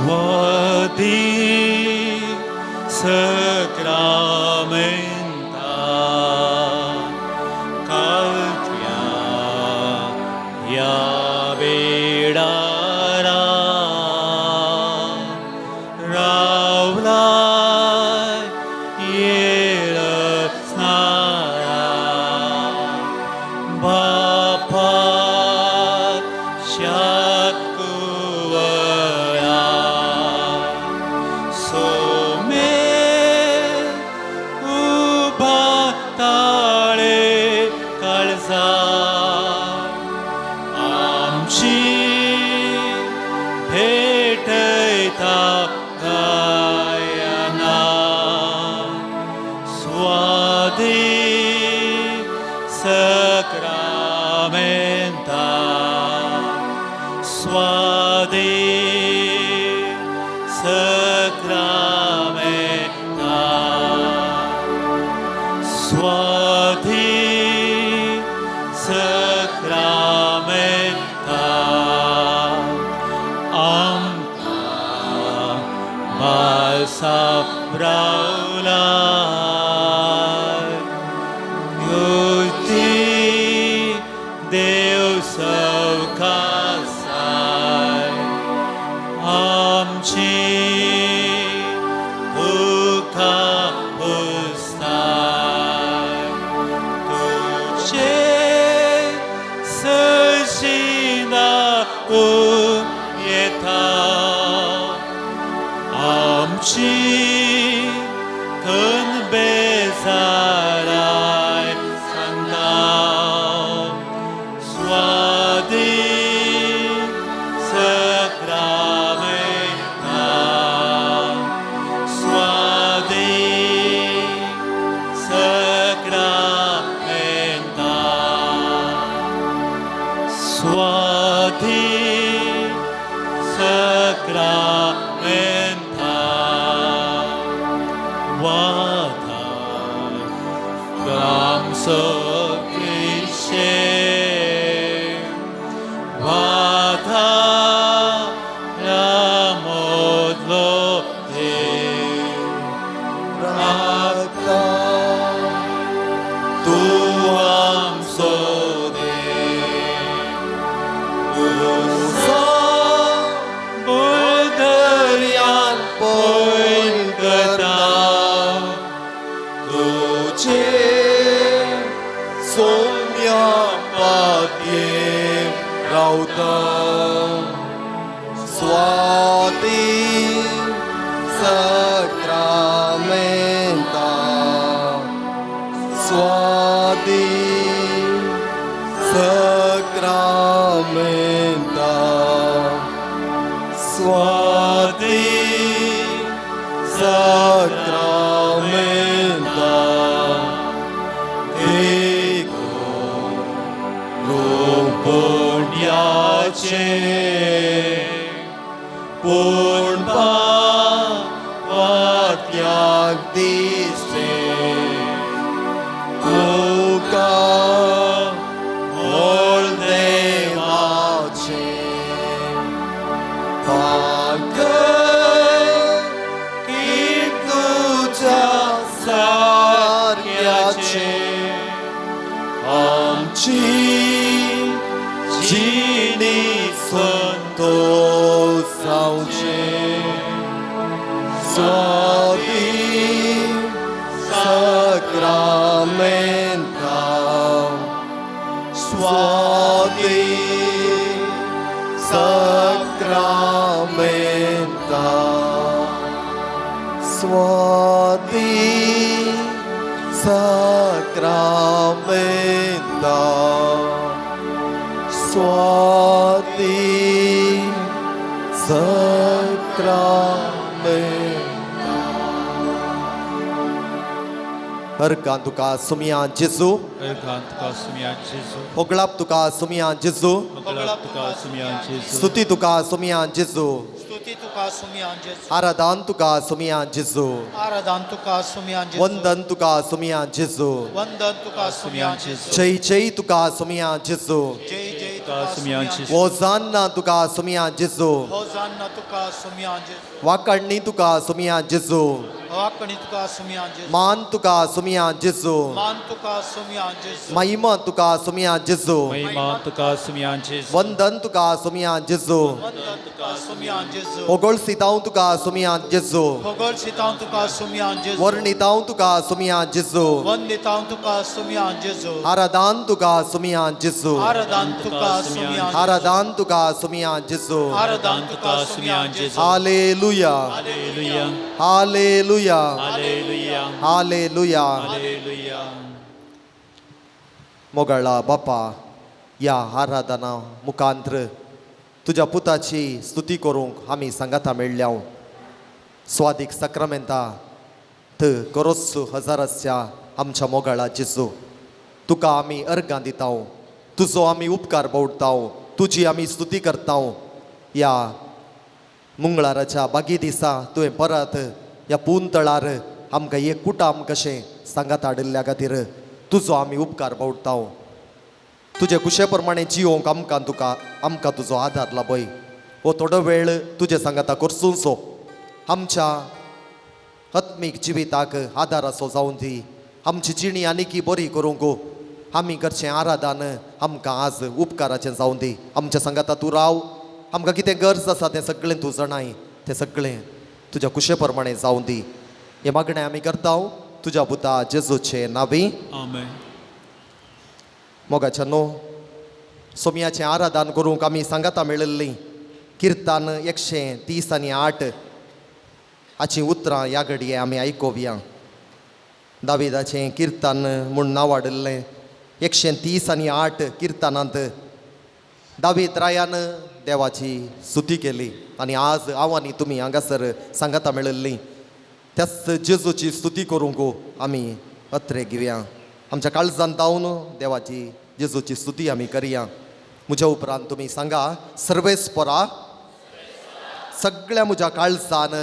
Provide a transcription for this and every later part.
स्वादी सक्रामेंता कालत्या ह्या वेळारा रावलाय येळ स्नारा बापात शाकुवया सोमे उबा ताळे काळजा आमची भेटयता गायना स्वादी सक्रामेंता स्वादी सक्रामेंता स्वादी सक्रामेंता आमकां बालसाव रावलाय युती देव सवकासाय आमची दुखां पुसताय तुझे सरशीं येता आमची खंत बेजाराय सांगता स्वादी सक्रामेंता स्वादी सक्रामेंता स्वादी सक्रामेंता वाधार आमचो क्रिशे वाधारा मोदलो देव राखता तूं आमचो देव तुजो दर्यान पयण करता तुझे सोम्या पातयेर रावता स्वाती सक्रामेंता स्वाती सक्रामेंता स्वाती सक्रामेंता देखो पुण्याचे पूण पात्याक दिसते तुका मोल देवाचे पाकय की तुझ्या सारक्याचे आमची जिणी संतोष जावचे स्वाती सक्रामेंता स्वाती सक्रामेंता स्वाती सक्रामेंता स्वाती सक्रामेंता. हरकान तुका सुमिया जेजू. हरकान तुका सुमिया जेजू. होगळाप तुका सुमिया जेजू. होगळाप तुका सुमिया जेजू. स्तुती तुका सुमिया जेजू. स्तुती तुका सुमिया जेजू. आराधन तुका सुमिया जेजू. आराधन तुका सुमिया जेजू. वंदन तुका सुमिया जेजू. वंदन तुका सुमिया जेजू. जय जय तुका सुमिया जेजू. जय जय. तुका सुमयान सुमयान जेजू. ओजान्ना तुका सुमया जेजू. होजान्ना तुका सुमयान जेजू. वाकडणी तुका सुमया जेजू. वाकणी तुका सुमयान जेजू. मान तुका सुमया जेजू. मान तुका सुमयान जेजू. महिमा तुका सुमया जेजू. महिमा तुका सुमयान जेजू. वंदन तुका सुमया जेजू. वंदन तुका सुमयान जेजू. होगोळसितांव तुका सुमया जेजू. भोगोल सितांव तुका सुमयान जेजू. वर्णितांव तुका सुमया जेजू. वंदितांव तुका सुमयान जेजू. आराधान तुका सुमया जेजू. आराधान तुका सुमयान. आराधान तुका सुमया जेजू. आराधान तुका सुमयान जेजू. Hallelujah. Hallelujah. Hallelujah. Hallelujah. Hallelujah. Hallelujah. मोगाळा बापा, ह्या आराधना मुखांत्र तुज्या पुताची स्तुती करूंक आमी सांगाता मेळ्ळ्या. स्वादीक सक्रामेंता त गरोस हजाराच्या आमच्या मोगाळा जेजू, तुका आमी अर्गां दिताव, तुजो आमी उपकार बावडताव, तुजी आमी स्तुती करताव. ह्या मंगळाराच्या बागी दिसा तुवें परत ह्या पून तळार आमकां एक कुटाम कशें सांगात हाडिल्ल्या खातीर तुजो आमी उपकार बावडताव. तुजे कुशे प्रमाणे जियोंक आमकां तुका आमकां तुजो आदार लाबय. हो थोडो वेळ तुजे सांगाता करसूनसो आमच्या आत्मीक जिविताक आदार असो जावन दी. आमची जिणी आनीकी बरी करूंक आमी करचें आराधान आमकां आज उपकाराचें जावन दी. आमच्या सांगाता तूं राव. आमकां कितें गरज आसा तें सगळें तूं जाणाय, तें सगळें तुज्या कुशे प्रमाणे जावन दी. हें मागणें आमी करता तुज्या पुता जेजूचे नावी. आमेन. मोगाच्या न्हू, सोमयाचें आराधान करूंक आमी सांगाता मेळिल्लीं किर्तान 138 हाचीं उतरां ह्या घडये आमी आयकोवया. दाविदाचें किर्तन म्हूण नांव हाडिल्लें 138 किर्तनांत दावीद रायान देवाची स्तुती केली आनी आज हांव आनी तुमी हांगासर सांगाता मेळिल्लीं त्याच जेजूची स्तुती करूंक आमी अत्रे घेवया. आमच्या काळजान जावन देवाची जेजूची स्तुती आमी करया. म्हज्या उपरांत तुमी सांगा, सर्वेस्परा, सगळ्या म्हज्या काळजान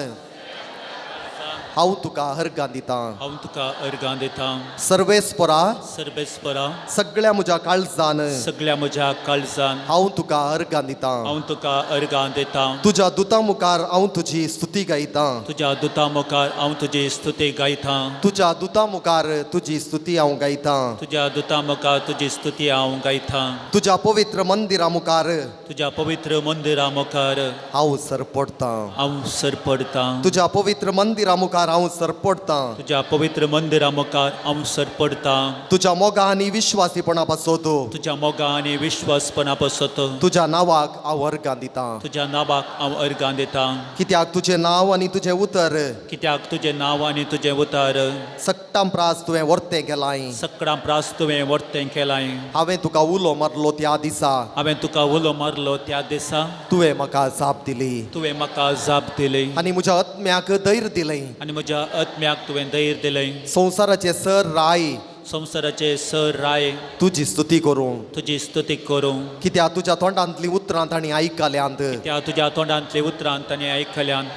हांव तुका अर्गां दितां. हांव तुका अर्गां दितां. सर्वेस्परा, सर्वेस्परा, सगळ्या म्हज्या काळजान सगळ्या म्हज्या काळजान हांव तुका अर्गां दितां. हांव तुका अर्गां दितां. तुज्या दुतां मुखार हांव तुजी स्तुती गायतां. तुज्या दुता मुखार हांव तुजी स्तुती गायतां. तुज्या दुतां मुखार तुजी स्तुती हांव गायतां. तुज्या दुता मुखार तुजी स्तुती हांव गायतां. तुज्या पवित्र मंदिरा मुखार तुज्या पवित्र मंदिरा मुखार हांव सरपडटां. हांव सरपडटां. तुज्या पवित्र मंदिरा मुखार हांव सरपडटां. तुज्या पवित्र मंदिरा मुखार हांव सरपडटां. तुज्या मोगा आनी विश्वासीपणा पासत तुज्या मोगा आनी विश्वासपणा पासत तुज्या नांवाक हांव अर्गां दितां. तुज्या नांवाक हांव अर्गां दितां. कित्याक तुजें नांव आनी तुजें उतर कित्याक तुजें नांव आनी तुजें उतार सक्टां प्रास तुवें वर्तें केलां. सकडां प्रास तुवें वर्तें केलां. हांवें तुका उलो मारलो त्या दिसा हांवें तुका उलो मारलो त्या दिसा तुवें म्हाका जाप दिली तुवें म्हाका जाप दिली आनी म्हज्या आत्म्याक धैर्य दिलें. आनी म्हज्या आत्म्याक तुवें धैर्य दिलें. संवसाराचे सर राय संवसाराचे सर राय तुजी स्तुती करूं. तुजी स्तुती करूं. कित्याक तुज्या तोंडांतलीं उतरां तांणी आयकल्यांत. त्या तुज्या तोंडांतली उतरां तांणी आयकल्यान.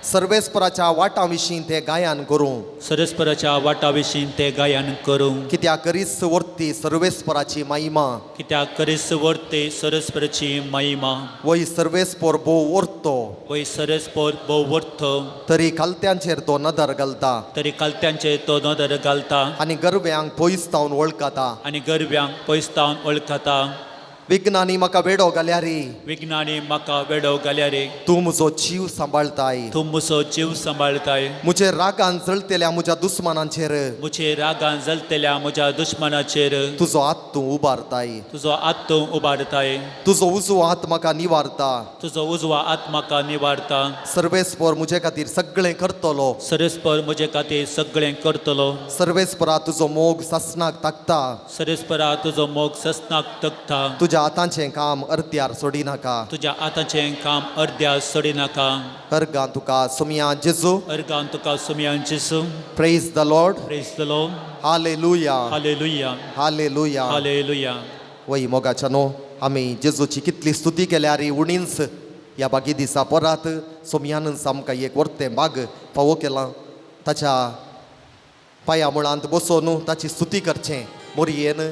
सर्वेस्पराच्या वाटां विशीं ते गायन करूं. सरस्पराच्या वाटा विशीं ते गायन करूं. कित्याक करीस वर्ती सर्वेस्पराची महिमा. कित्याक करीस वर्ते सरस्पराची महिमा. वय सर्वेस्पर भोव वर्तो वय सरस्पर भोव वर्थ तरी खालत्यांचेर तो नदर घालता. तरी कालत्यांचेर तो नदर घालता. आनी गरव्यांक पयस तावन वळखता. आनी गरव्यांक पयसतावन वळखता. विघ्नांनी म्हाका वेडो घाल्यारी विज्ञानी म्हाका वेडो घाल्यार तूं म्हजो जीव सांबाळताय. तूं म्हजो जीव सांबाळताय. म्हजे रागान जळतेल्या म्हज्या दुस्मानांचेर म्हजे रागान जलतल्या म्हज्या दुश्मनाचेर तुजो हात तूं उबारताय. तुजो हात तूं उबारताय. तुजो उजवो हात म्हाका निवारता. तुजो उजवो हात म्हाका निवारता. सर्वेस्पर म्हजे खातीर सगळें करतलो. सरस्पर म्हजे खातीर सगळें करतलो. सर्वेस्परा तुजो मोग सासणाक ताकता. सरस्परा तुजो मोग ससनाक तकता. तुज्या हातांचें काम अर्द्यार सोडिनाका. तुज्या हाताचें काम अर्द्या सोडिनाका. अर्गां तुका सुमया जेजू. अर्गान तुका सुमयान जेजू. Praise the Lord. Praise the Lord. Hallelujah. Hallelujah. Hallelujah. Hallelujah. वय मोगाच्या न्हू, आमी जेजूची कितली स्तुती केल्यार उणीच. ह्या बागी दिसा परत सोमयानच आमकां एक वर्तें बाग फावो केलां. ताच्या पांया मुळांत बसोन ताची स्तुती करचें. मोरयेन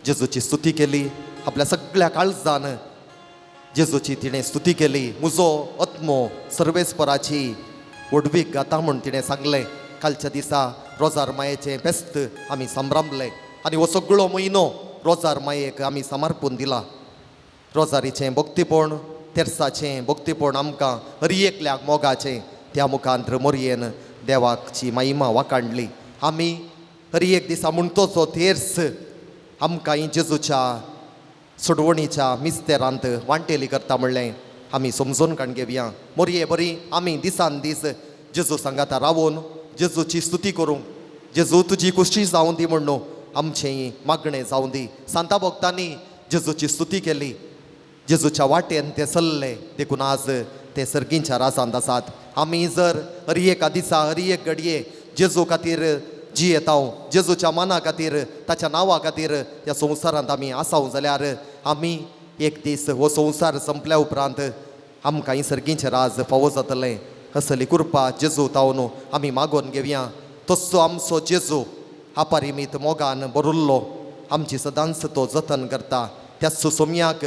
जेजूची स्तुती केली. आपल्या सगळ्या काळजान जेजूची तिणें स्तुती केली. म्हजो आत्मो सर्वेस्पराची व्हडवीक गाता म्हूण तिणें सांगलें. कालच्या दिसा रोजार मायेचें फेस्त आमी संभ्रमलें आनी हो सगळो म्हयनो रोजार मायेक आमी समर्पून दिला. रोजारीचें भक्तीपण, तेर्साचें भक्तीपण आमकां हर एकल्याक मोगाचें त्या मुखांत मोरयेन देवाची महिमा वाकांडली. आमी हर एक दिसा म्हणटोचो तेर्स आमकां जेजूच्या सोडवणीच्या मिस्तेरांत वांटेली करता म्हणलें आमी समजून काण घेवया. मोरये बरी आमी दिसान दीस जेजू सांगाता रावून जेजूची स्तुती करूंक, जेजू तुजी कुशी जावं दी म्हण न्हू आमचें मागणें जावं दी. सांता भक्तांनी जेजूची स्तुती केली, जेजूच्या वाटेन ते चल्ले, देखून आज ते सर्गींच्या राजांत आसात. आमी जर हर एका दिसा हर एक घडये जेजू खातीर जियेतांव, जेजूच्या मना खातीर ताच्या नांवा खातीर ह्या संवसारांत आमी आसाव जाल्यार आमी एक दीस हो संवसार संपल्या उपरांत आमकां ही सर्गींचें राज फावो जातलें. असली कृपा जेजू तावन आमी मागोवन घेवया. तस्सो आमचो जेजू अपरिमीत मोगान भरिल्लो आमची सदांच तो जतन करता. त्याच सोम्याक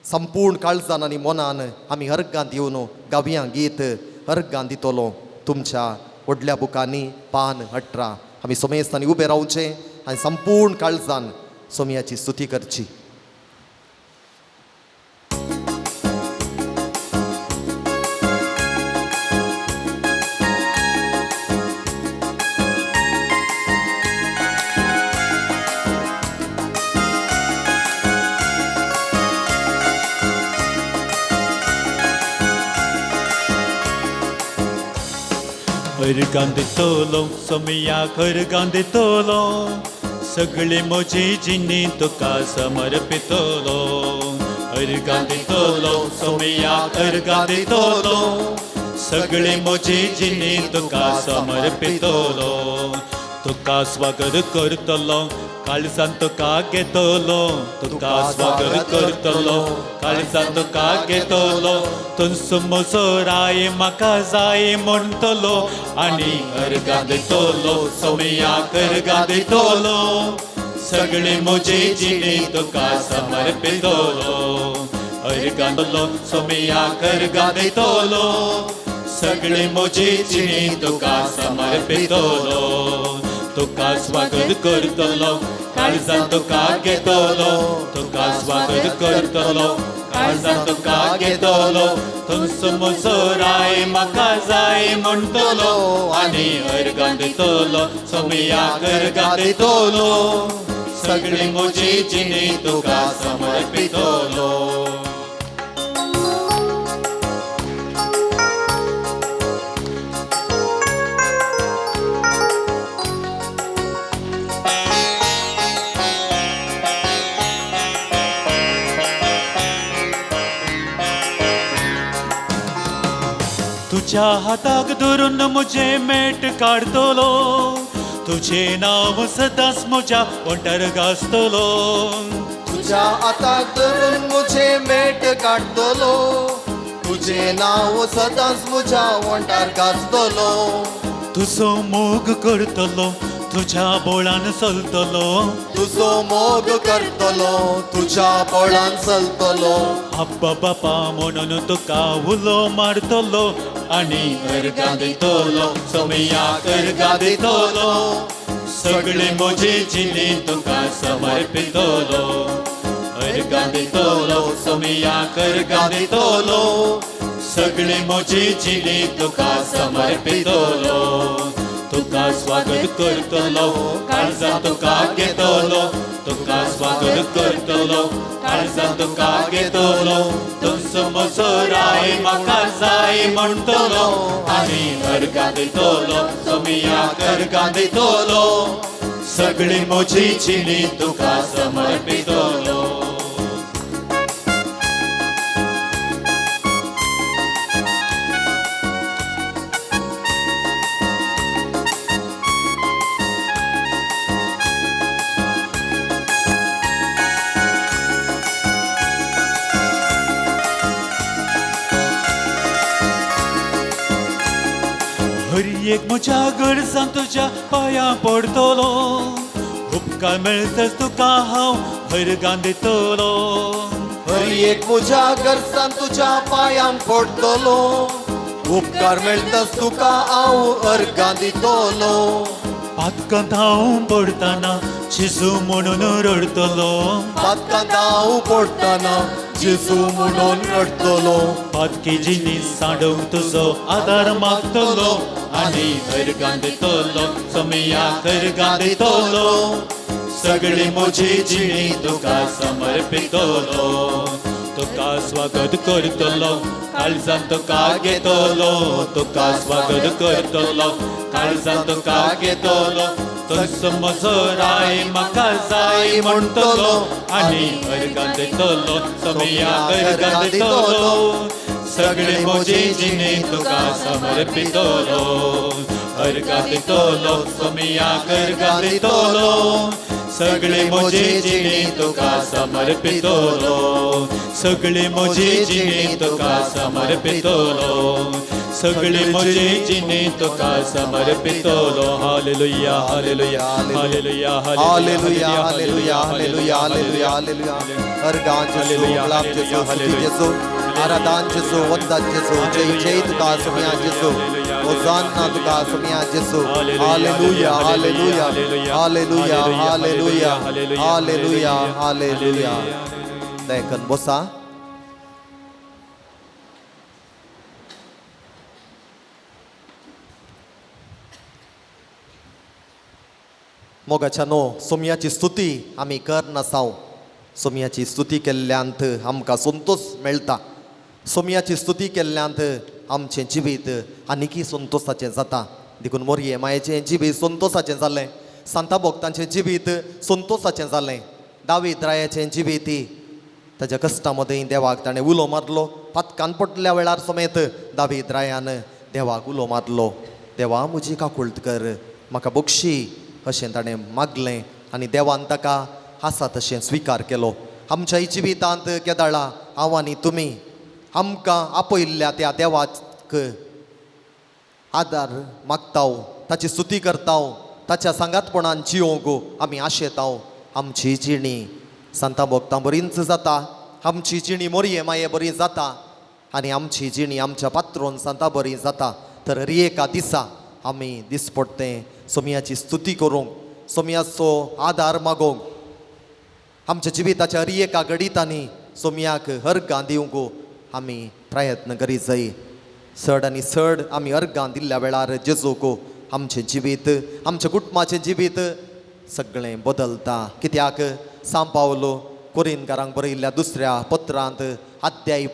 संपूर्ण काळजान आनी मनान आमी अर्गां दिवन गावया गीत अर्गां दितलो. तुमच्या व्हडल्या बुकांनी पान 18 आमी सोमेस्तांनी उबें रावचें आनी संपूर्ण काळजान सोमयाची स्तुती करची. अर्गां दितलो सोमयाक अर्गां दितलो, सगळी म्हजी जिणी तुका समर्पितलो. अर्गां दितलो सोमयाक अर्गां दितलो, सगळी म्हजी जिणी तुका समर्पितलो. तुका स्वागत करतलो काळजान तुका घेतलो, तुका स्वागत करतलो काळजान तुका घेतलो. तुमचो म्हजो राय म्हाका जाय म्हणटलो आनी अर्गां दितलो सोमयाक अर्गां दितलो, सगळी म्हजी जिणी तुका समर्पितलो. अर्गां दितलो सोमयाक अर्गां दितलो, सगळी म्हजी जिणी तुका समर्पितलो. तुका स्वागत करतलो काळजान तुका घेतलो, तुका स्वागत करतलो काळजान तुका घेतलो. तुमचो म्हजो राय म्हाका जाय म्हणटलो आनी अर्गां दितलो सोमयाक अर्गां दितलो, सगळी म्हजी जिणी तुका समर्पितलो. तुझ्या हाताक धरून म्हजें मेट काडटलो, तुजें नांव सदांच म्हज्या ओंठार गाजतलो. तुझ्या हाताक धरून म्हजें मेट काडटलो, तुजें नांव सदांच म्हज्या ओंठार गाजतलो. तुजो मोग करतलो तुझ्या बोळान चलतलो, तुजो मोग करतलो तुझ्या बोळान चलतलो. आब्बा बापा म्हणून तुका उलो मारतलो आनी अर्गां दितलो सोमयाक अर्गां दितलो, सगळी म्हजी जिणी तुका समर्पितलो. अर्गां दितलो सोमयाक अर्गां दितलो, सगळी म्हजी जिणी तुका समर्पितलो. तुका स्वागत करतलो काळजान तुका घेतलो, तुका स्वागत करतलो काळजान तुका घेतलो. तुमचो म्हजो राय म्हाका जाय म्हणटलो आनी अर्गां दितलो सोमयाक अर्गां दितलो, सगळी म्हजी जिणी तुका समर्पितलो. हर एक म्हज्या गरजान तुज्या पांयां पडटलो, उपकार मेळटच तुका हांव हरगां दितलो. हर एक म्हज्या घरसान तुज्या पांयांक पडटलो, उपकार मेळटाच तुका हांव अर्गां दितलो. पातकांत हांव पडटना जेजू म्हणून रडटलो. पातकांत हांव पडटना जेजू म्हणून रडटलो. पातकी जिणी सांडोवंक तुजो आदार मागतलो आनी हरगां दितलो सोमयाक हरगां दितलो. सगळी म्हजी जिणी तुका समर्पितलो. तुका स्वागत करतलो काळजान तुका घेतलो. तुका स्वागत करतलो काळजान तुका घेतलो. तूंच म्हजो राय म्हाका जाय म्हणटलो आनी हरगां दितलो सोमयाक हरगां दितलो. सगळी म्हजी जिणी तुका समर्पितलो. हरगां दितलो सोमयाक हरगां दितलो. सगळी म्हजी जिणी तुका समर्पितलो. सगळी म्हजी जिणी तुका समर्पितलो. सगळी म्हजी जिणी तुका समर्पितलो. Hallelujah hallelujah hallelujah hallelujah hallelujah hallelujah hallelujah hallelujah. अर्गां जेजू, गुलाब जेजू, स्तुती जेजू, आराधन जेजू, वंदन जेजू, जय जय तुका सोमया जेजू, होजान्ना तुका सोमया जेजू. Hallelujah hallelujah hallelujah hallelujah hallelujah hallelujah. देखन बसा. मोगाच्या नो सोमयाची स्तुती आमी कर नासाव. सोमयाची स्तुती केल्ल्यांत आमकां संतोश मेळटा. सोमयाची स्तुती केल्ल्यांत आमचें जिवीत आनीकय संतोसाचें जाता. देखून मोरये मायेचें जिवीत संतोसाचें जालें, सांता भक्तांचें जिवीत संतोसाचें जालें, दावीद रायाचें जिवीत ताच्या कश्टां मदीं देवाक ताणें उलो मारलो. पातकान पडल्या वेळार समेत दावीद रायान देवाक उलो मारलो, देवा म्हजी काकुळट कर, म्हाका बक्षी अशें ताणें मागलें आनी देवान ताका आसा तशें स्विकार केलो. आमच्या जिवितांत केदाळा हांव आनी तुमी आमकां आपयल्ल्या त्या देवाक आदार मागताव, ताची स्तुती करताव, ताच्या सांगातपणान जियोंक आमी आशेताव. आमची जिणी सांता भोगतां बरींच जाता, आमची जिणी मोरये माये बरी जाता आनी आमची जिणी आमच्या पात्रोन सांता बरी जाता. तर एका दिसा आमी दिसपडटें सोमयाची स्तुती करूंक, सोमयाचो आदार मागोवंक, आमच्या जिविताच्या हर एका घडितांनी सोमयाक अर्गां दिवंक आमी प्रयत्न करीत जाय. चड आनी चड आमी अर्गां दिल्ल्या वेळार जेजूक आमचें जिवीत, आमच्या कुटुंबाचें जिवीत सगळें बदलता. कित्याक सांव पावलो कोरिनकारांक बरयल्ल्या दुसऱ्या पत्रांत अध्याय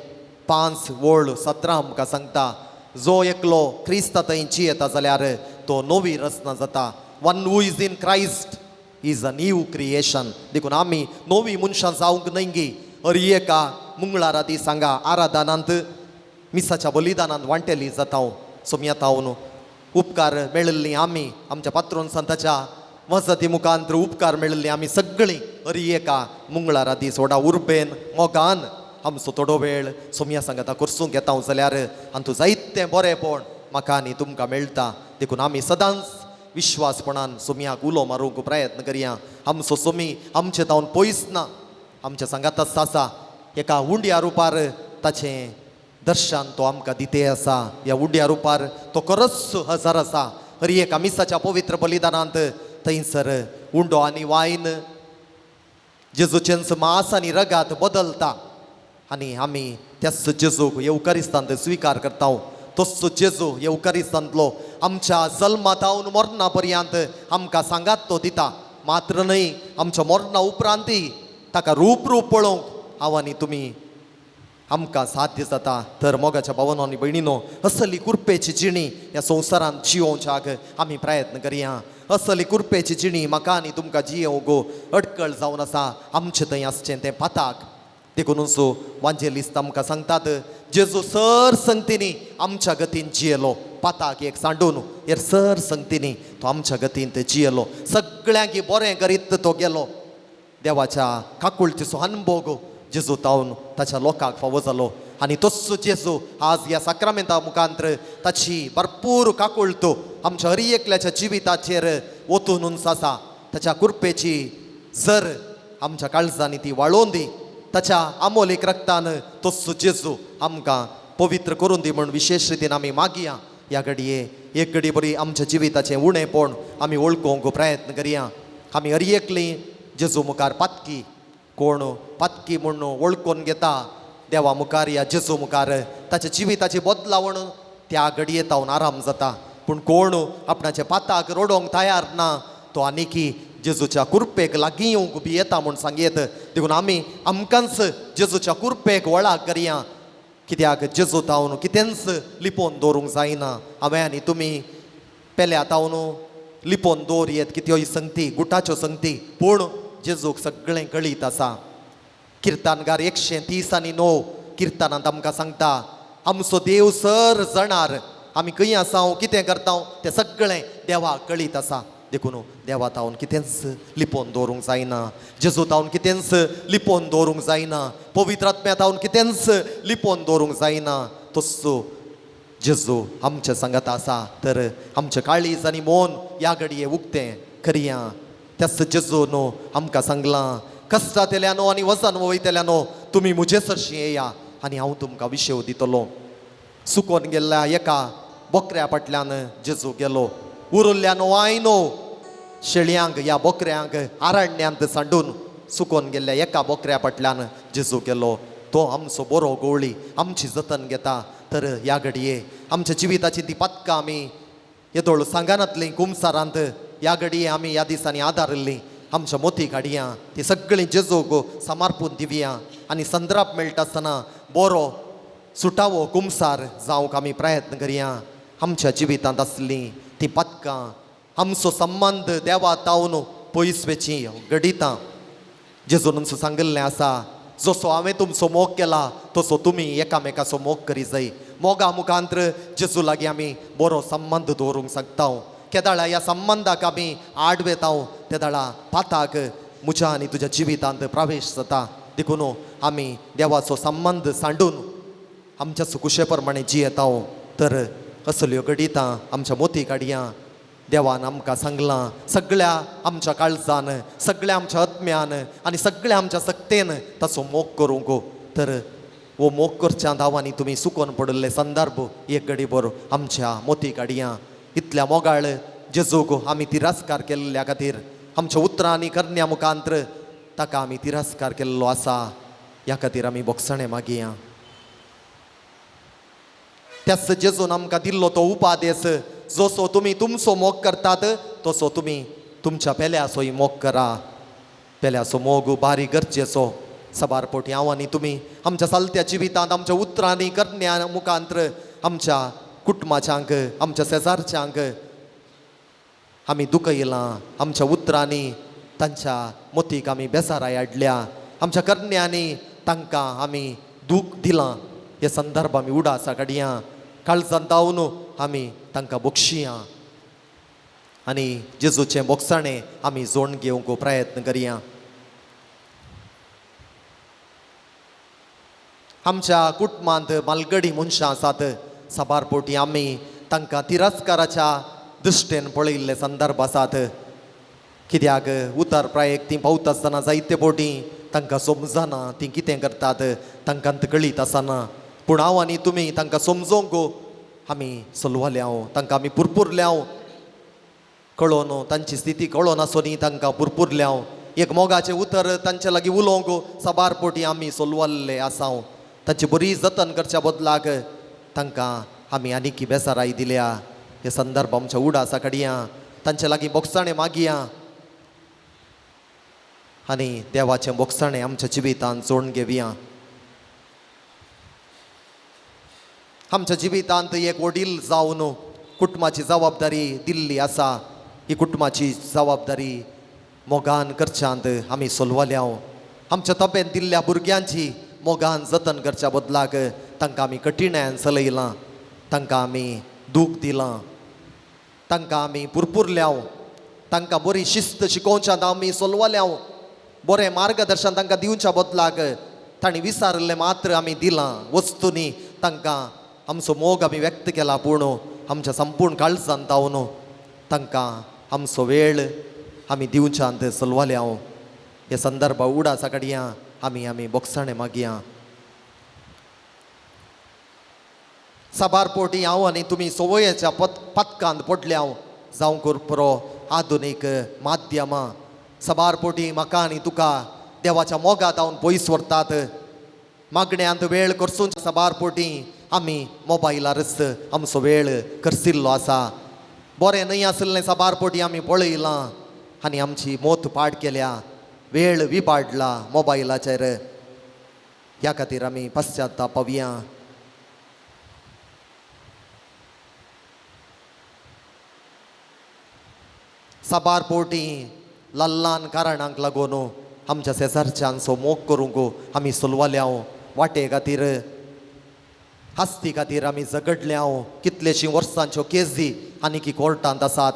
5 ओळ 17 आमकां सांगता, जो एकलो क्रिस्ता थंय जियेता जाल्यार तो नवी रचना जाता. One who is in Christ is a new creation. देखून आमी नवी मनशां जावंक न्हय गी. हर एका मंगळारा दीस हांगा आराधनांत मिसाच्या बलिदानांत वांटेली जाता. सोमया तावन उपकार मेळिल्ली आमी आमच्या पात्रोन संताच्या मजती मुखांत उपकार मेळिल्ली आमी सगळीं हर एका मंगळारा दीस व्हडा उर्बेन मोगान आमचो थोडो वेळ सोमया सांगता करसूंक येता जाल्यार आनी जायतें बरेंपण म्हाका आनी तुमकां मेळटा. देखून आमी सदांच विश्वासपणान सोमयाक उलो मारूंक प्रयत्न करया. आमचो सोमी आमचे तावन पयस ना, आमच्या सांगाताच आसा. एका उंड्या रुपार ताचें दर्शन तो आमकां दिते आसा. ह्या उंड्या रुपार तो खरोच हजर आसा. हर एका मिसाच्या पवित्र बलिदानांत थंयसर उंडो आनी वायन जेजूचेंच मास आनी रगात बदलता आनी आमी त्याच जेजूक येवकारिस्तांत स्विकार करता. तोच जेजू येवकारिस्तांतलो आमच्या जल्मा तावन मरणा पर्यंत आमकां सांगात तो दिता. मात्र न्हय, आमच्या मरणा उपरांतय ताका रूप रूप पळोवंक हांव आनी तुमी आमकां साध्य जाता. तर मोगाच्या भावनो आनी भयणीनो, असली कुरपेची जिणी ह्या संवसारांत जियोवच्याक आमी प्रयत्न करया. असली कुरपेची जिणी म्हाका आनी तुमकां जियोवंक अडकळ जावन आसा. आमचें थंय आसचें तें पाताक. देखूनच वांजेलिस्त आमकां सांगतात, जेजू सर संगतींनी आमच्या गतीन जियेलो. पाताक एक सांडून हेर सर संगतींनी तो आमच्या गतीन ते जियेलो. सगळ्यांक बरें करीत तो गेलो. देवाच्या काकुळतीचो अनभोग जेजू तावन ताच्या लोकांक फावो जालो आनी तोच जेजू आज ह्या साक्रामेंता मुखांत्र ताची भरपूर काकुळतो आमच्या हर एकल्याच्या जिविताचेर ओतून आसा. ताच्या कुरपेची जर आमच्या काळजांनी ती वाळोवन दी. ताच्या आमोलीक रक्तान तस्सो जेजू आमकां पवित्र करून दी म्हूण विशेश रितीन आमी मागया. ह्या घडये एक घडी बरी आमच्या जिविताचें उणेपण आमी वळखूंक प्रयत्न करया. आमी हर एकली जेजू मुखार पातकी, कोण पातकी म्हूण वळखून घेता देवा मुखार या जेजू मुखार ताच्या जिविताची बदलावण त्या घडये तावन आराम जाता. पूण कोण आपणाच्या पाताक रडोवंक तयार ना तो आनीकी जेजूच्या कुरपेक लागीं येवंक भियेता म्हूण सांगयेत. देखून आमी आमकांच जेजूच्या कुरपेक वळाक करया, कित्याक जेजू तावन कितेंच लिपोवन दवरूंक जायना. हांवें आनी तुमी पेल्या तावन लिपोवन दवर येत कित्योय संगती, गुटाच्यो संगती, पूण जेजूक सगळें कळीत आसा. किर्तनगार 139 किर्तनांत आमकां सांगता, आमचो देव सर जणार, आमी खंय आसा कितें करता तें सगळें देवाक कळीत आसा. देखून देवा तावन कितेंच लिपोवन दवरूंक जायना, जेजू तावन कितेंच लिपोवन दवरूंक जायना, पवित्र आत्म्या तावन कितेंच लिपोवन दवरूंक जायना. तस्सो जेजू आमच्या सांगात आसा. तर आमचें काळीज आनी मन ह्या घडये उक्तें करया. त्याच जेजू न्हू आमकां सांगलां, कश्टांतल्यानो आनी वजन वयतल्यानो तुमी म्हजे सरशीं येया आनी हांव तुमकां विशेव दितलो. सुकोन गेल्ल्या एका बोकऱ्या फाटल्यान जेजू गेलो. उरिल्ल्या णवायनो शेळयांक ह्या बोकऱ्यांक आरण्यांत सांडून सुकोन गेल्ल्या एका बोकऱ्या फाटल्यान जेजू गेलो. तो आमचो बरो गवळी आमची जतन घेता. तर ह्या घडये आमच्या जिविताची ती पातकां आमी येदोळ सांगानातलीं कुमसारांत ह्या घडये आमी ह्या दिसांनी आदारिल्लीं आमच्या मोती काडया, ती सगळीं जेजूक समर्पून दिवया आनी संद्राप मेळटा आसतना बरो सुटावो कुमसार जावंक आमी प्रयत्न करया. आमच्या जिवितांत आसलीं तीं पातकां आमचो संबंद देवा तावन पयस वेची घडितां. जेजून सांगिल्लें आसा, जसो हांवें तुमचो मोग केला तसो तुमी एकामेकाचो मोग करी जाय. मोगा मुखांत्र जेजू लागीं आमी बरो संबंद दवरूंक शकता. केदाळा ह्या संबंदाक आमी आड वेता तेदाळा पाताक म्हज्या आनी तुज्या जिवितांत प्रवेश जाता. देखून आमी देवाचो संबंद सांडून आमच्या सुकुशे प्रमाणे जियेता. तर असल्यो घडितां आमच्या मोती काडया. देवान आमकां सांगलां, सगळ्या आमच्या काळजान, सगळ्या आमच्या आत्म्यान आनी सगळ्या आमच्या सक्तेन ताचो मोग करूंक. तर हो मोग करच्या धांवांनी तुमी सुकोन पडिल्ले संदर्भ एक घडी बरो आमच्या मोती काडया. इतल्या मोगाळ जेजूक आमी तिरस्कार केल्ल्या खातीर आमच्या उतरां आनी करण्या मुखांत्र ताका आमी तिरस्कार केल्लो आसा. ह्या खातीर आमी बोगसणें मागया. त्याच जेजून आमकां दिल्लो तो उपादेस, जसो तुमी तुमचो मोग करतात तसो तुमी तुमच्या पेल्याचोय मोग करा. पेल्याचो मोग बारी गरजेचो. सबार पोटी हांव आनी तुमी आमच्या चलत्या जिवितांत आमच्या उतरांनी करण्या मुखांत्र आमच्या कुटुंबाच्यांक आमच्या शेजारच्यांक आमी दुखयलां. आमच्या उतरांनी तांच्या मोतीक आमी बेजाराय हाडल्या. आमच्या करण्यांनी तांकां आमी दूख दिलां. हे संदर्भ आमी उडासा काडया. काळजान धांवन आमी तांकां बक्षिया आनी जेजूचें बोगसाणें आमी जोड घेवंक प्रयत्न करया. आमच्या कुटुंबांत मालगडी मनशां आसात. साबार पोटी आमी तांकां तिरस्काराच्या दृश्टेन पळयिल्ले संदर्भ आसात. कित्याक उतर प्रायक तीं पावता आसतना जायते पोटी तांकां समजना तीं कितें करतात, तांकां कळीत आसना. पूण हांव आनी तुमी तांकां समजोंक आमी सलवाल्या, तांकां आमी पुरपुरल्या. कळोन तांची स्थिती कळोन आसूनय तांकां पुरपुरल्या. एक मोगाचें उतर तांचे लागीं उलोवंक साबार पोटी आमी सोलवल्ले आसा. तांची बरी जतन करच्या बदलाक तांकां आमी आनीकी बेजाराय दिल्या. हे संदर्भ आमच्या उडासा काडया. तांचे लागीं बोगसाणें मागया आनी देवाचें बोगसाणें आमच्या जिवितांत जोडून घेवया. आमच्या जिवितांत एक वडील जावन कुटुंबाची जबाबदारी दिल्ली आसा. ही कुटुंबाची जबाबदारी मोगान करच्यांत आमी सोलवल्या. आमच्या तब्येत दिल्ल्या भुरग्यांची मोगान जतन करच्या बदलाक तांकां आमी कठीणायान चलयलां, तांकां आमी दूख दिलां, तांकां आमी पुरपुरल्या, तांकां बरी शिस्त शिकोवच्यांत आमी सोलवल्या. बरें मार्गदर्शन तांकां दिवच्या बदलाक तांणी विसारिल्लें मात्र आमी दिलां. वस्तूंनी तांकां आमचो मोग आमी व्यक्त केला, पूण आमच्या संपूर्ण काळजान तावन तांकां आमचो वेळ आमी दिवच्यांत सलवाल्या. हे संदर्भ उडासा काडया आमी आमी बोगसाणे मागया. साबार पोटी हांव आनी तुमी संवयेच्या पतकांत पडल्या हांव जावं पुरो आधुनीक माध्यमां साबार पोटी म्हाका आनी तुका देवाच्या मोगात हांव पयस व्हरतात. मागण्यांत वेळ करसून साबार पोटी आमी मोबायलारच आमचो वेळ करसिल्लो आसा. बरें न्हय आसलें साबार पोटी आमी पळयलां आनी आमची मोत पाड केल्या, वेळ विबाडला मोबायलाचेर. ह्या खातीर आमी पश्चाताप पावया. साबार पोटी ल्हान ल्हान कारणांक लागून आमच्या शेजारच्यांचो मोग करूंक आमी सुलवाल्या. वाटे खातीर हास्ती खातीर आमी झगडल्या. कितलेशीं वर्सांच्यो केजी आनी की कोर्टांत आसात.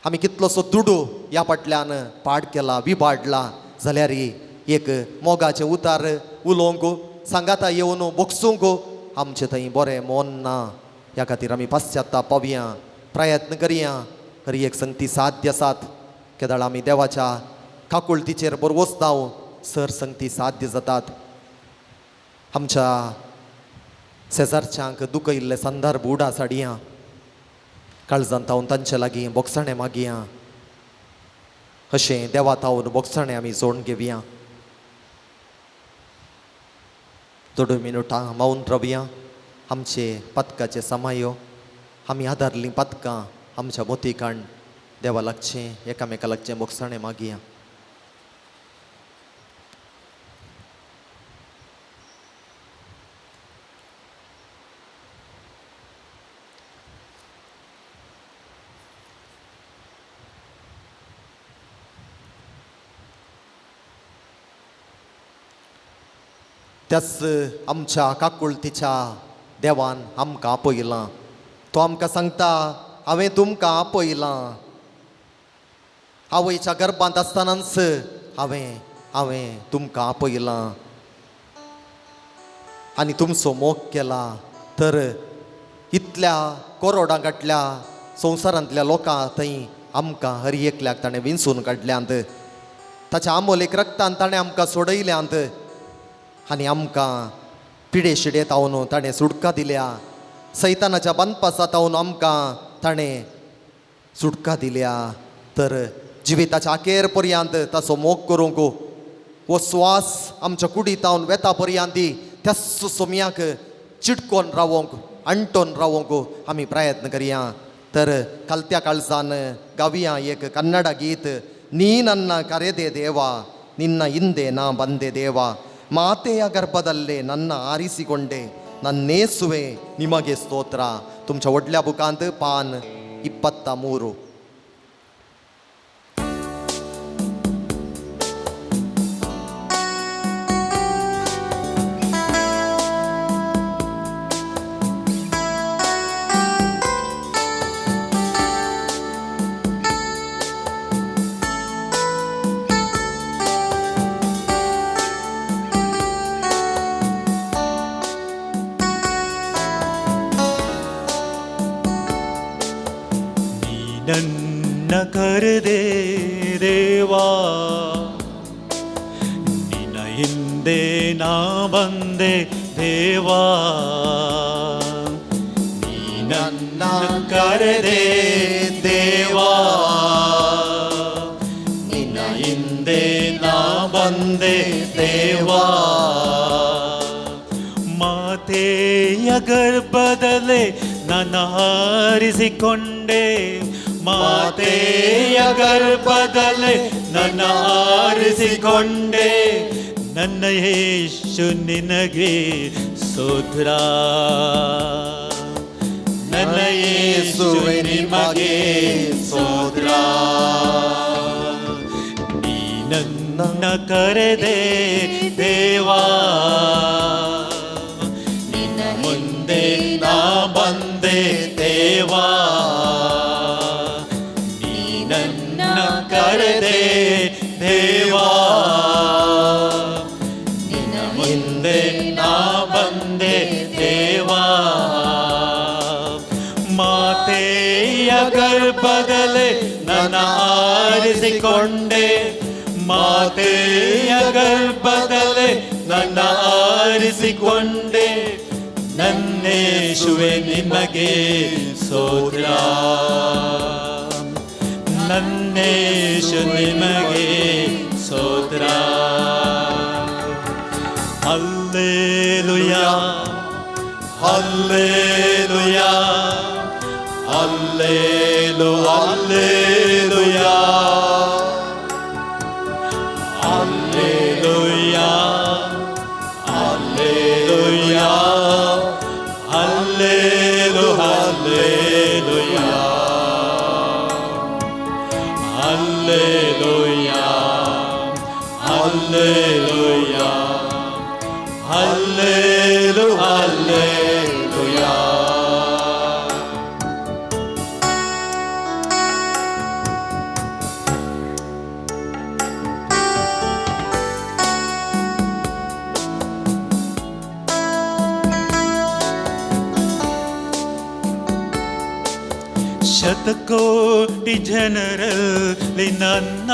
आमी कितलोसो दुडू ह्या फाटल्यान पाड केला, विबाडला. जाल्यार एक मोगाचें उतार उलोवंक सांगाता येवन बोगसूंक आमचें थंय बरें मन ना. ह्या खातीर आमी पश्चाताप पावया, प्रयत्न करया. हर एक संगती साध्य आसात. केदळ आमी देवाच्या काकुळतीचेर बरवसताव सर संगती साध्य जातात. आमच्या शेजारच्यांक दुखयल्ले संदर्भ उडा साडयां काळजांत तावन तांचे लागीं बोगसाणें मागया. अशें देवा तावन बोगसाणें आमी जोडून घेवया. थोड्यो मिनुटां मौन रावया. आमचे पदकाचे समायो आमी आदारलीं पदकां आमच्या मोतीकांड देवा लागचें एकामेका लागचें बोगसाणें मागया. त्याच आमच्या काकुळतीच्या देवान आमकां आपयलां. तो आमकां सांगता, हांवें तुमकां आपयलां. आवयच्या गर्भांत आसतनाच हांवें हांवें तुमकां आपयलां आनी तुमचो मोग केला. तर इतल्या करोडां काडल्या संवसारांतल्या लोकां थंय आमकां हर एकल्याक ताणें विंचून काडल्यांत. ताच्या आमोलेक रक्तान ताणें आमकां सोडयल्यांत आनी आमकां पिडे शिडे तावन ताणें सुटका दिल्या. सैतानाच्या बांदपासा तावन आमकां ताणें सुटका दिल्या. तर जिविताच्या अखेर पर्यंत ताचो मोग करूंक हो स्वास आमच्या कुडीत तावन वेता पर्यंत त्या सोम्याक चिटकोन रावोंक अंटोन रावोंक आमी प्रयत्न करया. तर कालत्या काळजान गावया एक कन्नडा गीत. नी ನನ್ನ ಕರೆದೆ ದೇವಾ, ನಿನ್ನ ಹಿಂದೆ ನಾ ಬಂದೆ ದೇವಾ, ಮಾತೆಯ ಗರ್ಭದಲ್ಲೇ ನನ್ನ ಆರಿಸಿಕೊಂಡೆ, ನನ್ನೇಸುವೆ ನಿಮಗೆ ಸ್ತೋತ್ರ. तुमच्या व्हडल्या बुकांत पान 23. ನನ್ನ ಕರೆದೆ ದೇವಾ, ನಿನ್ನ ಹಿಂದೆ ನಾ ಬಂದೆ ದೇವಾ, ನೀ ನನ್ನ ಕರೆದೆ ದೇವಾ, ನಿನ್ನ ಹಿಂದೆ ನಾ ಬಂದೆ ದೇವಾ, ಮಾತೆಯ ಗರ್ಭದಲ್ಲೇ ನನ್ನ ಆರಿಸಿಕೊಂಡೆ, ಮಾತೆಯ ಗರ್ಭದಲ್ಲೇ ನನ್ನ ಆರಿಸಿಕೊಂಡೆ, ನನ್ನ ಯೇಸು ನಿನಗೆ ಸ್ತೋತ್ರ, ನನ್ನ ಯೇಸುವೆ ನಿಮಗೆ ಸ್ತೋತ್ರ. ನೀ ನನ್ನ ಕರೆದೆ ದೇವಾ, ನಿನ್ನ ಮುಂದೆ ನಾ ಬಂದೆ ದೇವಾ, ನೀ ನನ್ನ ಕರೆದೆ ದೇವಾ, ನಿನ್ನ ಮುಂದೆ ನಾ ಬಂದೆ ದೇವಾ, ಮಾತೆಯ ಗರ್ಭದಲ್ಲೇ ನನ್ನ ಆರಿಸಿಕೊಂಡೆ, ಮಾತೆಯ ಗರ್ಭದಲ್ಲೇ ನನ್ನ ಆರಿಸಿಕೊಂಡೆ, ನನ್ನೇಶುವೆ ನಿಮಗೆ ಸ್ತೋತ್ರ, ನನ್ನೇಶು ನಿಮಗೆ ಸ್ತೋತ್ರ. ಹಲ್ಲೆಲೂಯಾ, ಹಲ್ಲೆಲೂಯಾ, ಹಲ್ಲೆಲು ಹಲ್ಲೆಲೂಯಾ, ಹಲ್ಲೆಲೂಯಾ, ಹಲ್ಲೆಲೂಯಾ, ಹಲ್ಲೆಲು ಹಲ್ಲೆಲೂಯಾ, ಹಲ್ಲೆಲೂಯಾ, ಹಲ್ಲೆಲೂಯಾ, ಹಲ್ಲೆಲು ಹಲ್ಲೆಲೂಯಾ. ಶತಕೋಟಿ ಜನರಲ್ಲಿ ನನ್ನ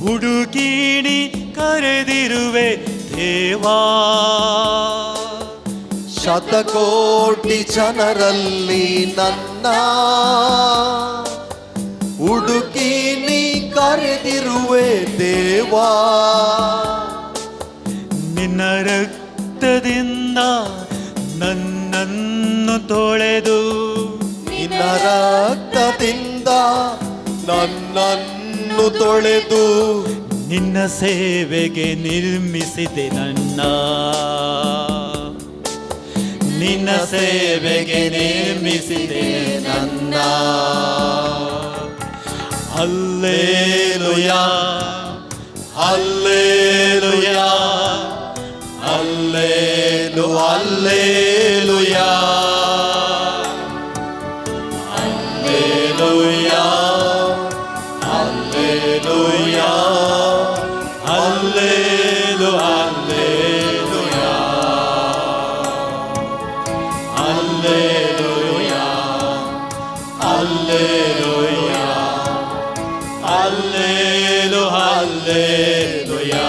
ಹುಡುಕಿಣಿ ಕರೆದಿರುವೆ ದೇವಾ, ಶತಕೋಟಿ ಜನರಲ್ಲಿ ನನ್ನ ಹುಡುಕಿ ನೀ ಕರೆದಿರುವೆ ದೇವಾ, ನಿನ್ನ ರಕ್ತದಿಂದ ನನ್ನನ್ನು ತೊಳೆದು, ನಿನ್ನ ರಕ್ತದಿಂದ ನನ್ನನ್ನು ತೊಳೆದು, ನಿನ್ನ ಸೇವೆಗೆ ನಿರ್ಮಿಸಿದೆ ನನ್ನ, ನಿನ್ನ ಸೇವೆಗೆ ನಿರ್ಮಿಸಿದೆ ನನ್ನ. ಹಲ್ಲೆಲೂಯಾ, ಹಲ್ಲೆಲೂಯಾ, ಹಲ್ಲೆಲು ಹಲ್ಲೆಲೂಯಾ, ಹಲ್ಲೆಲೂಯಾ, ಹಲ್ಲೆಲೂಯಾ, ಹಲ್ಲೆಲು ಹಲ್ಲೆಲೂಯಾ, ಹಲ್ಲೆಲೂಯಾ, ಹಲ್ಲೆಲೂಯಾ, ಹಲ್ಲೆಲು ಹಲ್ಲೆಲೂಯಾ.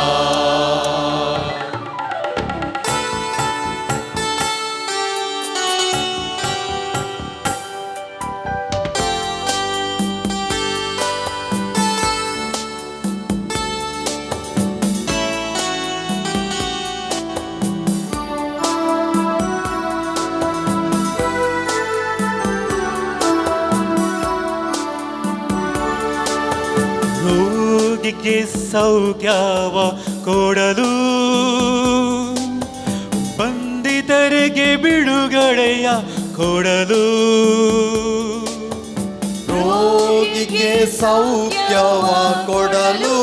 ರೋಗಿಗೆ ಸೌಖ್ಯವ ಕೊಡಲು, ಬಂಧಿತರಿಗೆ ಬಿಡುಗಡೆಯ ಕೊಡಲು, ರೋಗಿಗೆ ಸೌಖ್ಯವ ಕೊಡಲು,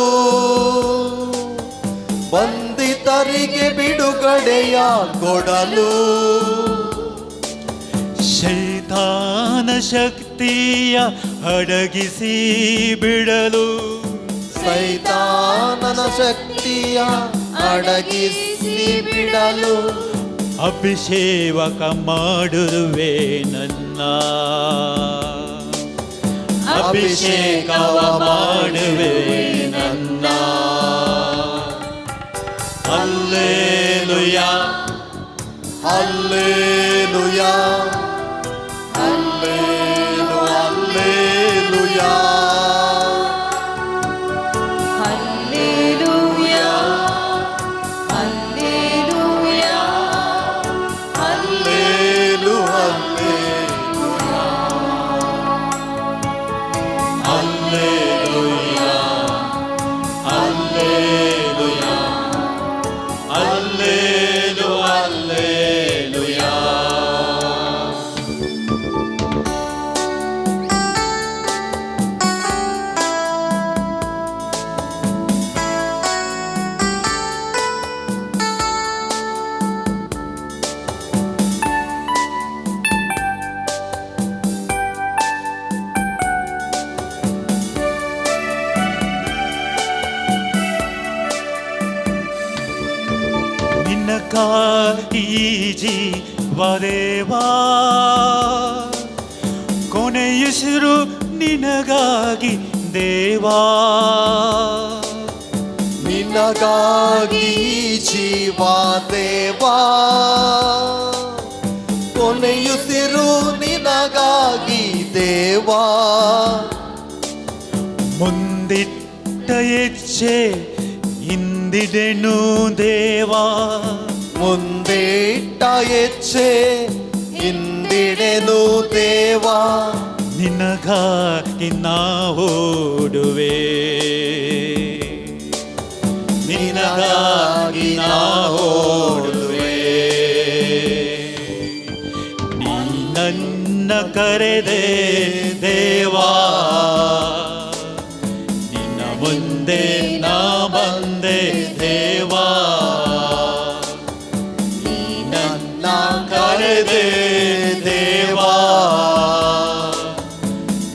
ಬಂಧಿತರಿಗೆ ಬಿಡುಗಡೆಯ ಕೊಡಲು, ಶೈತಾನ ಶಕ್ತಿಯ ಅಡಗಿಸಿ ಬಿಡಲು, ಸೈತಾನನ ಶಕ್ತಿಯ ಅಡಗಿಸಿ ಬಿಡಲು, ಅಭಿಷೇಕ ಮಾಡುವೆ ನನ್ನ, ಅಭಿಷೇಕವ ಮಾಡುವೆ ನನ್ನ. ಹಲ್ಲೆಲೂಯಾ, ಹಲ್ಲೆಲೂಯಾ, ಹಲ್ಲೆಲು ಹಲ್ಲೆಲೂಯಾ, ಹಲ್ಲೆಲೂಯಾ, ಹಲ್ಲೆಲೂಯಾ, ಹಲ್ಲೆಲು ಹಲ್ಲೆಲೂಯಾ, ಹಲ್ಲೆಲೂಯಾ, ಹಲ್ಲೆಲೂಯಾ, ಹಲ್ಲೆಲು ಹಲ್ಲೆಲೂಯಾ. ನಿನ್ನ ಕಾಯಿ ಜೀವದೇವಾ, ಕೊನೆಯುಸಿರು ನಿನಗಾಗಿ ದೇವಾ. ನಿನಗಾಗಿ ಜೀವ ದೇವಾ, ಕೊನೆಯುಸಿರು ನಿನಗಾಗಿ ದೇವಾ. ಮುಂದಿಟ್ಟ ಹೆಜ್ಜೆ ಹಿಂದಿಡೆನು ದೇವಾ. ಮುಂದಿಟ್ಟ ಹೆಜ್ಜೆ ಹಿಂದಿಡೆನು ದೇವಾ. ನಿನಗಾಗಿ ನಾ ಓಡುವೆ, ನಿನಗಾಗಿ ನಾ ಓಡುವೆ. ನೀ ನನ್ನ ಕರೆದೆ ದೇವಾ, ನಿನ್ನ ಮುಂದೆ ನಾ ಬಂದೆ ದೇವಾ. ನೀ ನನ್ನ ಕರೆದೆ ದೇವಾ,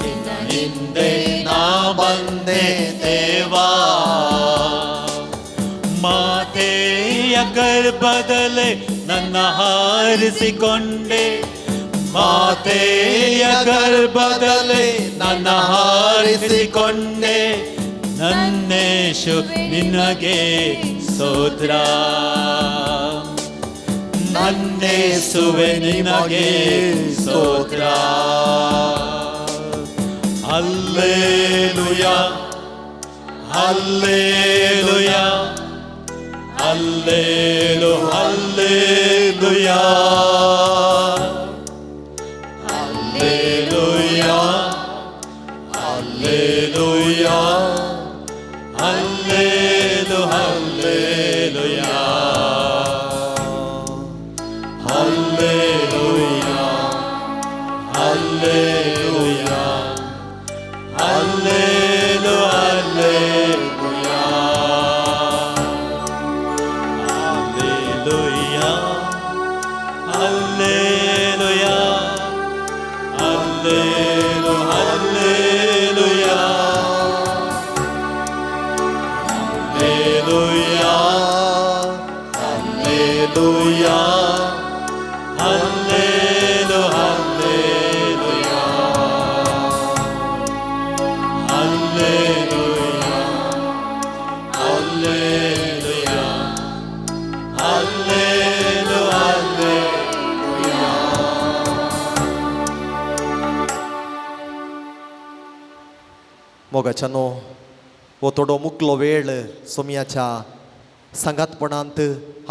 ನಿನ್ನ ಹಿಂದೆ ನಾ ಬಂದೆ ದೇವಾ. ಮಾತೆಯ ಗರ್ಭದಲ್ಲೇ ನನ್ನ ಹಾರಿಸಿಕೊಂಡೆ, ಮಾತೆಯ ಗರ್ಭದಲ್ಲೇ ನನ್ನ ಹಾರಿಸಿಕೊಂಡೆ. ನನ್ನೇಶು ನಿನಗೆ ಸ್ತೋತ್ರ, ನನ್ನೇಸುವೆ ನಿನಗೆ ಸ್ತೋತ್ರ. ಅಲ್ಲೇಲುಯಾ, ಅಲ್ಲೇಲುಯಾ, ಅಲ್ಲೇಲು ಅಲ್ಲೇಲುಯಾ, ಅಲ್ಲೇಲುಯಾ, ಅಲ್ಲೇಲುಯಾ, ಅಲ್ಲೇಲು ಅಲ್ಲೇಲುಯಾ, ಅಲ್ಲೇಲುಯಾ, ಅಲ್ಲೇಲುಯಾ, ಅಲ್ಲೇಲು ಅಲ್ಲೇಲುಯಾ, ಅಲ್ಲೇಲುಯಾ, ಅಲ್ಲೇಲುಯಾ, ಅಲ್ಲೇಲು ಅಲ್ಲೇಲುಯಾ, ಅಲ್ಲೇಲುಯಾ, ಅಲ್ಲೇಲುಯಾ, ಅಲ್ಲೇಲು ಅಲ್ಲೇಲುಯಾ, ಅಲ್ಲೇಲುಯಾ, ಅಲ್ಲೇಲುಯಾ, ಅಲ್ಲೇಲು ಅಲ್ಲೇಲುಯಾ. मोगाच्यानो, हो थोडो मुकलो वेळ सोमयाच्या सांगातपणांत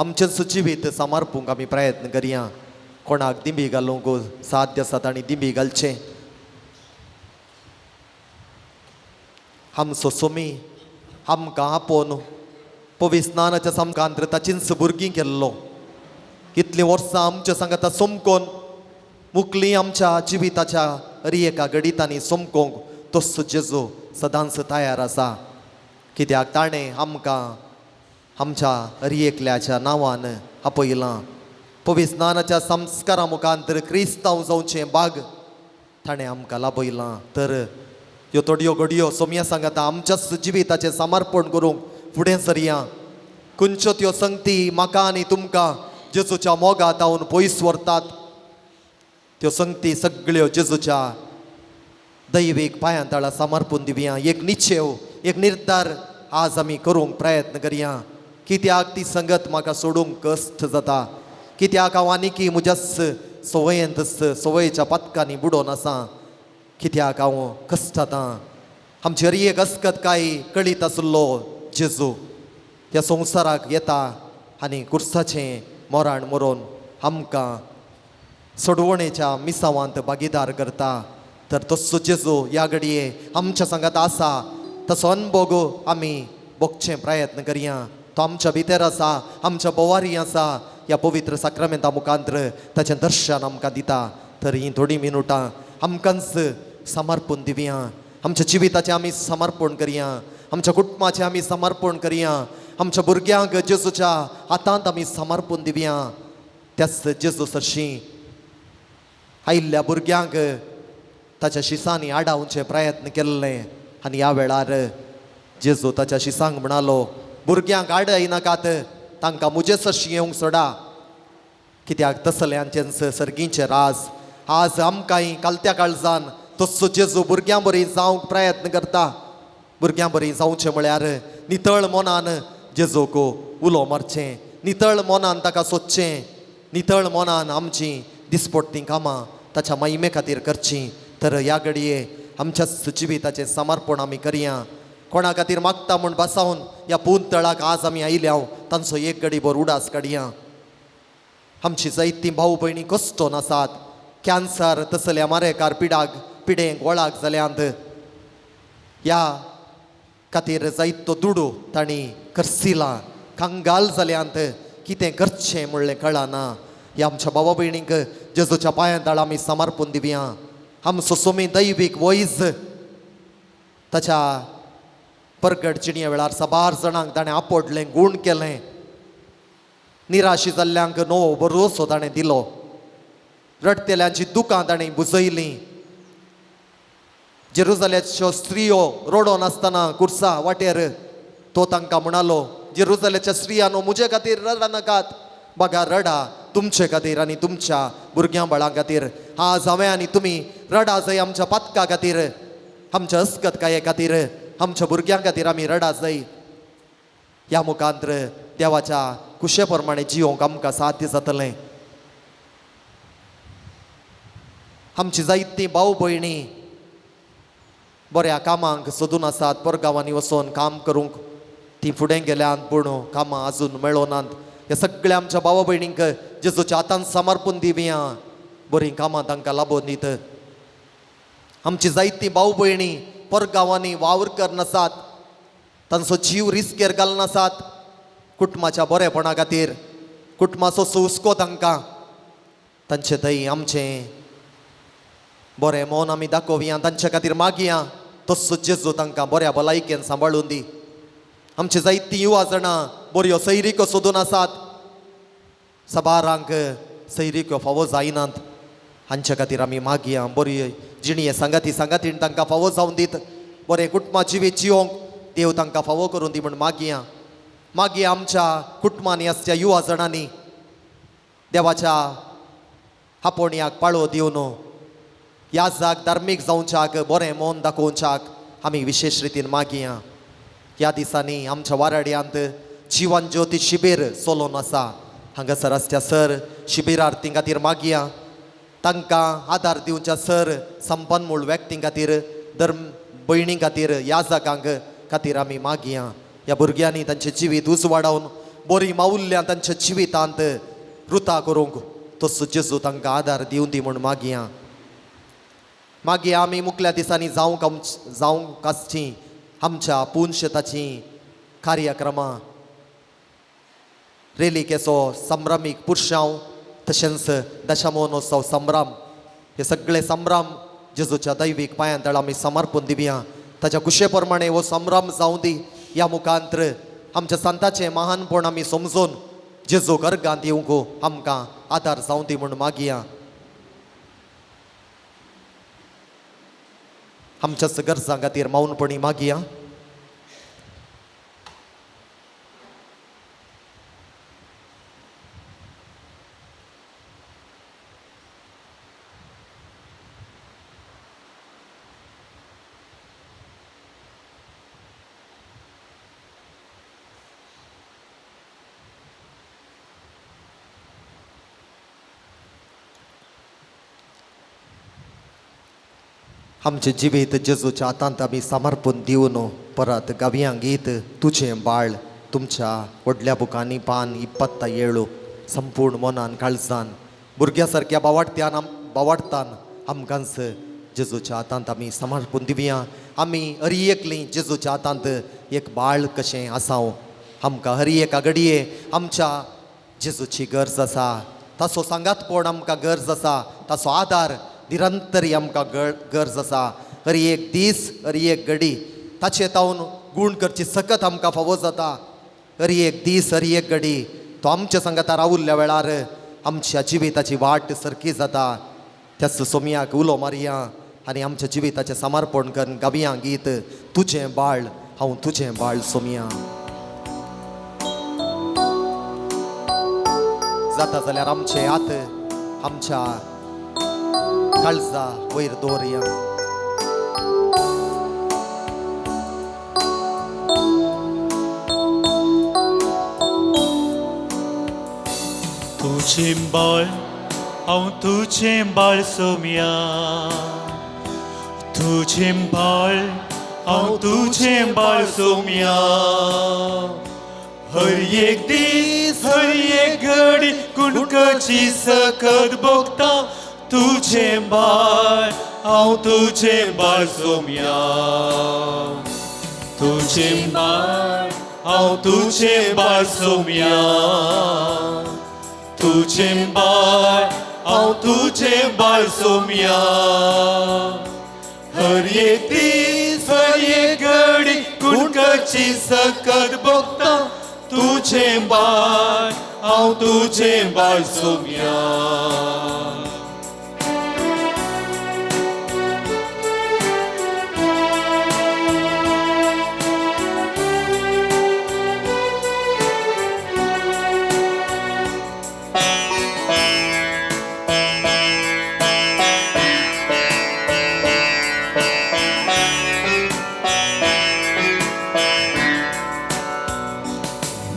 आमचें जिवीत समर्पूंक आमी प्रयत्न करया. कोणाक दिंबी घालूंक साध्य आसा तांणी दिंबी घालचें. आमचो सोमी आमकां आपोवन पवित्र स्नानाच्या सामकांत ताचींच भुरगीं केल्लो. इतलीं वर्सां आमच्या सांगाता सोमकोन मुकली आमच्या जिविताच्या हर एका घडितांनी सोमकोंक तस्सो जेजू सदांच तयार आसा. कित्याक ताणें आमकां आमच्या हर एकल्याच्या नांवान आपयलां. पवित्र स्नानाच्या संस्कारा मुखांतर क्रिस्तांव जावचें बाग ताणें आमकां लाभयलां. तर ह्यो थोड्यो घडयो सोमया सांगाता आमच्याच जिविताचें समर्पण करूंक फुडें सरया. खंयच्यो त्यो संगती म्हाका आनी तुमकां जेजूच्या मोगा तावन पयस व्हरतात, त्यो संगती सगळ्यो जेजूच्या दैवीक पांयां तळा समर्पून दिवया. एक निश्चेव, एक निर्धार आज आमी करूंक प्रयत्न करया. कित्याक ती संगत म्हाका सोडूंक कश्ट जाता, कित्याक हांव आनीकी म्हज्याच संवयेंत संवयेच्या पातकांनी बुडोवन आसा, कित्याक हांव कश्ट जाता. आमची हर एक अस्कत काय कळीत आसलो जेजू ह्या संवसाराक येता आनी कुर्साचें मोराण मरोन आमकां सोडवणेच्या मिसावांत भागीदार करता. तर तस्सो जेजू ह्या घडये आमच्या सांगात आसा, तसो अनभोग आमी भोगचें प्रयत्न करया. तो आमच्या भितर आसा, आमच्या बोवारी आसा. ह्या पवित्र साक्रामेंता मुखांतर ताचें दर्शन आमकां दिता. तर हीं थोडीं मिनुटां आमकांच समर्पण दिवया. आमच्या जिविताचें आमी समर्पण करया, आमच्या कुटुंबाचें आमी समर्पण करया, आमच्या भुरग्यांक जेजूच्या हातांत आमी समर्पण दिवया. त्याच जेजू सरशीं आयिल्ल्या भुरग्यांक ताच्या शिसांनी आडावचे प्रयत्न केल्ले आनी ह्या वेळार जेजू ताच्या शिसांक म्हणालो, भुरग्यांक आडयनाकात, तांकां म्हजे सरशीं येवंक सोडा, कित्याक तसल्यांचेंच सर्गींचें राज. आज आमकांय कालत्या काळजान तस्सो जेजू भुरग्यां बरी जावंक प्रयत्न करता. भुरग्यां बरीं जावचें म्हळ्यार नितळ मनान जेजूक उलो मारचें, नितळ मनान ताका सोदचें, नितळ मनान आमची दिसपट्टीं कामां ताच्या महिमे खातीर करचीं। तर ह्या घडये आमच्या जिविताचें समर्पण आमी करया। कोणा खातीर मागता म्हूण बसावन ह्या पून तळाक आज आमी आयल्या तांचो एक घडी भर उडास काडया। आमची जायतीं भाव भयणी कश्टोन आसात, कॅन्सर तसल्या मारेकार पिडाक पिडेंक वळाक जाल्यांत, ह्या खातीर जायतो दुडू तांणी खर्चिला, कंगाल जाल्यांत, कितें करचें म्हणलें कळना। ह्या आमच्या भावा भयणींक जेजूच्या पांयां तळा आमी समर्पण दिवया। आमचो सोमी दैवीक वैज ताच्या परगट जिणये वेळार साबार जाणांक ताणें आपोडलें, गूण केलें, निराशी जाल्ल्यांक नवो भरोसो ताणें दिलो, रडटेल्यांची दुकां ताणें बुजयलीं। जेरुजाल्याच्यो स्त्रियो रडोन आसतना कुर्सा वाटेर तो तांकां म्हणालो, जेरुजाल्याच्या स्त्रियांनो म्हजे खातीर रडनाकात, बघा रडा तुमचे खातीर आनी तुमच्या भुरग्यां बाळां खातीर। आज हांवें आनी तुमी रडा जाय आमच्या पातका खातीर, आमच्या अस्कतकाये खातीर, आमच्या भुरग्यां खातीर आमी रडा जाय। ह्या मुखांत्र देवाच्या कुशे प्रमाणे जियोंक आमकां साध्य जातलें। आमची जायतीं भाव भयणी बऱ्या कामांक सोदून आसात, परगांवांनी वचोन काम करूंक ती फुडें गेल्यान पूण कामां आजून मेळोनात। ह्या सगळ्या आमच्या भावा भयणींक जेजूच्या हातान समर्पण दिवया, बरीं कामां तांकां लाबोवन दित। आमची जायतीं भाव भयणी परगांवांनी वावर करनासात, तांचो जीव रिस्केर घालनासात कुटुंबाच्या बरेपणा खातीर, कुटुंबाचो सुस्को तांकां, तांचे थंय आमचें बरें मन आमी दाखोवया, तांचे खातीर मागया, तसो जेजू तांकां बऱ्या भलायकेन सांबाळून दी। आमची जायतीं युवा जाणां बऱ्यो सैरिको सोदून आसात, साबारांक सैरिक्यो फावो जायनात, हांचे खातीर आमी मागया, बरी जिणये सांगाती सांगातीन तांकां फावो जावन दीत, बरें कुटुंबा जिवीत जिवोंक देव तांकां फावो करून दी म्हूण मागया। मागीर आमच्या कुटुंबांनी आसच्या युवा जाणांनी देवाच्या आपोवण्याक पाळो दिवन ह्या जाग धार्मीक जावच्याक बरें मन दाखोवच्याक आमी विशेश रितीन मागया। ह्या दिसांनी आमच्या वाराड्यांत जिवन ज्योती शिबीर चलोवन आसा, हांगासर आसच्या सर शिबिरार्थीं खातीर मागया, तांकां आदार दिवच्या सर संपन्न मूळ व्यक्तीं खातीर, धर्म भयणीं खातीर, ह्या जागांक खातीर आमी मागया। ह्या भुरग्यांनी तांचें जिवीत उजवाडावन बरीं मावुल्ल्यां तांच्या जिवितांत रुता करूंक तसो जेजू तांकां आदार दिवं दी म्हूण मागया। मागीर आमी मुखल्या दिसांनी जावंक जावंक आसचीं आमच्या पुनशेताचीं कार्यक्रमां, रेलिकेचो संभ्रमीक पुरशांव तशेंच दशमोनोत्सव संभ्रम, हे सगळे संभ्रम जेजूच्या दैवीक पांयां तळा आमी समर्पण दिवया। ताच्या कुशे प्रमाणे हो संभ्रम जावं दी। ह्या मुखांत्र आमच्या संताचें महानपण आमी समजून जेजूक अर्गांत येवंक आमकां आदार जावं दी म्हूण मागया। आमच्याच गरजां खातीर मौनपणी मागया। आमचें जिवीत जेजूच्या हातांत आमी समर्पण दिवन परत गावया गीत तुजें बाळ तुमच्या व्हडल्या बुकांनी पान 27 संपूर्ण मनान काळजान भुरग्या सारक्या बावाडत्यान बावाडतान आमकांच जेजूच्या हातांत आमी समर्पण दिवया। आमी हरी एकली जेजूच्या हातांत एक बाळ कशें आसाव, आमकां हरी एका घडये आमच्या जेजूची गरज आसा, ताचो सांगातपण आमकां गरज आसा, ताचो आदार निरंतरी आमकां गरज आसा। हरी एक दीस हरी एक घडी ताचे तावन गूण करची सकत आमकां फावो जाता। हरी एक दीस हरी एक घडी तो आमच्या सांगाता रावुल्ल्या वेळार आमच्या जिविताची वाट सारकी जाता। त्याच सोमयाक उलो मारया आनी आमच्या जिविताचें समर्पण करून गावया गीत तुजें बाळ हांव तुजें बाळ सोमया। जाता जाल्यार आमचे हात आमच्या काळजा वयर दवरया। तुजें बाळ हांव तुजें बाळ सोम्या, तुजें बाळ हांव तुजें बाळ सोम्या. हर एक दीस हर एक घडी कुणकची सकत भोगता, तुजें बाळ हांव तुजें बाळ सोम्या, तुजें बाळ हांव तुजें बाळ सोम्या, तुजें बाळ हांव तुजें बाळ सोम्या. हर एक दीस हर एक घडी कुणकची सकत भोगता, तुजें बाळ हांव तुजें बाळ सोम्या.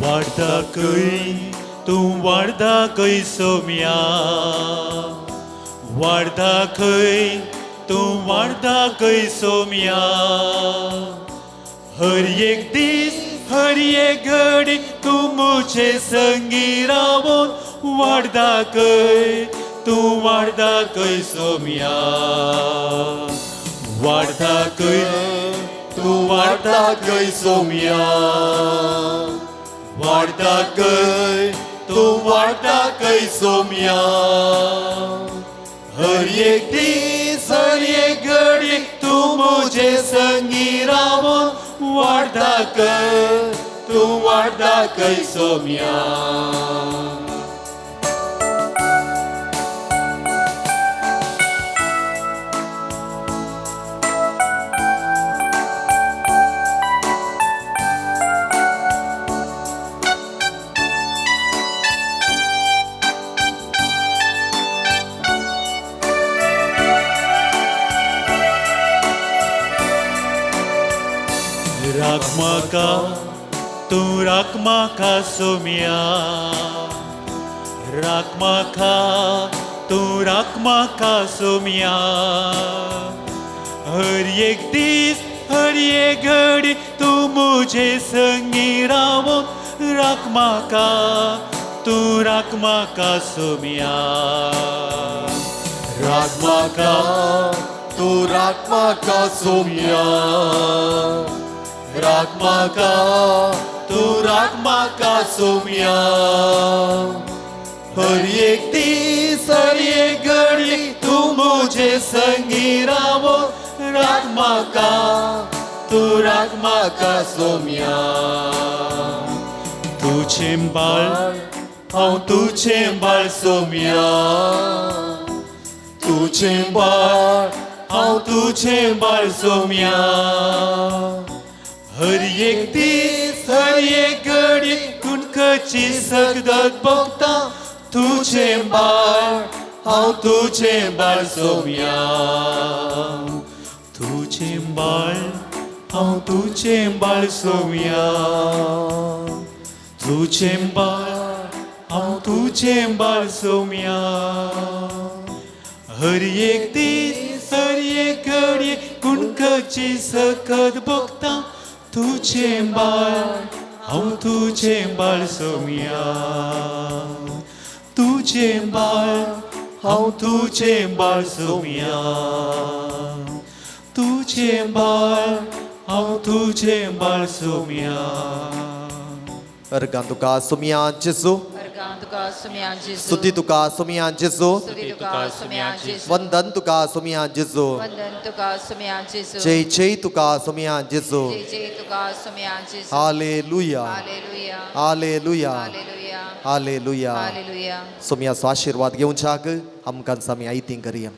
वाडदाकय तूं वाडदाकय सोम्या, वाडदाकय तूं वाडदाकय सोम्या. हर एक दीस हर एक घडी तूं म्हजे संगी रावून वाडदाकय तूं वाडदाकय सोम्या, वाडदाकय तूं वाडदाकय सोम्या, वाडदाकय तूं वाडदाकय सोम्या. हर एक दीस हर एक घडी तूं म्हजे संगी रावून वाडदाकय तूं वाडदाकय सोम्या. राख म्हाका तूं राख म्हाका सोम्या, राख म्हाका तूं राख म्हाका सोम्या. हर एक दीस हर एक घडी तूं म्हजे संगी रावून राख म्हाका तूं राख म्हाका सोम्या, राख म्हाका तूं राख म्हाका सोम्या, राख म्हाका तूं राख म्हाका सोम्या. हर एक दीस हर एक घडी तूं म्हजे संगी रावून राख म्हाका तूं राख म्हाका सोम्या. तुजें बाळ हांव तुजें बाळ सोम्या, तुजें बाळ हांव तुजें बाळ सोम्या. हर एक दीस हर एक घडी कुणकची सकत भोगता, तुजें बाळ हांव तुजें बाळ सोम्या, तुजें बाळ हांव तुजें बाळ सोम्या, तुजें बाळ हांव तुजें बाळ सोम्या. हर एक दीस हर एक घडी कुणकची सकत भोगता, तुजें बाळ हांव तुजें बाळ सोम्या, तुजें बाळ हांव तुजें बाळ सोम्या, तुजें बाळ हांव तुजें बाळ सोम्या. अर्गां तुका सोम्या जेजू, तुका सोम्या जेजू, स्तुती तुका सोम्या जेजू, स्तुती तुका सोम्या जेजू, वंदन तुका सोम्या जेजू, वंदन तुका सोम्या जेजू, जय जय तुका सोम्या जेजू. जय जय तुका सोम्या जेजू. हालेलुया, हालेलुया, हालेलुया, हालेलुया, हालेलुया. हालेलुया. सोम्याचो आशिर्वाद घेवच्याक आमकां आमी आयतीं करया.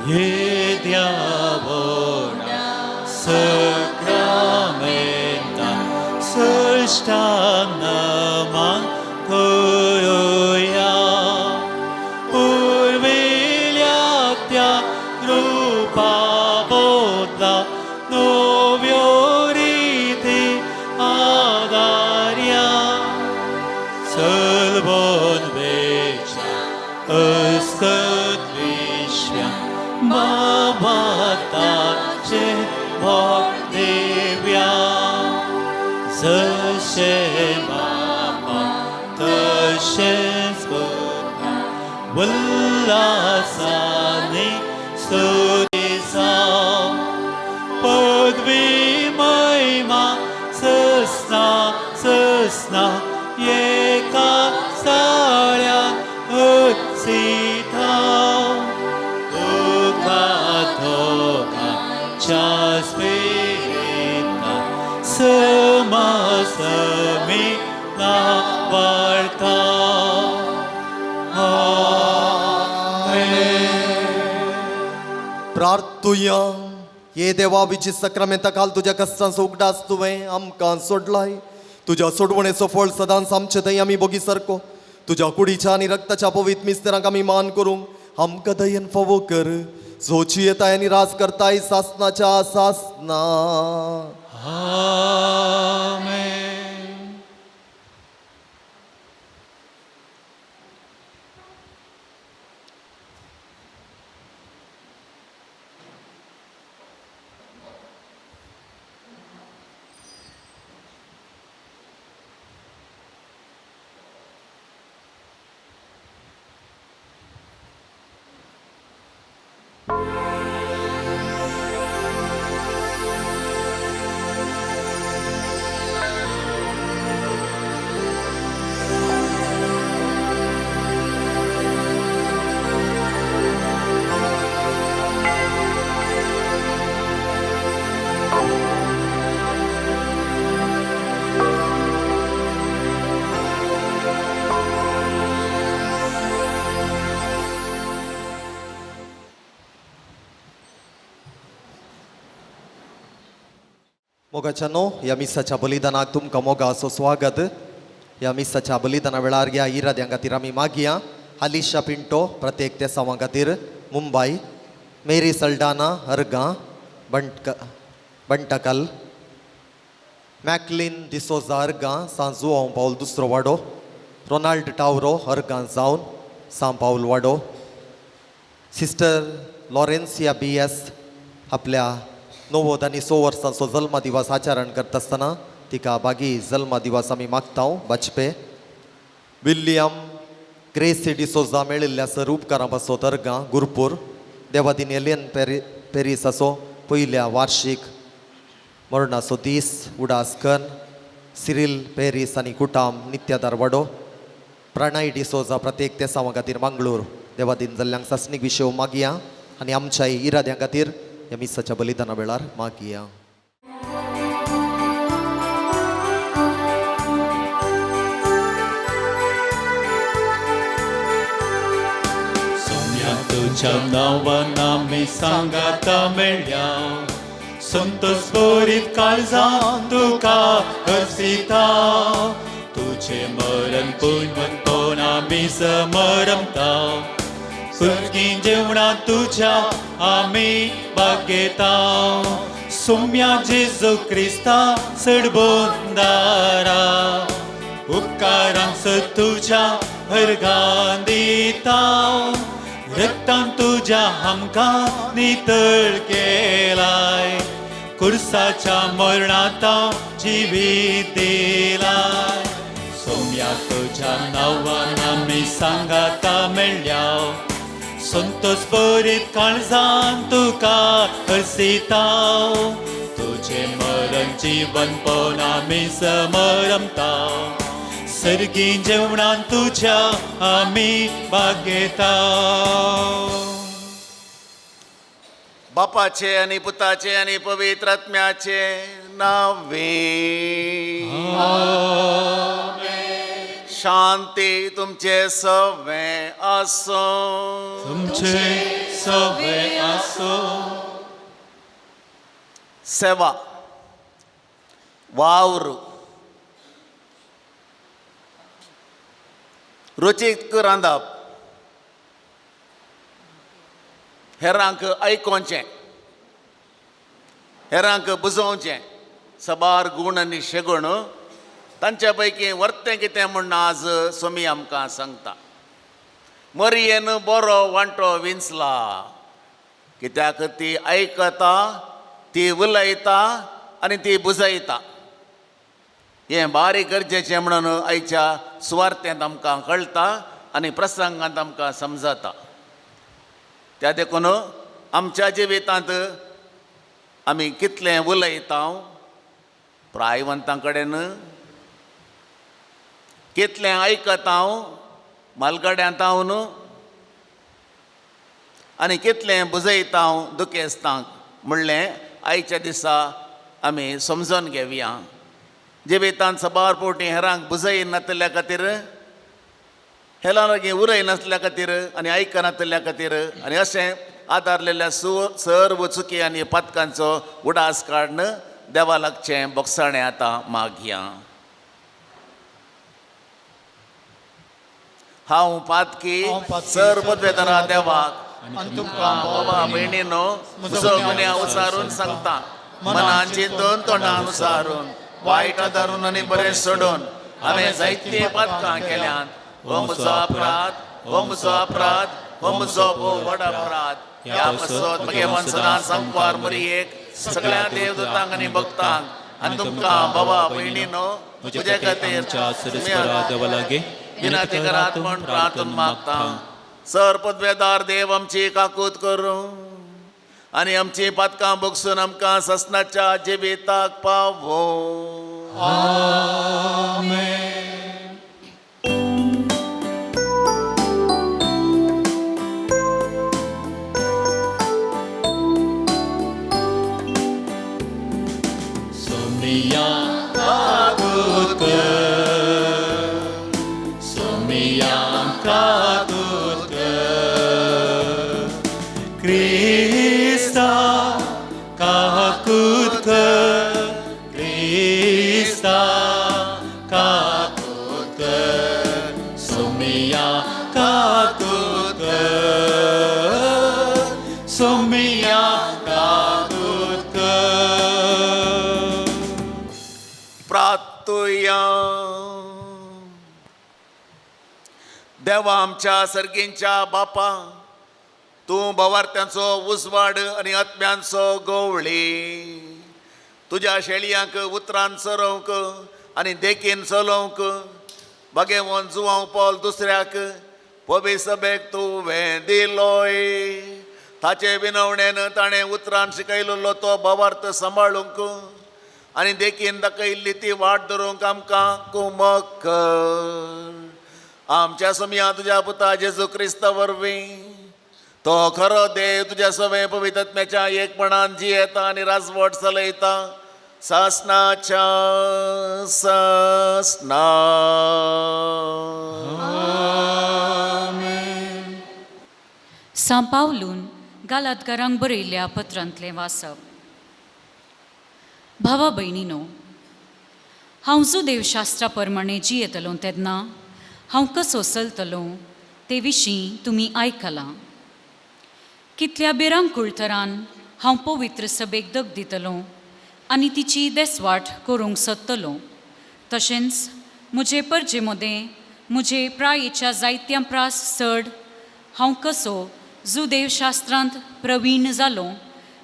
येद्या व्हडा सक्रामेंताक नव्यो रिती आदार्या चलबोन वेच्या अस्कत विश्व्या बाबाताचे भोग दिव्या जशें बाबा तशेंच पुता उल्हासानी स्तुती जावं पदवी महिमा ससना ससना एका साळ्या उत्सिता तुका धोकाच्या स्पिरिता समसमी नावार्ता. प्रार्थुया. हे देवा विची सक्रामेंता काल तुज्या कश्टांचो उगडास तुवें आमकां सोडलाय. तुज्या सोडवणेचो फळ सदांच आमचे थंय आमी बोगी सारको तुज्या कुडीच्या आनी रक्ताच्या पवित्र मिस्तेरांक आमी मान करूंक आमकां दयेन फावो कर, जोची येताय आनी राज करताय सासनाच्या सासना. आमेन. मोगाच्यानो, ह्या मिसाच्या बलिदानाक तुमकां मोगाचो स्वागत. ह्या मिसाच्या बलिदाना वेळार ह्या इराद्यां खातीर आमी मागया. आलिशा पिंटो प्रत्येक तेसांवां खातीर मुंबय, मेरी सल्डाना अर्गां बंटकल, मॅकलीन डिसोजा अर्गां सांजुआंव पावल दुसरो वाडो, रोनाल्ड टावरो अर्गां जावन सां पावल वाडो, सिस्टर लॉरेन्सिया बी एस आपल्या 90 आनी 100 वर्सांचो जल्मदिवस आचरण करता आसतना तिका बागी जल्मदिवस आमी मागता. बाजपे विल्यम ग्रेसी डिसोजा मेळिल्ल्या सर उपकारां पासत अर्गां गुरपूर, देवादीन एलियन पेरीस असो पयल्या वार्शीक मरणाचो दीस उडास कन सिरील पेरीस आनी कुटाम नित्यादार वाडो, प्रणय डिसोजा प्रत्येक तेसांवां खातीर मंगळूर. देवादीन जाल्ल्यांक सासणीक विशय मागया आनी आमच्या इराद्यां खातीर ह्या मिसाच्या बलिदाना वेळार मागया. सोम्या तुझ्या नांवान आमी सांगाता मेळ्या, संतोष भरीत काळजान तुका हर्षिता. तुझे मरण पुनवंतोन आमी समरमता, सुर्गी जेवणा तुझ्या आमी बागेता. सोम्या जेजू क्रिस्ता सडबोंदारा, उपकारांस तुझ्या हरगान दिता. रक्तान तुझ्या आमकां नितळ केलाय, कुर्साच्या मरणांत जिवीत दिलाय. सोम्या तुझ्या नांवान आमी सांगाता मेळ्ळ्या, संतोष भरीत काळजान तुका हर्षिता. तुझे मरण जीवन पण आमी समरमता, सर्गी जेवणान तुझ्या आमी बागेता. बापाचे आनी पुताचे आनी पवित्र आत्म्याचे नावे. आमेन. शांती तुमचे सवे आसूं. तुमचे सवे आसूं. सेवा वावर रुचीक रांदप, हेरांक आयकोवचें, हेरांक बुजोवचें सबार गूण आनी शेगूण तांच्या पैकी वर्तें कितें म्हूण आज सोमी आमकां सांगता. मरयेन बरो वांटो विंचला, कित्याक ती आयकता, ती उलयता आनी ती बुजयता. हें बारीक गरजेचें म्हणून आयच्या सुवार्थेंत आमकां कळटा आनी प्रसंगांत आमकां समजता. त्या देखून आमच्या जिवितांत आमी कितलें उलयता प्रायवंतां कडेन, कितलें आयकता मालगड्यांत हांव आनी कितलें बुजयता दुखेस्तांक म्हणलें आयच्या दिसा आमी समजून घेवया. जिवितांत सबार फावटी हेरांक बुजय नासल्या खातीर, हेरां लागीं उरय नासल्या खातीर आनी आयकनासल्या खातीर आनी अशें आदारलेल्या सर्व चुकी आनी पातकांचो उडास काडून देवा लागचें बोगसाणें आतां मागया. हांव पातकी सर पदवेदारा देवाक आनी तुमकां बाबा भयणीनो म्हजो गुन्यांव उचारून सांगता, मनान चिंतून तोंडान उचारून वायट आदारून आनी बरें सोडून हांवें जायतीं पातकां केल्यांत. हो म्हजो अपराध, हो म्हजो अपराध, हो म्हजो भोव व्हड अपराध. ह्या पासत म्हगे मन सदां सांगपार मरयेक सगळ्या देवदूतांक आनी भक्तांक आनी तुमकां बाबा भयणीनो म्हजे खातीर विनंती करात म्हूण प्रार्थून मागता. सर पदवेदार देव आमची काकूत करूं आनी आमची पातकां बगसून आमकां ससनाच्या जिविताक पावो. सोमिया काकूत कर, सोमिया काकूत कर, क्रिस्ता काकूत कर, क्रिस्ता काकूत कर, सोमिया काकूत कर, सोमिया काकूत कर. प्रार्थुया. देवा आमच्या सर्गींच्या बापा, तूं भवार्थ्यांचो उजवाड आनी आत्म्यांचो गवळी. तुज्या शेळयांक उतरान चरोवंक आनी देखीन चलोवंक बागेवन जुवांव पोल दुसऱ्याक पवी सभेक तुवें दिलोय. ताचे विनवणेन ताणें उतरान शिकयलेलो तो भवार्थ सांबाळूंक आनी देखीन दाखयल्ली ती वाट धरूंक आमकां कुमक कर. आमच्या समया तुज्या पुता जेजू क्रिस्ता वरवीं, तो खरो देव तुज्या सवे पवित्रत्म्याच्या एकपणान जियेता आनी राजवट चलयता सासनाच्या सासना. सां पावलून गालातकारांक बरयल्ल्या पत्रांतलें वाचप. भावा भयणीनो, हांव जुदेवशास्त्रा प्रमाणे जियेतलो तेन्ना हांव कसो चलतलो ते विशीं तुमी आयकलां. कितल्या भिरांकूळ तरान हांव पवित्र सभेक दग दितलो आनी तिची देसवाट करूंक सोदतलो. तशेंच म्हजे परजे मदें म्हजे प्रायेच्या जायत्या प्रास चड हांव कसो जुदेवशास्त्रांत प्रवीण जालो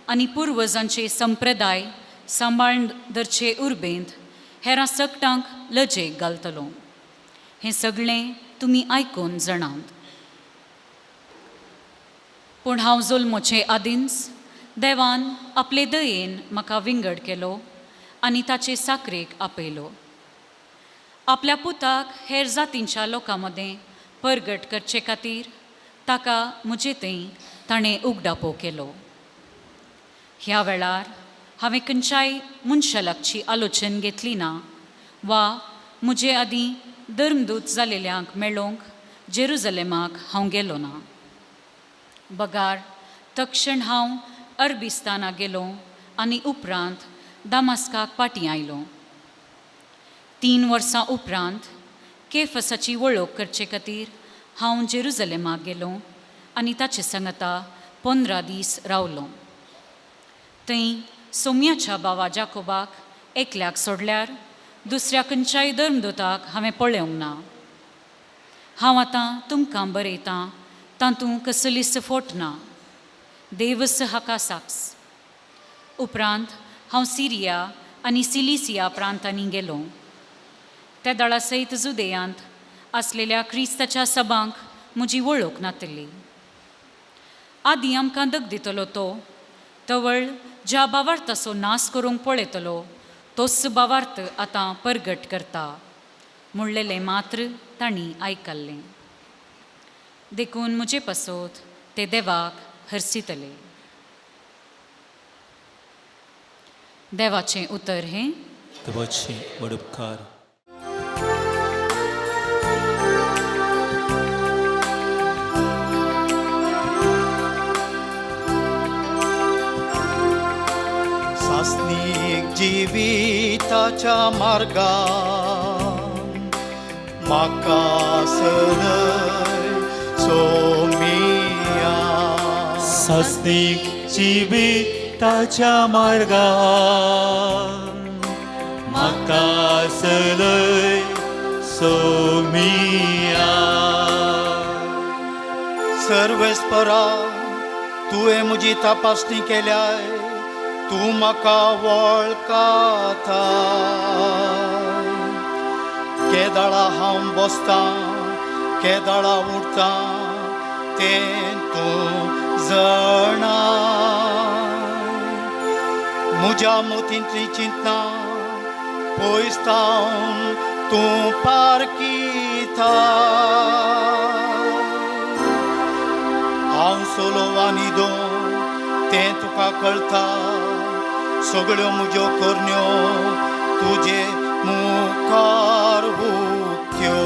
आनी पुर्वजांचे संप्रदाय सांबाळून धरचे उर्बेंत हेरां सगटांक लजेक घालतलो. हें सगळें तुमी आयकून जाणात. पूण हांव जल्मोचे आदींच देवान आपले दयेन म्हाका विंगड केलो आनी ताचे साकरेक आपयलो. आपल्या पुताक हेर जातींच्या लोकां मदें परगट करचे खातीर ताका म्हजे थंय ताणें उगडापो केलो. ह्या वेळार हांवें खंयच्याय मनशा लागची आलोचन घेतली ना वा म्हजे आदीं धर्मदूत जालेल्यांक मेळोवंक जेरुजलेमाक हांव गेलो ना. बगार तक्षण हांव अरबिस्ताना गेलो आनी उपरांत दामास्काक फाटीं आयलो. 3 वर्सां उपरांत केफसाची वळख करचे खातीर हांव जेरुजलेमाक गेलो आनी ताचे सांगता 15 दीस रावलो. थंय सोम्याच्या बावा जाकोबाक एकल्याक सोडल्यार दुसऱ्या खंयच्याय धर्मदूताक हांवें पळोवंक ना. हांव आतां तुमकां बरयतां तातूंत कसलीच फोट ना. देवस हाका साक्स. उपरांत हांव सिरिया आनी सिलिसिया प्रांतांनी गेलो. त्या दळा सयत जुदेयांत आसलेल्या क्रिस्ताच्या सभांक म्हजी वळख नातिल्ली. आदीं आमकां दग दितलो तो तवळ ज्या बावार्थाचो नाश करूंक पळयतलो तोच बावार्थ आतां परगट करता म्हणलेलें मात्र तांणी आयकल्लें. देखून म्हजे पासत ते देवाक हरसितले. देवाचें उतर हें. देवाचे व्हड उपकार. सासनीक जिविताच्या मार्गान म्हाका सलय सोमिया. सासनीक जिविताच्या मार्गान म्हाका सलय सोमिया. सर्वेस्परा तुवें म्हजी तपासणी केल्याय, तूं म्हाका वळखता. केदळा हांव बसतां केदळा उठतां तें तूं जाणा. म्हज्या मतींतलीं चिंतनां पयस थावन तूं पारखिता. हांव सोलो आनी दोन तें तुका कळटा. सगळ्यो म्हज्यो करण्यो तुजे मुखार उक्त्यो.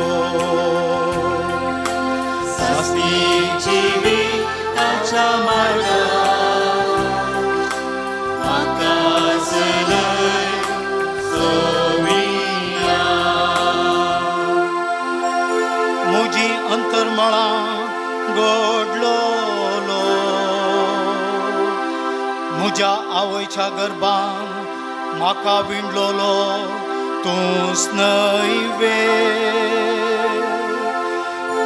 सासनीक जिविताच्या मार्गान म्हाका सलय सोमिया. म्हजी अंतरमळां गोडलोलो, म्हज्या आवयच्या गर्भान म्हाका विणलोलो तूंच न्हय वे.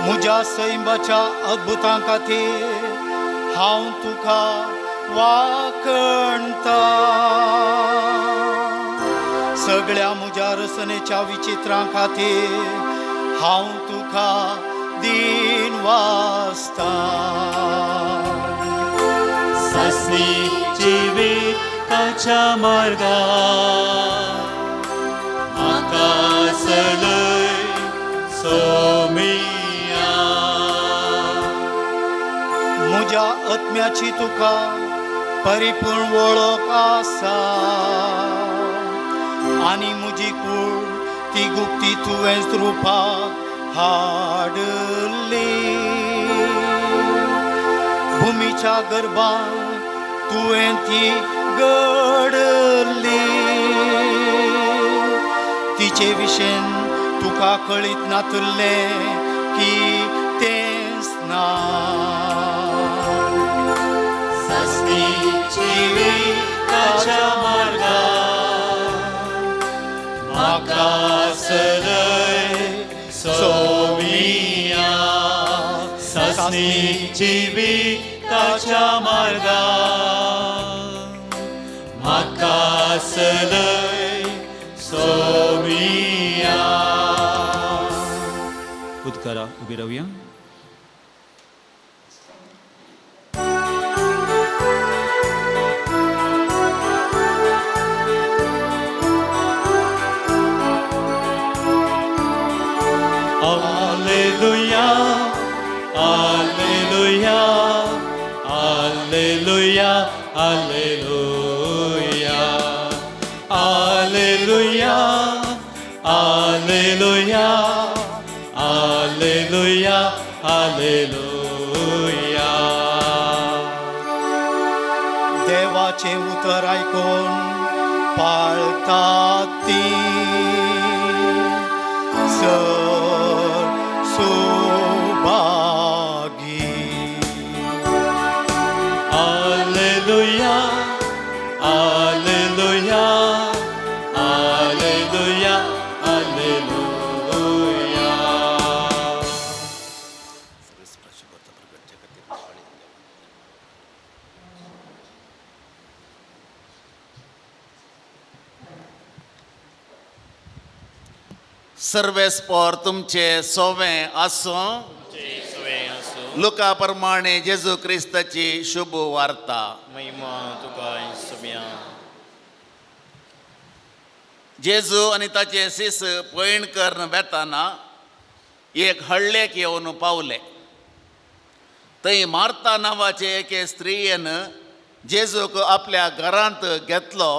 म्हज्या सैमाच्या अद्भुतां खातीर हांव तुका वाखणता. सगळ्या म्हज्या रचनेच्या विचित्रां खातीर हांव तुका दीन वाचता. सासनीक जिविताच्या मार्गान म्हाका सलय सोमिया. म्हज्या आत्म्याची तुका परिपूर्ण वळख आसा आनी म्हजी कूड ती गुप्ती तुवेंच रुपाक हाडली. भुमीच्या गर्भान तुवें ती घडली. तिचे विशेन तुका कळीत नातुल्लें की तेंच ना. सासनीक जिविताच्या मार्गान म्हाका सलय सोमिया. सासनीक जिविताच्या मार्गान म्हाका सलय सोमिया. उदकारा उबी रावया. Alleluia, Alleluia, Alleluia, Alleluia, Alleluia, Alleluia, Alleluia, Alleluia. देवाचें उतर आयकून पाळतात ती सर सुभागी. Alleluia, Alleluia. सर्वेस्पोर तुमचे सोवें आसूं. लुका प्रमाणे जेजू क्रिस्ताची शुभ वार्ता. महिमा तुका सोम्या. जेजू आनी ताचे शिस पयण करून वेताना एक हळ्ळेक येवन पावले. थंय मार्ता नांवाचे एके स्त्रियेन जेजूक आपल्या घरांत घेतलो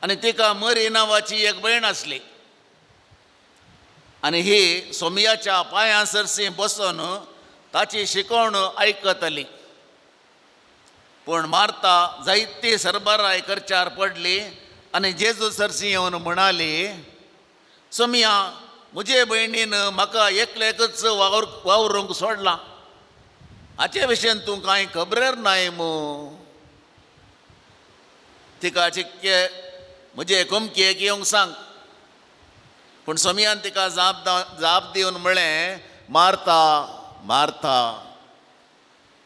आनी तिका मरी नांवाची एक भयण आसली आनी ही सोमयाच्या पांयां सरशी बसून ताची शिकवण आयकतली. पूण मार्ता जायती सरबराय करच्यार पडली आनी जेजू सरशी येवन म्हणाली, सोमया, म्हजे भयणीन म्हाका एकलेकच वावरूंक सोडलां, हाचे विशयन तूं कांय खबरेर नाय मू. तिका चिक्के म्हजे कुमकेक येवंक सांग. पूण सोमयान तिका जाप दिवन म्हळें, मार्ता मार्ता,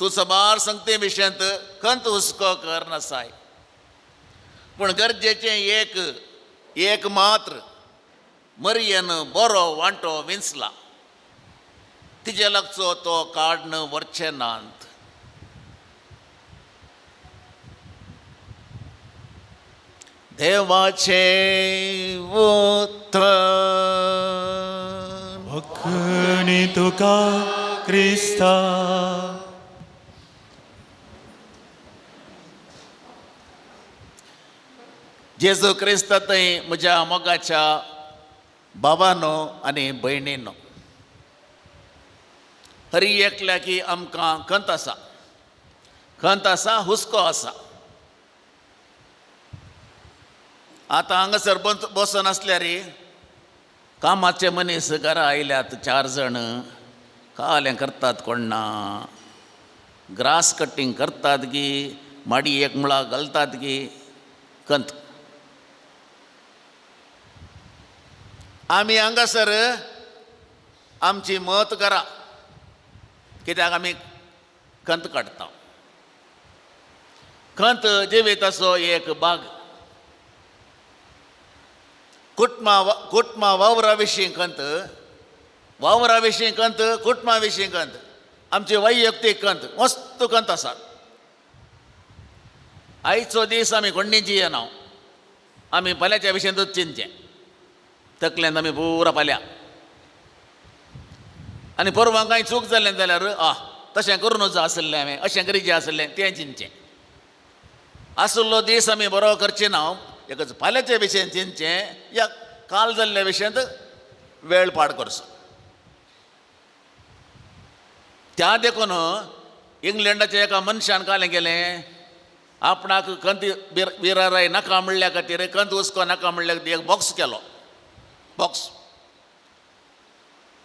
तूं सबार संगते विशयांत खंत हुस्को कर नासाय, पूण गरजेचें एक एक मात्र. मरियन बरो वांटो विंचला, तिजे लागचो तो काड्न व्हरचे नात. देवाचें उतर. अखणी तुका क्रिस्ता. जेजू क्रिस्ता थंय म्हज्या मोगाच्या बाबानो आनी भयणीनो, हरी एकल्याकी आमकां खंत आसा, खंत आसा, हुस्को आसा. आतां हांगासर बसून आसल्यार कामाचे मनीस घरा आयल्यात 4 जाण, कालें करतात कोण ना, ग्रास कटींग करतात गी, माडी एक मुळा घालतात गी, खंत. आमी हांगासर आमची मत करा, कित्याक आमी खंत काडटा. खंत जिविताचो एक भाग. कुटुंबा वावरा विशीं खंत, वावरा विशीं खंत, कुटुंबा विशीं खंत, आमची वैयक्तीक खंत, मस्त खंत आसात. आयचो दीस आमी कोण्णीची येना, आमी फाल्यांच्या विशयांतूच चिंतचें, तकल्यान आमी पुरा फाल्यां. आनी परवां कांय चूक जालें जाल्यार आ तशें करूं नजो आसलें हांवें, अशें करीचें आसलें, तें चिंतचें. आसलो दीस आमी बरो करचे ना, एकच फाल्यांच्या विशयान चिंतचें या काल जाल्ल्या विशयांत वेळ पाड करचो. त्या देखून इंग्लंडाच्या एका मनशान कालें केलें, आपणाक खंत बिराराय नाका म्हणल्या खातीर, खंत हुस्को नाका म्हणल्या खातीर एक बॉक्स केलो, बॉक्स.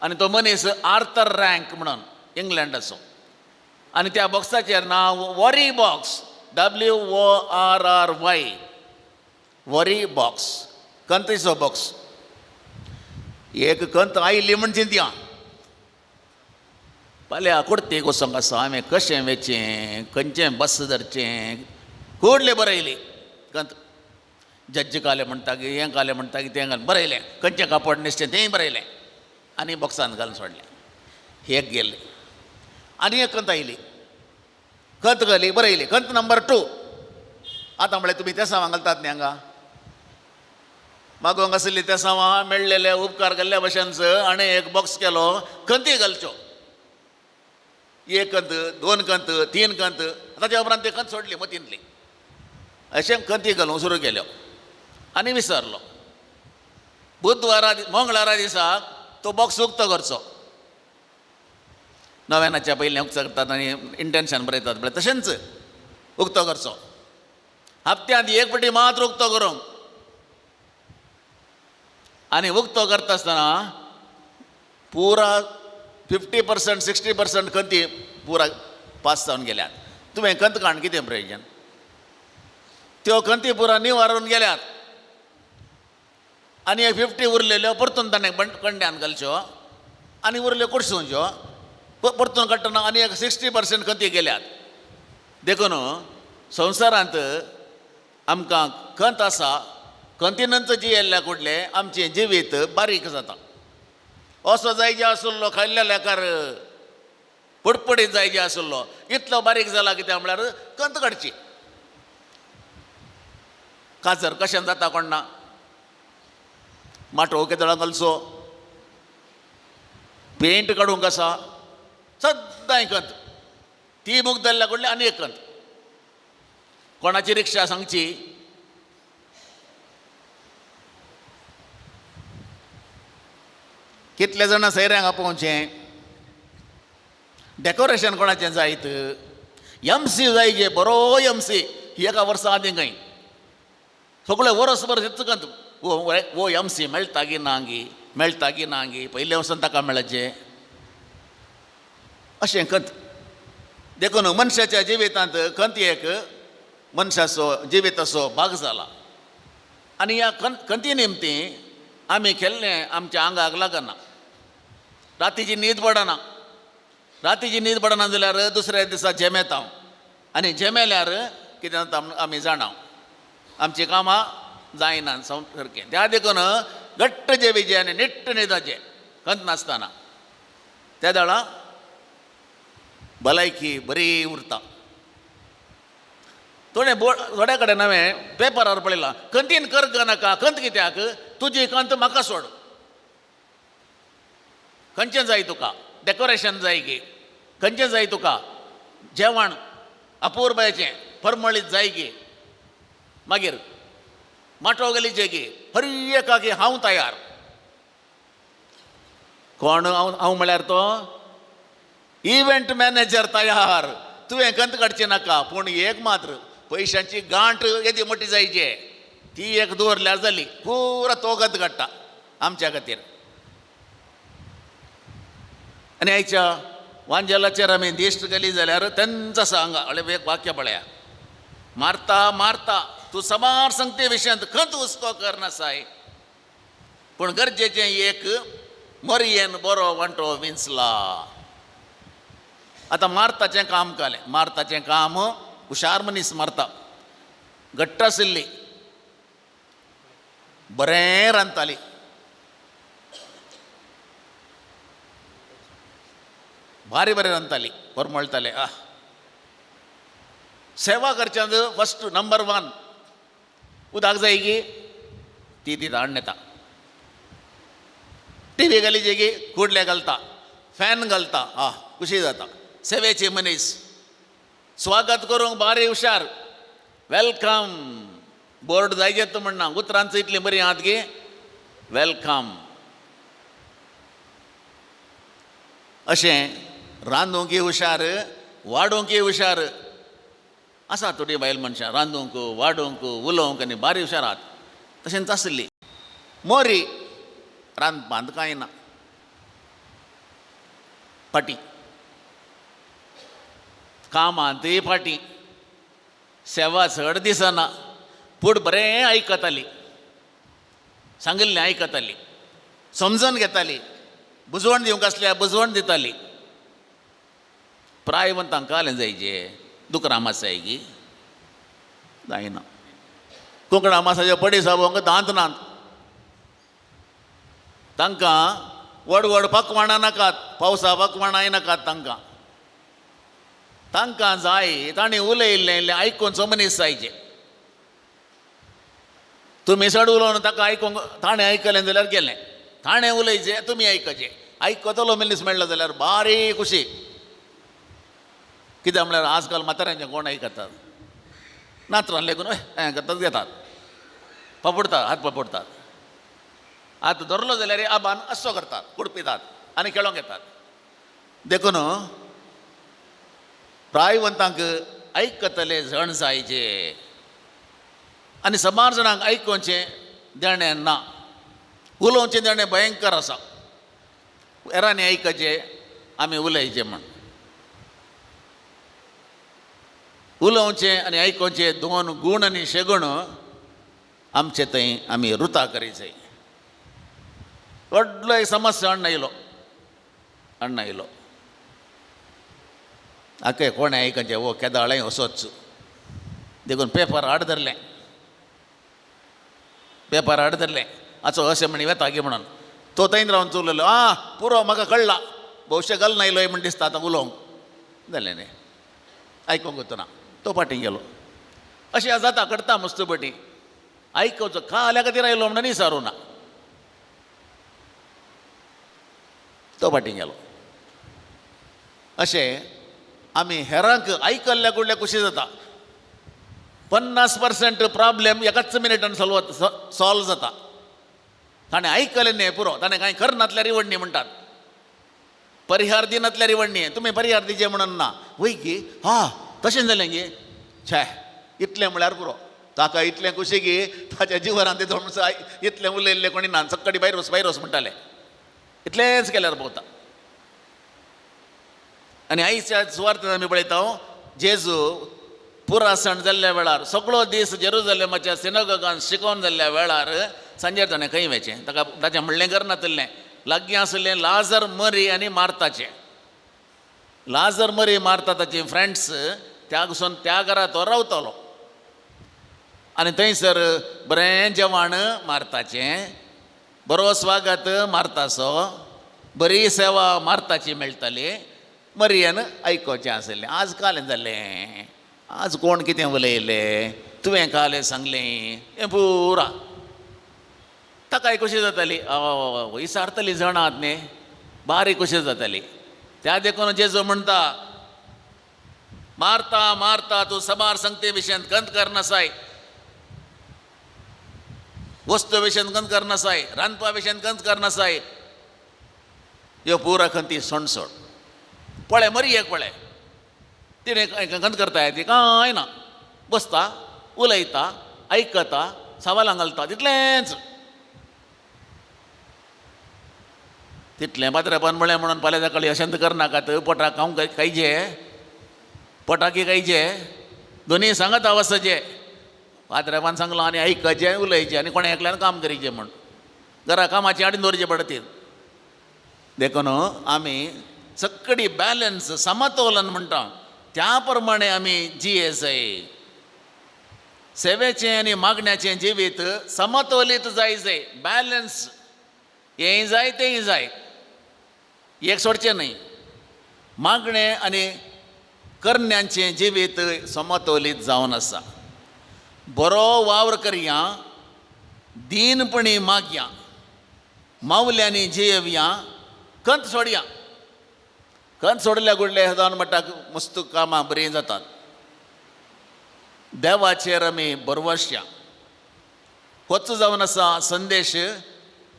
आनी तो मनीस आर्थर रँक म्हणून इंग्लंडाचो, आनी त्या बॉक्साचेर नांव worry box, WORRY, worry box, खंतीचो box. एक खंत आयली म्हण चिंतया, फाल्यां कुर्तेक वचोंक आसा, हांवें कशें वेचें, खंयचें बस धरचें, कुडले बरयली खंत. जज्ज काले म्हणटा की हें कालें म्हणटा की तें घालून बरयलें, खंयचें कापड न्हेसचें तेंय बरयलें आनी बॉक्सांत घालून सोडलें. एक गेलें आनी एक खंत आयली, खंत घाली, बरयली, खंत नंबर 2. आतां म्हळें तुमी तेसांवां घालतात न्ही हांगा, मागोवंक आशिल्ली तेसांवां मेळ्ळेले उपकार केल्ल्या भशेनच आनी एक बॉक्स केलो, खंती घालच्यो, एक खंत, 2 खंत, 3 खंत. ताच्या उपरांत ते खंत सोडली मतींतली, अशें खंती घालूंक सुरू केल्यो आनी विसरलो. बुधवारा मंगळारा दिसाक तो बॉक्स उक्तो करचो, नव्यानाच्या पयलीं उक्तो करतात आनी इंटेन्शन बरयतात पळय तशेंच उक्तो करचो. हप्त्यांत एक फावटी मात्र उक्तो करूंक, आनी उक्तो करता आसतना पुरा 50% 60% खंती पुरा पास जावन गेल्यात. तुवें खंत काडून कितें प्रयोजन, त्यो खंती पुरा निवारून गेल्यात आनी एक 50 उरलेल्यो परतून ताणें कंड्यान घालच्यो आनी उरल्यो कुडसूंच्यो, परतून काडटना आनी एक 60% खंती गेल्यात. देखून संवसारांत आमकां खंत आसा, कंतिनंच जियेल्ल्या कुडलें आमचें जिवीत बारीक जाता. असो जाय जे आसलो खाल्ल्या लेकार पडपडीत जाय जे आसलो इतलो बारीक जाला कित्याक म्हळ्यार कंत काडची. काजर कशें जाता कोण ना, माटोव केदळां घालचो, पेंट काडूंक आसा, सद्दां कंत. ती मुगदल्ल्या कडली आनी एक कंत. कोणाची रिक्षा सांगची, कितले जाणां सैऱ्यांक आपोवचें, डेकोरेशन कोणाचें जायत, एम सी जायचे, बरो एम सी एका वर्सा आदीं खंय सगळें वर्स भर हेच कंत. वो वो एम सी मेळटा गी ना गी, मेळटा गी ना गी, पयलें वचून ताका मेळचें अशें कंत. देखून मनशाच्या जिवितांत कंत एक मनशाचो जिविताचो भाग जाला. आनी ह्या कंती निमती आमी केल्लें आमच्या आंगाक लागना. रातीची न्हीद पडना, रातीची न्हीद पडना जाल्यार दुसऱ्या दिसा झेमेता हांव, आनी झेमेल्यार कितें जाता आमी जाणा, आमचीं कामां जायना सारकें. त्या देखून घट्ट जेवीचें आनी निट्ट न्हिदाचें खंत नासतना, त्या वेळा भलायकी बरी उरता. थोडे थोड्या कडेन हांवें पेपरार पळयलां, खंतीन करक नाका, खंत कित्याक, तुजी खंत म्हाका सोड. खंयचें जाय तुका, डेकोरेशन जाय गी, खंयचें जाय तुका, जेवण अपुरबायेचें परमळीत जाय गी, मागीर माटोव गलीचें गी, हर एका की हांव तयार. कोण हांव? हांव म्हळ्यार तो इव्हेंट मॅनेजर तयार. तुवें खंत काडचें नाका, पूण एक मात्र पयशांची गांठ येदी मोठी जायची, ती एक दवरल्यार जाली, पुरा तो खंत काडटा आमच्या खातीर. आनी आयच्या वांजेलाचेर आमी दिश्ट केली जाल्यार तेंच आसा हांगा. एक वाक्य पळया, मारता मारता तूं समार संगते विशयांत खंत हुस्को करनासाय, पूण गरजेचें एक मरयेन बरो वांटो विंचला. आतां मारताचें काम केलें, मारताचें काम हुशार मनीस मारता, घट्ट आशिल्ली, बरें रांदताली, भारी बरें रांदताली, परमळटालें. आ सेवा करच्यांत फस्ट नंबर 1. उदक जाय गी ती ती हाडून येता, टी व्ही घाली गी कुडले घालता, फॅन घालता, आ खुशी जाता. सेवेची मनीस, स्वागत करूंक बारी हुशार, welcome board जायजेत म्हणना, उतरांच इतलीं बरीं आहात गी welcome. अशें रांदूंकय हुशार, वाडूंकय हुशार आसा. थोडीं बायल मनशां रांदूंक, वाडूंक, उलोवंक आनी बारी हुशार आहात. तशेंच आसली मोरी, रांदपांत कांय ना, फाटीं कामांतय फाटीं, सेवा चड दिसना, पूण बरें आयकताली, सांगिल्लें आयकताली, समजून घेताली, बुजवण दिवंक आसल्यार बुजवण दिताली. प्रायवंतांक कालें जायचे, दुकरां मासाय गी जायना, कोंकणा मासाचे पडी साबोंक दांत नात, तांकां व्हड व्हड पकवाणां नाकात, पावसा पकवाणांय नाकात तांकां. तांकां जाय तांणी उलयल्लें इल्लें आयकून मनीस जायचे. तुमी चड उलोवन ताका आयकूंक, ताणें आयकलें जाल्यार गेलें, ताणें उलयचें तुमी आयकचें, आयकतलो मनीस मेळ्ळो जाल्यार बारी खुशी. कित्याक म्हळ्यार आजकाल म्हाताऱ्यांचें कोण आयकतात, नातरान लेगून हें करतात, घेतात, पपडतात, हात पपडतात. आतां धरलो जाल्यार आबान असो करतात, कुडपितात आनी खेळोंक येतात. देखून प्रायवंतांक आयकतले जण जायचे आनी समार जाणांक आयकुचें देणें ना, उलोवचें देणें भयंकर आसा. हेरांनी आयकचें, आमी उलयचें म्हण. उलोवचें आनी आयकुचें दोन गूण आनी शेगूण आमचे थंय आमी रुता करीत. व्हडलो एक समस्या अण्णा येयलो, अण्णा येयलो आके कोणें आयकचें वो केदाळें असोच. देखून पेपर हाड धरलें, पेपर हाडतलें आचो अशें म्हणी वेता गे म्हणून तो थंय रावन चुरलेलो आं पुरो म्हाका कळ्ळा भोवशे गल नायलोय म्हण दिसता आतां उलोवंक जालें न्ही आयकूंक वतना तो फाटीं गेलो. अशें जाता करता मस्त पटी आयकुचो खाल्या खातीर आयलो म्हणून विचारूं ना तो फाटीं गेलो. अशें आमी हेरांक आयकल्ल्या कुडल्या खुशी जाता. 50% प्रॉब्लेम एकाच मिनिटान सॉल्व जाता. ताणें आयकलें न्ही पुरो, ताणें कांय करनातल्यार रिवडणी म्हणटात, परिहार दिनातल्यार रिवडणी, तुमी परिहार दिचे म्हणून ना वय की हा तशें जालें गे छे इतलें म्हळ्यार पुरो. ताका इतलें खुशी की ताच्या जिवनांत ते इतलें उलयल्लें कोणी ना, सक्कडी भायर वच भायर वच म्हणटाले, इतलेंच केल्यार भोवता. आनी आयच्या सुवार्थान आमी पळयता जेजू पुरासण जाल्ल्या वेळार सगळो दीस जेरुजलेमाच्या सिनोगान शिकोवन जाल्ल्या वेळार सांजेर ताणें खंय वचें, ताका ताचें म्हणलें करनातलें, लागीं आसलें लाजर मरी आनी मारताचें, लाजर मरी मारता ताची फ्रेंड्स त्या घुसून त्या घरा तो रावतालो आनी थंयसर बरें जेवण मारताचें, बरो स्वागत मारतासो, बरी सेवा मारताची मेळटाली. मरियन आयकोचें आसलें. आज कालें जालें, आज कोण कितें उलयलें, तुवें कालें सांगलें, हें पुरा ताकाय खुशी जाताली. विसारतली जाणां आहात न्ही, बारीक खुशी जाताली. त्या देखून जेजू म्हणटा मारता मारता तूं सबार संगते विशयांत गंत करनासाय, वस्तू विशयांत गंत करनासाय, रांदपा विशयांत गंत करनासाय, ह्यो पुरा खंती सोंड सोड. पळय मरयेक पळय तिणें गंत करताय ती कांय ना, बसता उलयता आयकता सवालां घालता तितलेंच. तितलें पात्रेपान म्हळें म्हणून फाल्यां सकाळीं अशेंच करनाकात, पोटाक खावंक खायचे, पोटाकी खायचे, दोनूय सांगत वचचें. पात्रेपान सांगलां आनी आयकचें उलयचें आनी कोणें एकल्यान काम करीचें म्हूण घरा कामाचें हाडून दवरचें पडटीत. देखून आमी सगळी बॅलन्स समतोलन म्हणटा त्या प्रमाणे आमी जियेजय. सेवेचें आनी मागण्याचें जिवीत समतोलीत जाय जाय, बॅलन्स, हेंय जाय तेंय जाय, एक सोडचें न्हय. मागणें आनी करण्यांचें जिवीत समतोलीत जावन आसा. बरो वावर करया, दीनपणी मागया, मावल्यांनी जियेवया, कंत सोडया. कंत सोडल्या गुडले हेदान म्हणटा मस्त कामां बरीं जातात. देवाचेर आमी भरवशया. होच जावन आसा संदेश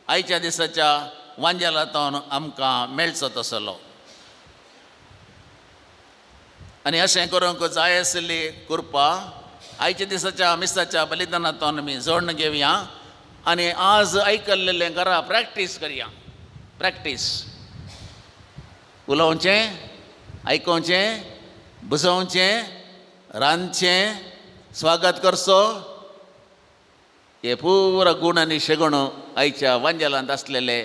आयच्या दिसाच्या वांजेलांतून आमकां मेळचो तसलो. आनी अशें करूंक जाय आशिल्ली कृपा आयच्या दिसाच्या मिसाच्या बलिदानांतून आमी जोडून घेवया आनी आज आयकल्लें घरा प्रॅक्टीस करया. प्रॅक्टीस उलोवचें, आयकोवचें, बुजोवचें, रांदचें, स्वागत करचो, हे पुरा गूण आनी शेगुण आयच्या वांजेलांत आसलेले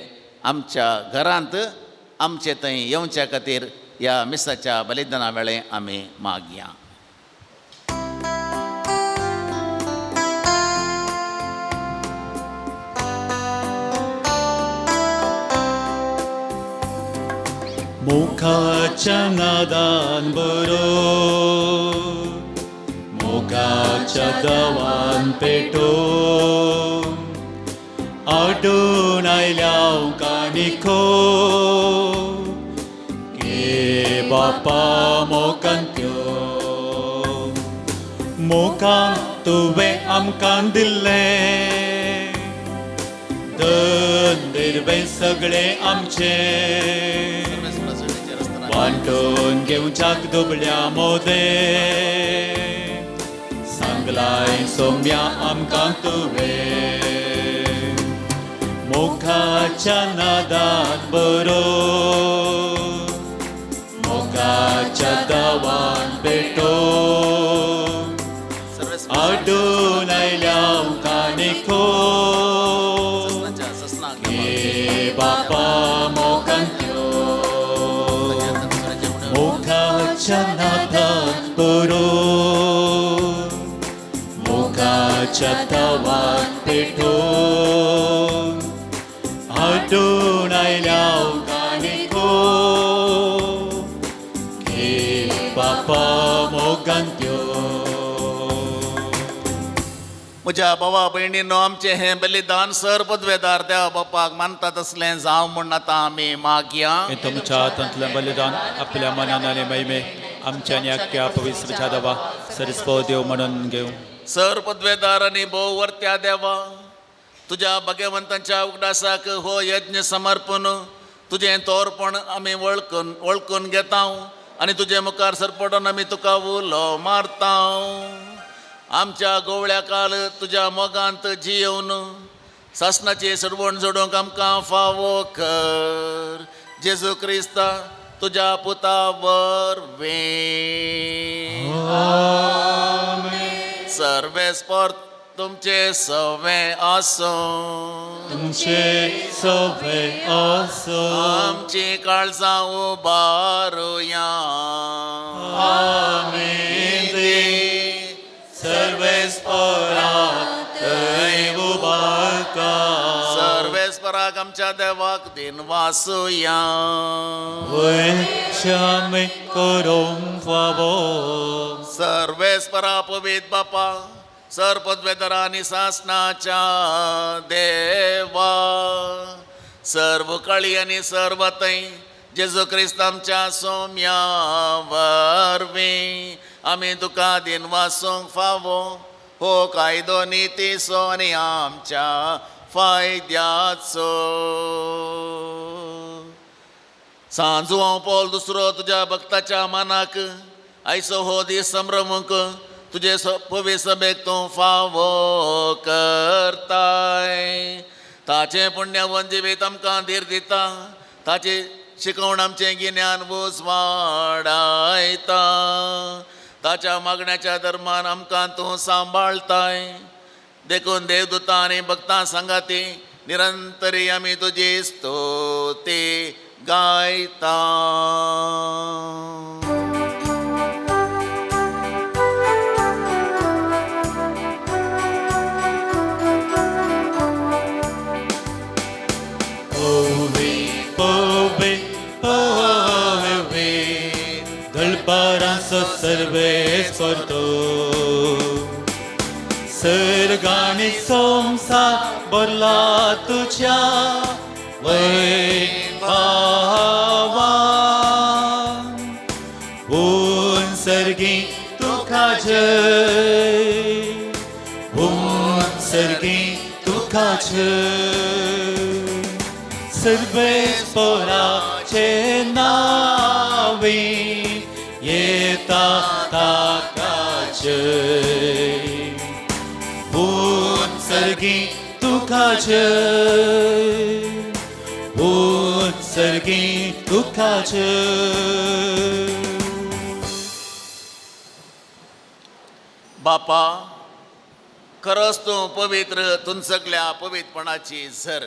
आमच्या घरांत आमचे थंय येवच्या खातीर ह्या मिसाच्या बलिदाना वेळे आमी मागया. मोखाच्या नादान बरो, मोगाच्या दवान पेटो, आडून आयल्या कानिखो के बापा मोकांत्यो, मोका तुवें आमकां दिल्लें धन सगळें आमचें, वांटून घेवच्याक दुबळ्या मोदे सांगलाय सोम्या आमकां तुवें. मोगाच्या नादान बरो, मोगाच्या दावान पेटो, आडून आयल्या कानिखो के बापा मोगांत्यो, मोगाच्या नादान बरो, मोगाच्या तुमच्या तावाक पेटोवन हाडून आयल्या काणिको घे बापा मोगान त्यो. म्हज्या भावा भयणीनो, आमचें हें बलिदान सर पदवेदार देवा बापाक मानता तसलें जावं म्हूण आतां आमी मागया. हें तुमच्या हातांतलें बलिदान आपल्या मनान आनी महिमे आमच्या आनी आख्ख्या पवित्रच्या देवा सरस्पो देव म्हणून घेवं. सर पदवेदार आनी भोव वर्त्या देवा, तुज्या भगवंतांच्या उगडासाक हो यज्ञ समर्पण तुजें तोरपण आमी वळखून वळखून घेता आनी तुजे मुखार सरपटून आमी तुका उलो मारता. आमच्या गोवळ्या काल तुज्या मोगांत जियोवन सासणाची सरवण जोडूंक आमकां फावो कर, जेजू क्रिस्ता तुज्या पुता वरवीं. सर्वेस्पर तुमचे सवे आसूं. तुमचे सवे आसो. आमची काळजां उबारुया. आमेन. सर्वेस्परा थंय उबारता. सर्वेस्पराक आमच्या देवाक दिन वासुया. वयश्यामे करूंक फावो. सर्वेस्परा पवित बापा, सर पदवेदरा आनी सासणाच्या देवा, सर्व काळी आनी सर्व थंय जेजू क्रिस्त आमच्या सोम्या वरवीं आमी तुका दिन वासूंक फावो. हो कायदो नितीचो आनी आमच्या फायद्याचो. सांजू पोल दुसरो तुज्या भक्ताच्या मानाक आयचो हो दीस संभ्रमूंक तुजे पवित्र सभेक तूं फावो करताय. ताचें पुण्यवन जिवीत आमकां धीर दिता, ताची शिकवण आमचें गिन्यान उजवाडायता. ताच्या मागण्याच्या धर्मान आमकां तूं सांबाळताय. देखून देवदूतां आनी भक्तां सांगाती निरंतरी आमी तुजी स्तुती गायता. पवे पवे पवे दळपारांचो सर्वेस्पर तो, सर्गानी संवसार भरला तुज्या वैभावान. ऊन सर्गी तुका जय, ऊन सर्गी तुका जय, सर्वेस्पराचे नावे येता ताका जय. ऊन सर्गी तुका जय, ऊन सर्गी तुका जय. बापा, खरोच तूं पवित्र, तूं सगल्या पवित्रपणाची झर.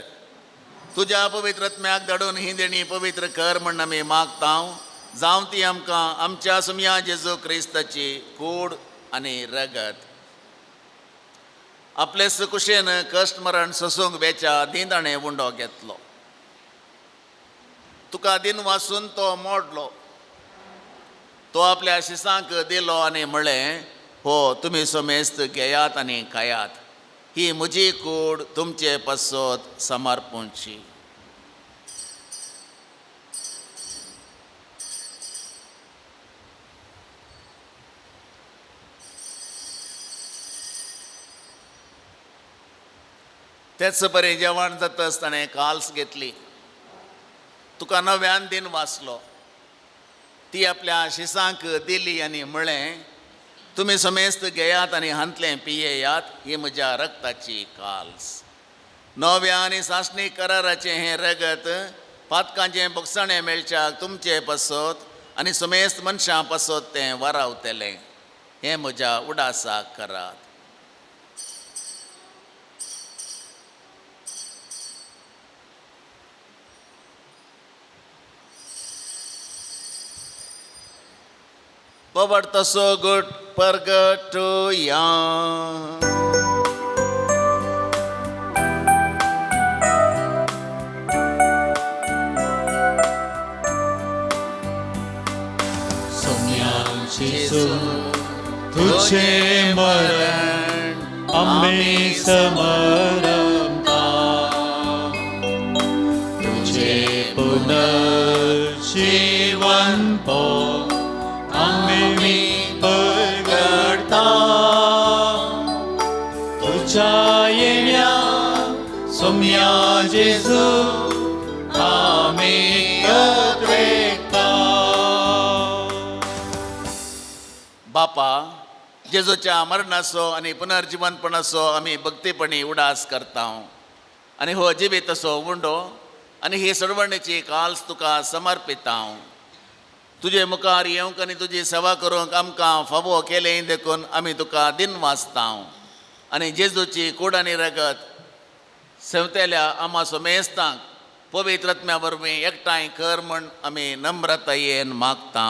तुज्या पवित्रत्म्याक धाडून ही देणी पवित्र कर म्हण आमी मागता. जावं ती आमकां आमच्या सुमया जेजू क्रिस्ताची कूड आनी रगत. आपले सुकुशेन कश्ट मरण सोसूंक वेच्या दीन ताणें उंडो घेतलो. तुका दिन वासून तो मोडलो. तो आपल्या शिसांक दिलो आनी म्हळें, हो तुमी समेस्त घेयात आनी खायात, ही म्हजी कूड तुमचे पासत समर्पणची. तेच बरें जेवण जातच ताणें काल्स घेतली. तुका नव्यान दिन वाचलो. ती आपल्या शिसांक दिली आनी म्हळें, तुमी समेस्त घेयात आनी हांतलें पियेयात, ही म्हज्या रक्ताची काल्स. नव्या आनी सासणी कराराचें हें रगत पातकांचें बोगसाणें मेळच्याक तुमचे पासत आनी समेस्त मनशां पासत तें वारावतलें. हें म्हज्या उडासाक करात. पवडतो सोगट परगटुया. तुझे मरण आम्ही समरता तुझे पुनर्जीवन आम्ही परगडता तुझ्या येण्या सोम्या जेजू आम्ही अद्वैता. बापा, जेजूच्या मरणाचो आनी पुनर्जिवनपणाचो आमी भक्तीपणी उडास करता आनी हो जिवीत असो उंडो आनी ही सरवणेची काल्स तुका समर्पिता. तुजे मुखार येवंक आनी तुजी सेवा करूंक आमकां फावो केलें देखून आमी तुका दिन वाचता आनी जेजूची कूड आनी रगत सेवतेल्या आमा सोमेस्तांक पवित्र आत्म्या वरवीं एकठांय कर म्हण आमी नम्रतायेन मागता.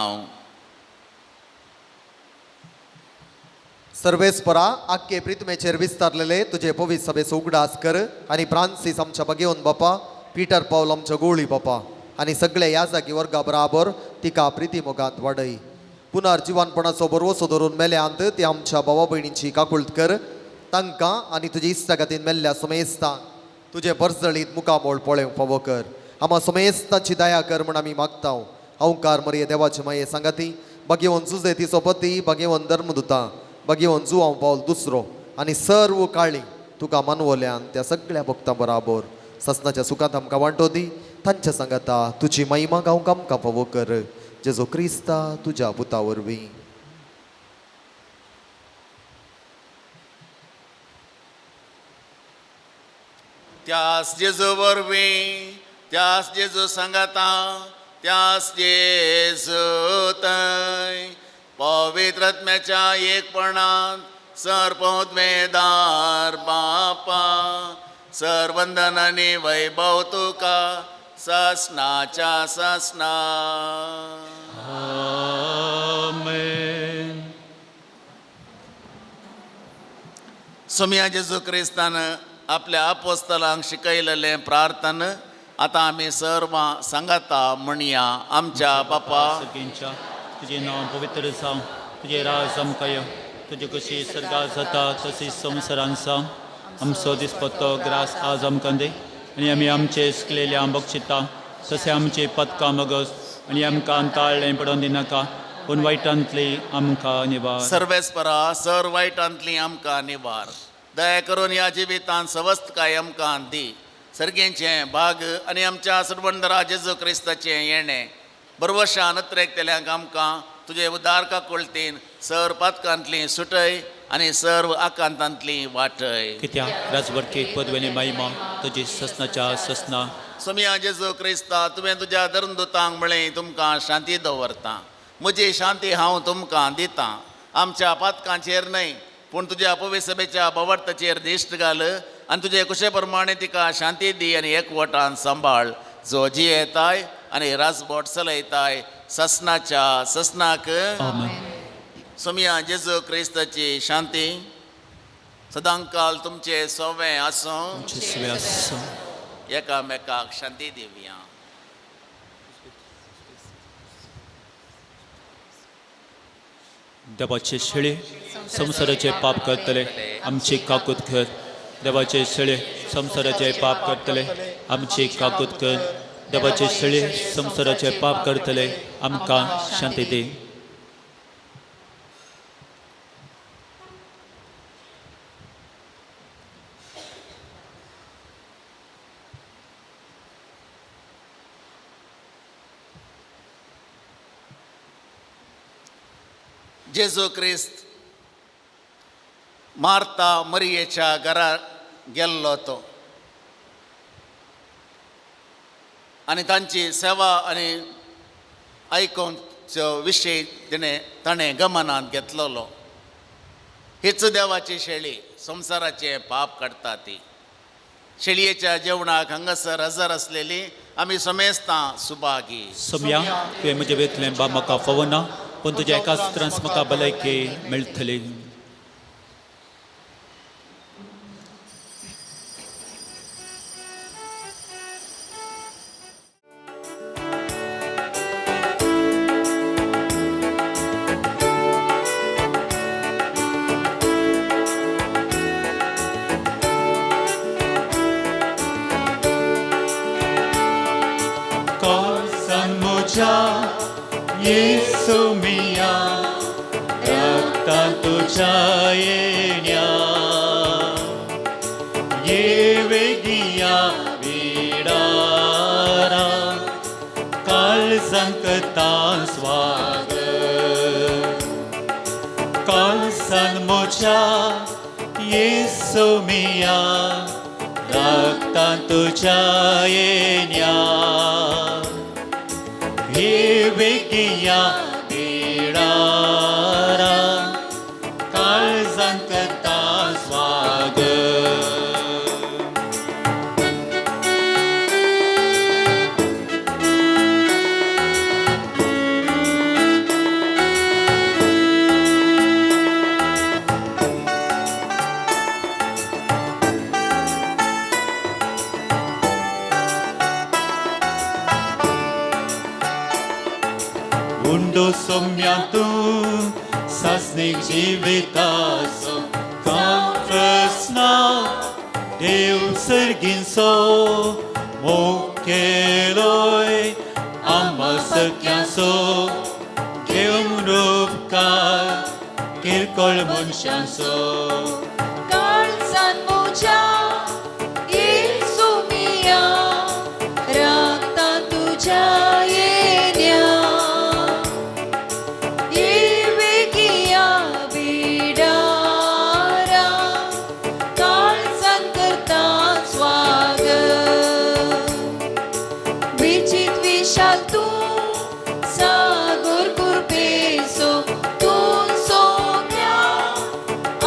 सर्वेस्परा आख्खे प्रितमेचेर विस्तारलेले तुजे पवित्र सभेचो उगडास कर आनी फ्रांसीस आमच्या बगेवन बापा, पीटर पावल आमच्या गोळी बापा आनी सगळे ह्या जागी वर्गा बराबर तिका प्रिती मोगांत वाडय. पुनर्जिवनपणाचो बरवसो धरून मेल्यांत ती आमच्या भावा भयणींची काकुळट कर. तांकां आनी तुजे इश्टागतीन मेल्ल्या समेस्तांक तुजे बरजळीत मुखामोळ पळोवंक फावो कर. आमा समेस्तांची दया कर म्हूण आमी मागता. हांवकार मरये देवाचे माये सांगाती बागेवन जुजे तिचो पती, बागेवन धर्मदुता, बागेवन जुवांव पावल दुसरो आनी सर्व काळी तुका मानवल्यान त्या सगळ्या भक्तां बराबर ससनाच्या सुखांत आमकां वांटो दी. तांच्या सांगाता तुजी महिमा गावंक आमकां फावो कर. जेजो क्रिस्ता तुज्या पुता वरवीं. त्यास जेजू वरवीं, त्यास जेजू सांगाता, त्यास जेजू थंय पवित्र आत्म्याच्या एकपणांत सर्वोद्वेदार बापा, सर्वंदन आनी वैभव तुका ससनाच्या ससना. आमेन. सोमया जेजू क्रिस्तान आपल्या आपोस्तलांक शिकयलेलें प्रार्थन आतां आमी सर्वां सांगाता म्हणया. आमच्या बापा, सर्गींच्या तुजें नांव पवित्र जावं, तुजें राज आमकां येवं, तुजें कशी सर्गार जाता तशी संवसारान जावं. आमचो दिसपत्तो ग्रास आज आमकां दी आनी आमी आमचे सुकलेल्या बक्षिता तशें आमचे पदकां मगज आनी आमकां ताळ्ळें पडोवन दिनाका पूण वायटांतली आमकां निवार. सर्वेस्परा सर वायटांतली आमकां निवार. दया करून ह्या जिवितांत सवस्तकाय आमकां दी. सर्गेंचें भाग आनी आमच्या सरबंदरा जेजू क्रिस्ताचें येणें बरवशान अत्रेकतल्यांक आमकां तुजे उदार काकुळतीन सर पातकांतली सुटय आनी सर्व आकांतांतली वाटय. कित्याक राजवरके पदवेली महिमा तुजी ससनाच्या ससना. सोमया जेजू क्रिस्ता, तुवें तुज्या धर्मदुतांक म्हळें तुमकां शांती दवरता, म्हजी शांती हांव तुमकां दितां. आमच्या पातकांचेर न्हय पूण तुज्या पवित्र सभेच्या बवर्ताचेर दिश्ट घाल आनी तुजे कुशे प्रमाणे तिका शांती दी आनी एकवटान सांबाळ, जो जियेताय आनी राजबोट चलयताय ससनाच्या ससनाक. आमेन. सोमया जेजू क्रिस्ताची शांती सदांकाल तुमचे सोवें आसूं. तुमचे सुवे आसूं. एकामेकाक शांती दिवया. देवाचे शेळे संवसाराचे पाप करतले आमची काकूत कर. देवाचे शेळे संवसाराचे पाप करतले आमची काकूत कर. देवाचे शेळे संवसाराचे पाप करतले आमकां शांती दी. जेजू क्रिस्त मार्ता मरियेच्या घरा गेल्लो तो आनी तांची सेवा आनी आयकोनचो विशय तिणें ताणें गमनांत घेतलेलो. हीच देवाची शेळी संवसाराचें पाप काडटा ती. शेळयेच्या जेवणाक हांगासर हजर आसलेली आमी समेस्तां सुभागी. सोमया, तुवें म्हजें वेतलें बा म्हाका फावना पूण तुज्या एकाच त्रास म्हाका भलायकी मेळटली. काळजान म्हज्या येसू मिया रक्तान तुज्या येण्या येवेगिया विडारा काळजान करता स्वागत काळजान म्हज्या येसू मिया रक्तान तुज्या येण्या येवेगिया विडारा काळजान करता स्वागत. उंडो सोम्या तूं सासणीक जिविताचो कांप्रस्ना देव सर्गींचो मुखेलोय आम्हा सगळ्यांचो घेवन उपकार किरकोळ मनशांचो. काळजान म्हज्या येसू मिया रक्तान तुज्या येण्या येवेगिया बिडारा काळजान करता स्वागत. विचित विशाल तूं सागोर कुरपेसो तूं सोम्या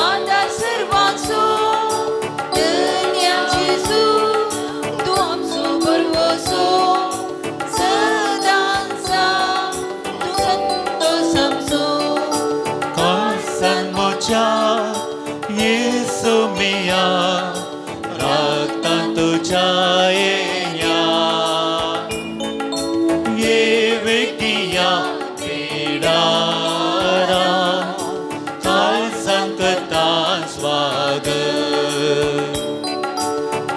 आदार सर्वांचो धन्या जेजू तूं आमचो बरवसो सदांचा तूं संतोस आमचो. काळजान म्हज्या येसू मिया रक्तान तुज्या येण्या येवेगिया पिडारा काळजान करता स्वागत.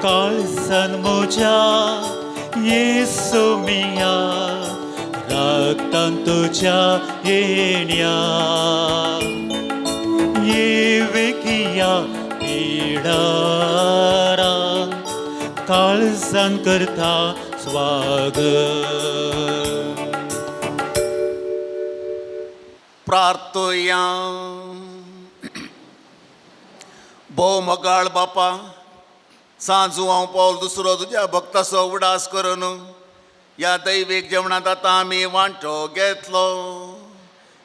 काळजान म्हज्या येसू मिया रक्तान तुज्या येण्या येवेगिया पिडारा काळजान करता स्वागत. प्रार्थया. भोव मोगाळ बापा, सांजू हांव पावल दुसरो तुज्या भक्ताचो उडास करून ह्या दैवीक जेवणांत आतां आमी वांटो घेतलो.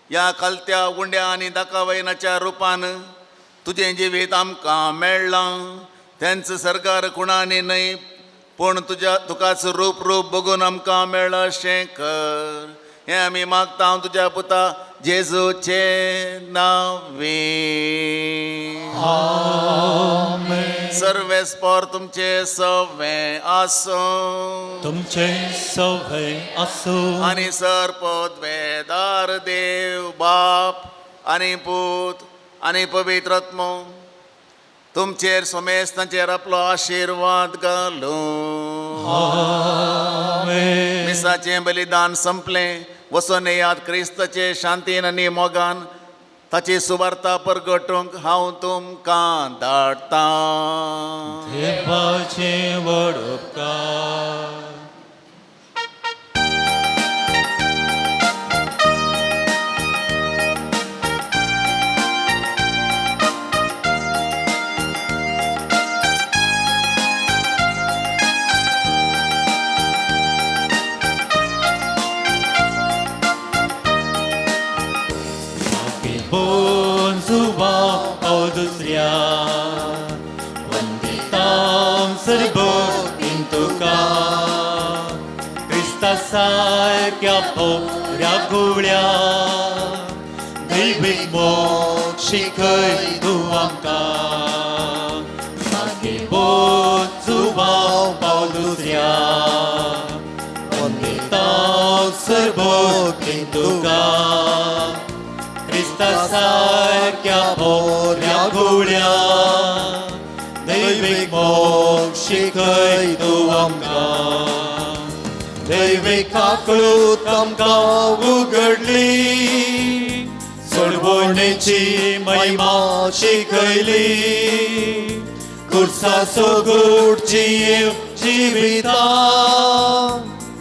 ह्या खालत्या उंड्या आनी दाकावयनाच्या रुपान तुजें जिवीत आमकां मेळ्ळां. तेंच सरकार खुणांनी न्हय पूण तुज्या तुकाच रूप रूप बघून आमकां मेळ्ळां अशें कर. हें आमी मागता तुज्या पुता जेजूचे नांवे. सर्वेस्पोर तुमचे सवे आसूं तुमचे सवय आसूं. आनी सर पदवेदार देव बाप आनी पूत आनी पवित्र आत्मो तुमचेर सोमेस्तांचेर आपलो आशिर्वाद घालूं. मिसाचें बलिदान संपलें. वचोन येयात क्रिस्ताचे शांतीन आनी मोगान ताची सुवार्ता परगटूंक हांव तुमकां धाडटां. देवाचे व्हड उपकार. दुसऱ्या वंदितां सरबोतीन तुका क्रिस्ता सारक्या पोऱ्या गुळ्या दैवीक मोग शिकय तूं आमकां. मागीर बोन जुवांव पाव दुसऱ्या वंदितां सरबोतीन तुका क्रिस्ता सारक्या पोऱ्या गुळ्या दैवीक मोग शिकय तूं आमकां. दैवी काकळूत आमकां उगडली, सोडवणेची महिमा शिकयली, कुर्सा गोड जीव जिविता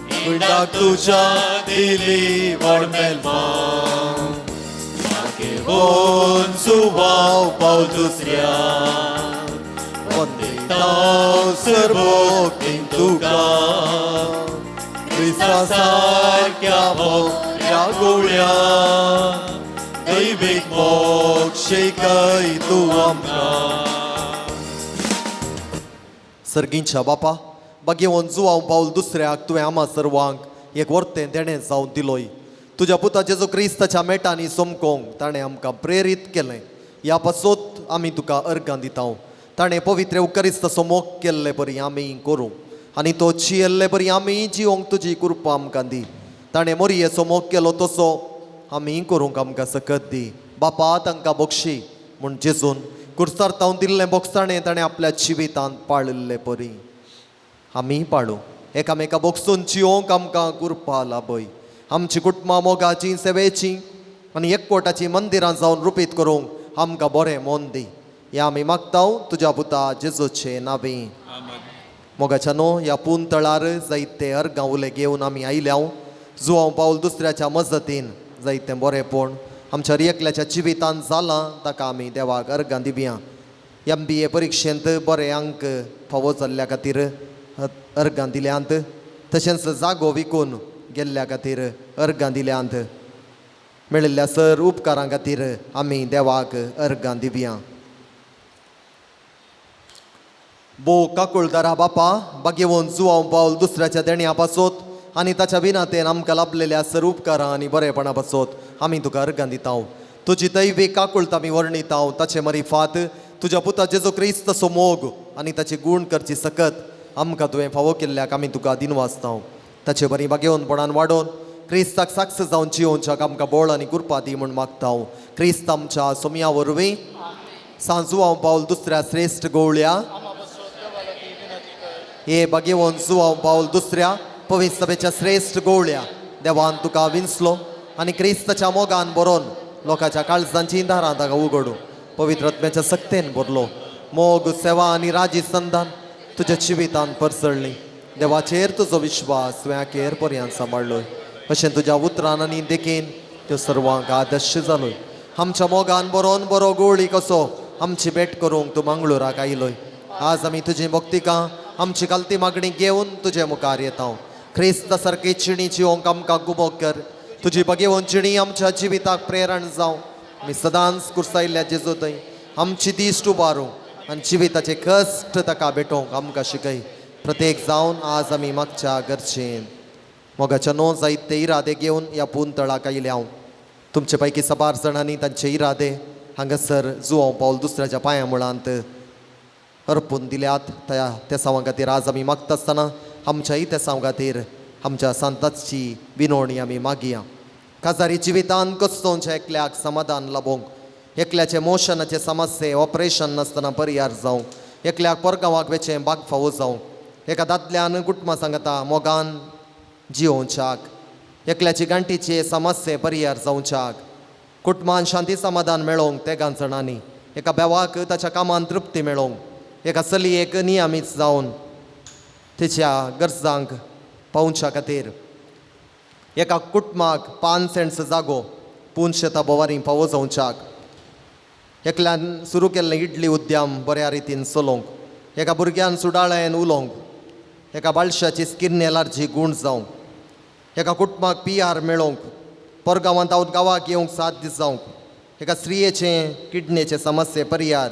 पिंडाक तुज्या दिली व्हड मेलमा, मागेवन सुवाव पावल दुसऱ्या, वंदिता सर्वोक्तीन तुका, क्रिस्ता सारक्या मोगऱ्या गुळ्या, दैवीक मोग शिकय तूं आमकां. सर्गींच्या बापा, बागेवन जुवांव पावल दुसऱ्याक तुवें आमा सर्वांक एक वर्तें देणें जावन दिलोय. तुज्या पुता जेजू क्रिस्ताच्या मेटांनी समकोंक ताणें आमकां प्रेरीत केलें. ह्या पासत आमी तुका अर्गां दिता. ताणें पवित्र उकरिस्ताचो मोग केल्ले परी आमी करूं आनी तो जियेल्ले परी आमी जिवंक तुजी कृपा आमकां दी. ताणें मोरयेचो मोग केलो तसो आमी करूंक आमकां सकत दी. बापा तांकां बक्षी म्हूण जेजून कुर्सार तावन दिल्लें बोगसाणें ताणें आपल्या जिवितांत पाळिल्ले परी आमी पाळूं. एकामेका बोगसून जिवंक आमकां कृपा लाभय. आमची कुटुंबां मोगाची, सेवेची आनी एकवटाची मंदिरां जावन रुपीत करूंक आमकां बरें मन दी. ह्या आमी मागता तुज्या पुता जेजूचे नांवी. मोगाच्या न्हू, ह्या पून तळार जायते अर्गां उले घेवन आमी आयल्या. जुवांव पावल दुसऱ्याच्या मजतीन जायतें बरेंपण आमच्या एकल्याच्या जिवितांत जालां, ताका आमी देवाक अर्गां दिवया. एम बी ए परिक्षेंत बरे अंक फावो जाल्ल्या खातीर अर्गां दिल्यांत, तशेंच जागो विकून गेल्ल्या खातीर अर्गां दिल्यांत. मेळिल्ल्या सर उपकारां खातीर आमी देवाक अर्गां दिवया. बो काकुळदारा बापा, बागेवन जुवांव पावल दुसऱ्याच्या देण्या पासत आनी ताच्या विनातेन आमकां लाभलेल्या सर उपकारां आनी बरेपणा पासत आमी तुका अर्गां दिता. तुजी दैवी काकुळत आमी वर्णिता. ताचे मरिफात तुज्या पुता जेजो क्रिस्ताचो मोग आनी ताची गूण करची सकत आमकां तुवें फावो केल्ल्याक आमी तुका दिनवासता. ताचे बरी बागेवनपणान वाडोवन क्रिस्ताक साक्ष जावन जियोवच्याक आमकां बोळ आनी कृपा दी म्हूण मागता, क्रिस्त आमच्या सोमया वरवीं. सांजुवांव पावल दुसऱ्या श्रेश्ठ गोवळ्या, हे बागेवन जुवांव पावल दुसऱ्या पवित्र सभेच्या श्रेश्ठ गोवळ्या, देवान तुका विंचलो आनी क्रिस्ताच्या मोगान बरोवन लोकांच्या काळजांची दारां ताका उगडू पवित्र आत्म्याच्या सक्तेन भरलो. मोग, सेवा आनी राजी संदान तुज्या जिवितान परसळ्ळी. देवाचेर तुजो विश्वास तुवें अखेर पर्यंत सांबाळ्ळो. अशें तुज्या उतरान आनी देखीन त्यो सर्वांक आदर्श जालोय. आमच्या मोगान बरोवन बरो गोळी कसो आमची भेट करूंक तूं मंगळुराक आयलोय. आज आमी तुजी भक्तिकां, आमची कालती मागणी घेवन तुजे मुखार येता. क्रिस्ता सारकी चिणी जिवंक आमकां गुमोक कर. तुजी बगेवन चिणी आमच्या जिविताक प्रेरण जावं. आमी सदांच कुर्सायल्ल्या जेजू थंय आमची दिश्ट उबारूं आनी जिविताचे कश्ट ताका भेटोवंक आमकां शिकय. प्रत्येक जावन आज आमी मागच्या गरजेन मोगाच्या नो जायते इरादे घेवन ह्या पून तळाक आयल्या. हांव तुमचे पैकी सबार जाणांनी तांचे इरादे हांगासर जुवांव पावल दुसऱ्याच्या पांया मुळांत अर्पून दिल्यात. त्या तेसांवां खातीर आज आमी मागता आसतना आमच्याय तेसांव खातीर आमच्या सांताची विनवणी आमी मागया. काजारी जिवितान कसोवच्या एकल्याक समाधान लाबोवंक, एकल्याचे मोशनाचे समस्ये ऑपरेशन नासतना परिहार जावंक, एकल्याक परगांवाक वेचें बाग फावो जावंक, एका दादल्यान कुटुंबा सांगता मोगान जियोवच्याक, एकल्याची गांठीचे समस्ये परिहार जावच्याक, कुटुंबान शांती समाधान मेळोवंक तेगां जाणांनी, एका बेवाक ताच्या कामान तृप्ती मेळोवंक, एका चलयेक नियमीत जावन तिच्या गरजांक पावच्या खातीर, एका कुटुंबाक 5 सेंट्स जागो पूण शेतां बोवारी फावो जावच्याक, एकल्यान सुरू केल्लें इडली उद्यम बऱ्या रितीन चलोवंक, एका भुरग्यान सुडाळ्यान उलोवंक, एका बाळशाची स्किन एलर्जी गूण जावंक, एका कुटुंबाक पी आर मेळोवंक, परगांवांत आवत गांवाक येवंक सात दीस जावंक, एका स्त्रियेचें किडनेचें समस्ये परिहार,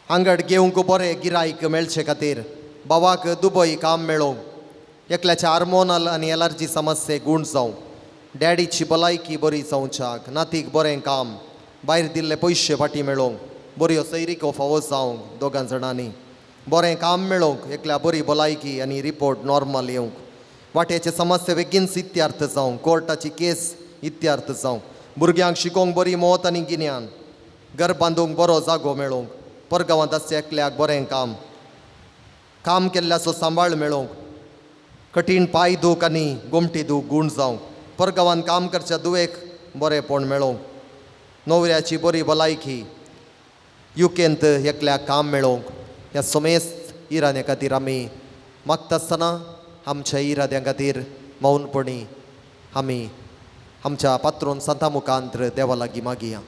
आंगड घेवंक बरें गिरायक मेळचे खातीर, भावाक दुबय काम मेळोवंक, एकल्याचे हार्मोनल आनी एलर्जी समस्ये गूण जावंक, डॅडीची भलायकी बरी जावच्याक, नातीक बरें काम, भायर दिल्ले पयशे फाटीं मेळोवंक, बऱ्यो सैरिको फावो जावंक दोगां जाणांनी, बरें काम मेळोवंक, एकल्या बरी भलायकी आनी रिपोर्ट नॉर्मल येवंक, वाट्याचे समस्ये बेगीन इत्यार्थ जावंक, कोर्टाची केस इत्यार्थ जावंक, भुरग्यांक शिकोवंक बरी मत आनी गिन्यान, घर बांदूंक बरो जागो मेळोवंक, परगांवांत आसच्या एकल्याक बरें काम, काम केल्ल्याचो सांबाळ मेळोवंक, कठीण पांय दूख आनी गोमटी दूख गूण जावंक, परगांवान काम करच्या दुवेक बरेंपण मेळोवंक, नवऱ्याची बरी भलायकी, युकेंत एकल्याक काम मेळोवंक, ह्या समेस्त इराद्या खातीर आमी मागता आसतना आमच्या इराद्यां खातीर मौनपणी आमी आमच्या पात्रोन संता मुखांत्र देवा लागीं मागया.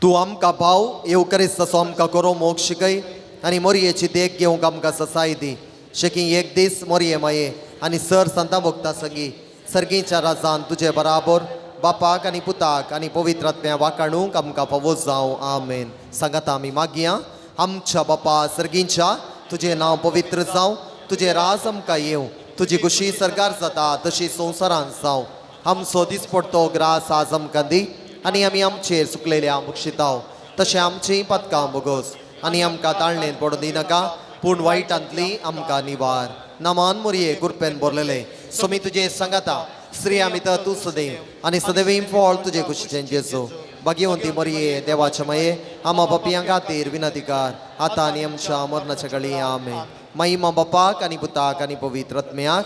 तूं आमकां भाव येवकरिस्ताचो आमकां करो मोग शिकय आनी मोरयेची देख घेवंक आमकां ससाय दी. शेकी एक दीस मोरये माये आनी सर संता भोगता सगीं सर्गीच्या राजान तुजे बराबर बापाक आनी पुताक आनी पवित्र आत्म्या वाकाणूंक आमकां फावो जावं. आमेन. सांगाता आमी मागया. आमच्या बापा सर्गींच्या, तुजें नांव पवित्र जावं, तुजें राज आमकां येवं, तुजी खुशी सरकार जाता तशी संवसारांत जावं. आमचो दिसपडतो ग्रास आज आमकां दी आनी आमी आमचेर सुकलेल्या बक्षिताव तशें आमचीं पदकां बोगोस आनी आमकां ताळणेंत पडूं दिनाका, पूण वायटांतली आमकां निवार. नामान मोरये कुरपेन भरलेले सोमी तुजें सांगाता, स्त्रिया मितर तूं सदैव आनी सदैव फळ तुजे खुशीचें जेजू. भाग्यवंती मोरये देवाच्या माये, आमा बापयां खातीर विनंती कर आतां आनी आमच्या मरणाच्या घडी. आमेन. महिमा बापाक आनी पुताक आनी पवित्र आत्म्याक.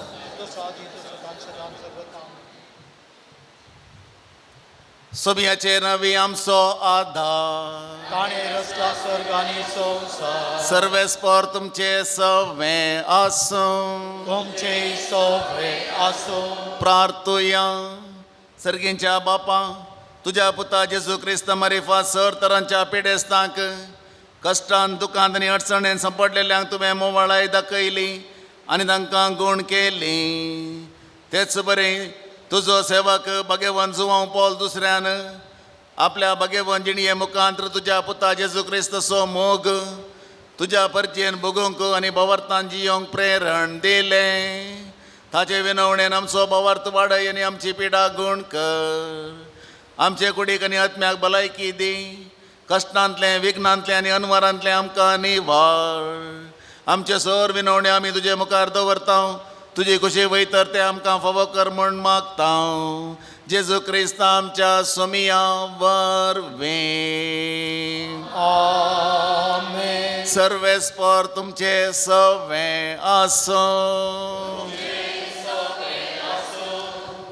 सोबियाचे नवी आमचो आधार, ताणें रचला स्वर्ग आनी संवसार, सर्वेस्पर तुमचे सवे आसूं, तुमचे सवे आसूं. प्रार्थुया. सर्गींच्या बापा, तुज्या पुता जेजू क्रिस्त मारिफा सर तरांच्या पिडेस्तांक कश्टान दुखांत आनी अडचणेन सांपडलेल्यांक तुवें मोवाळाय दाखयली आनी तांकां गूण केली. तेच बरें तुजो सेवक भगवान जुवांव पॉल दुसऱ्यान आपल्या भगवान जिणये मुखांत्र तुज्या पुता जेजू क्रिस्तचो मोग तुज्या परचेन भोगूंक आनी भवार्थान जियोंक प्रेरण दिलें. ताचे विनवणेन आमचो भवार्थ वाडय आनी आमची पिडा गूण कर. आमचे कुडीक आनी आत्म्याक भलायकी दी. कश्टांतलें, विघ्नांतलें आनी अनवरांतलें आमकां निवार. आमचे सर विनवणे आमी तुजे मुखार दवरता, तुजी खुशी वयतर ते आमकां फावो कर म्हूण मागता, जेजू क्रिस्त आमच्या सोमिया वरवीं. आमेन. सर्वेस्पर तुमचे सवे आसूं.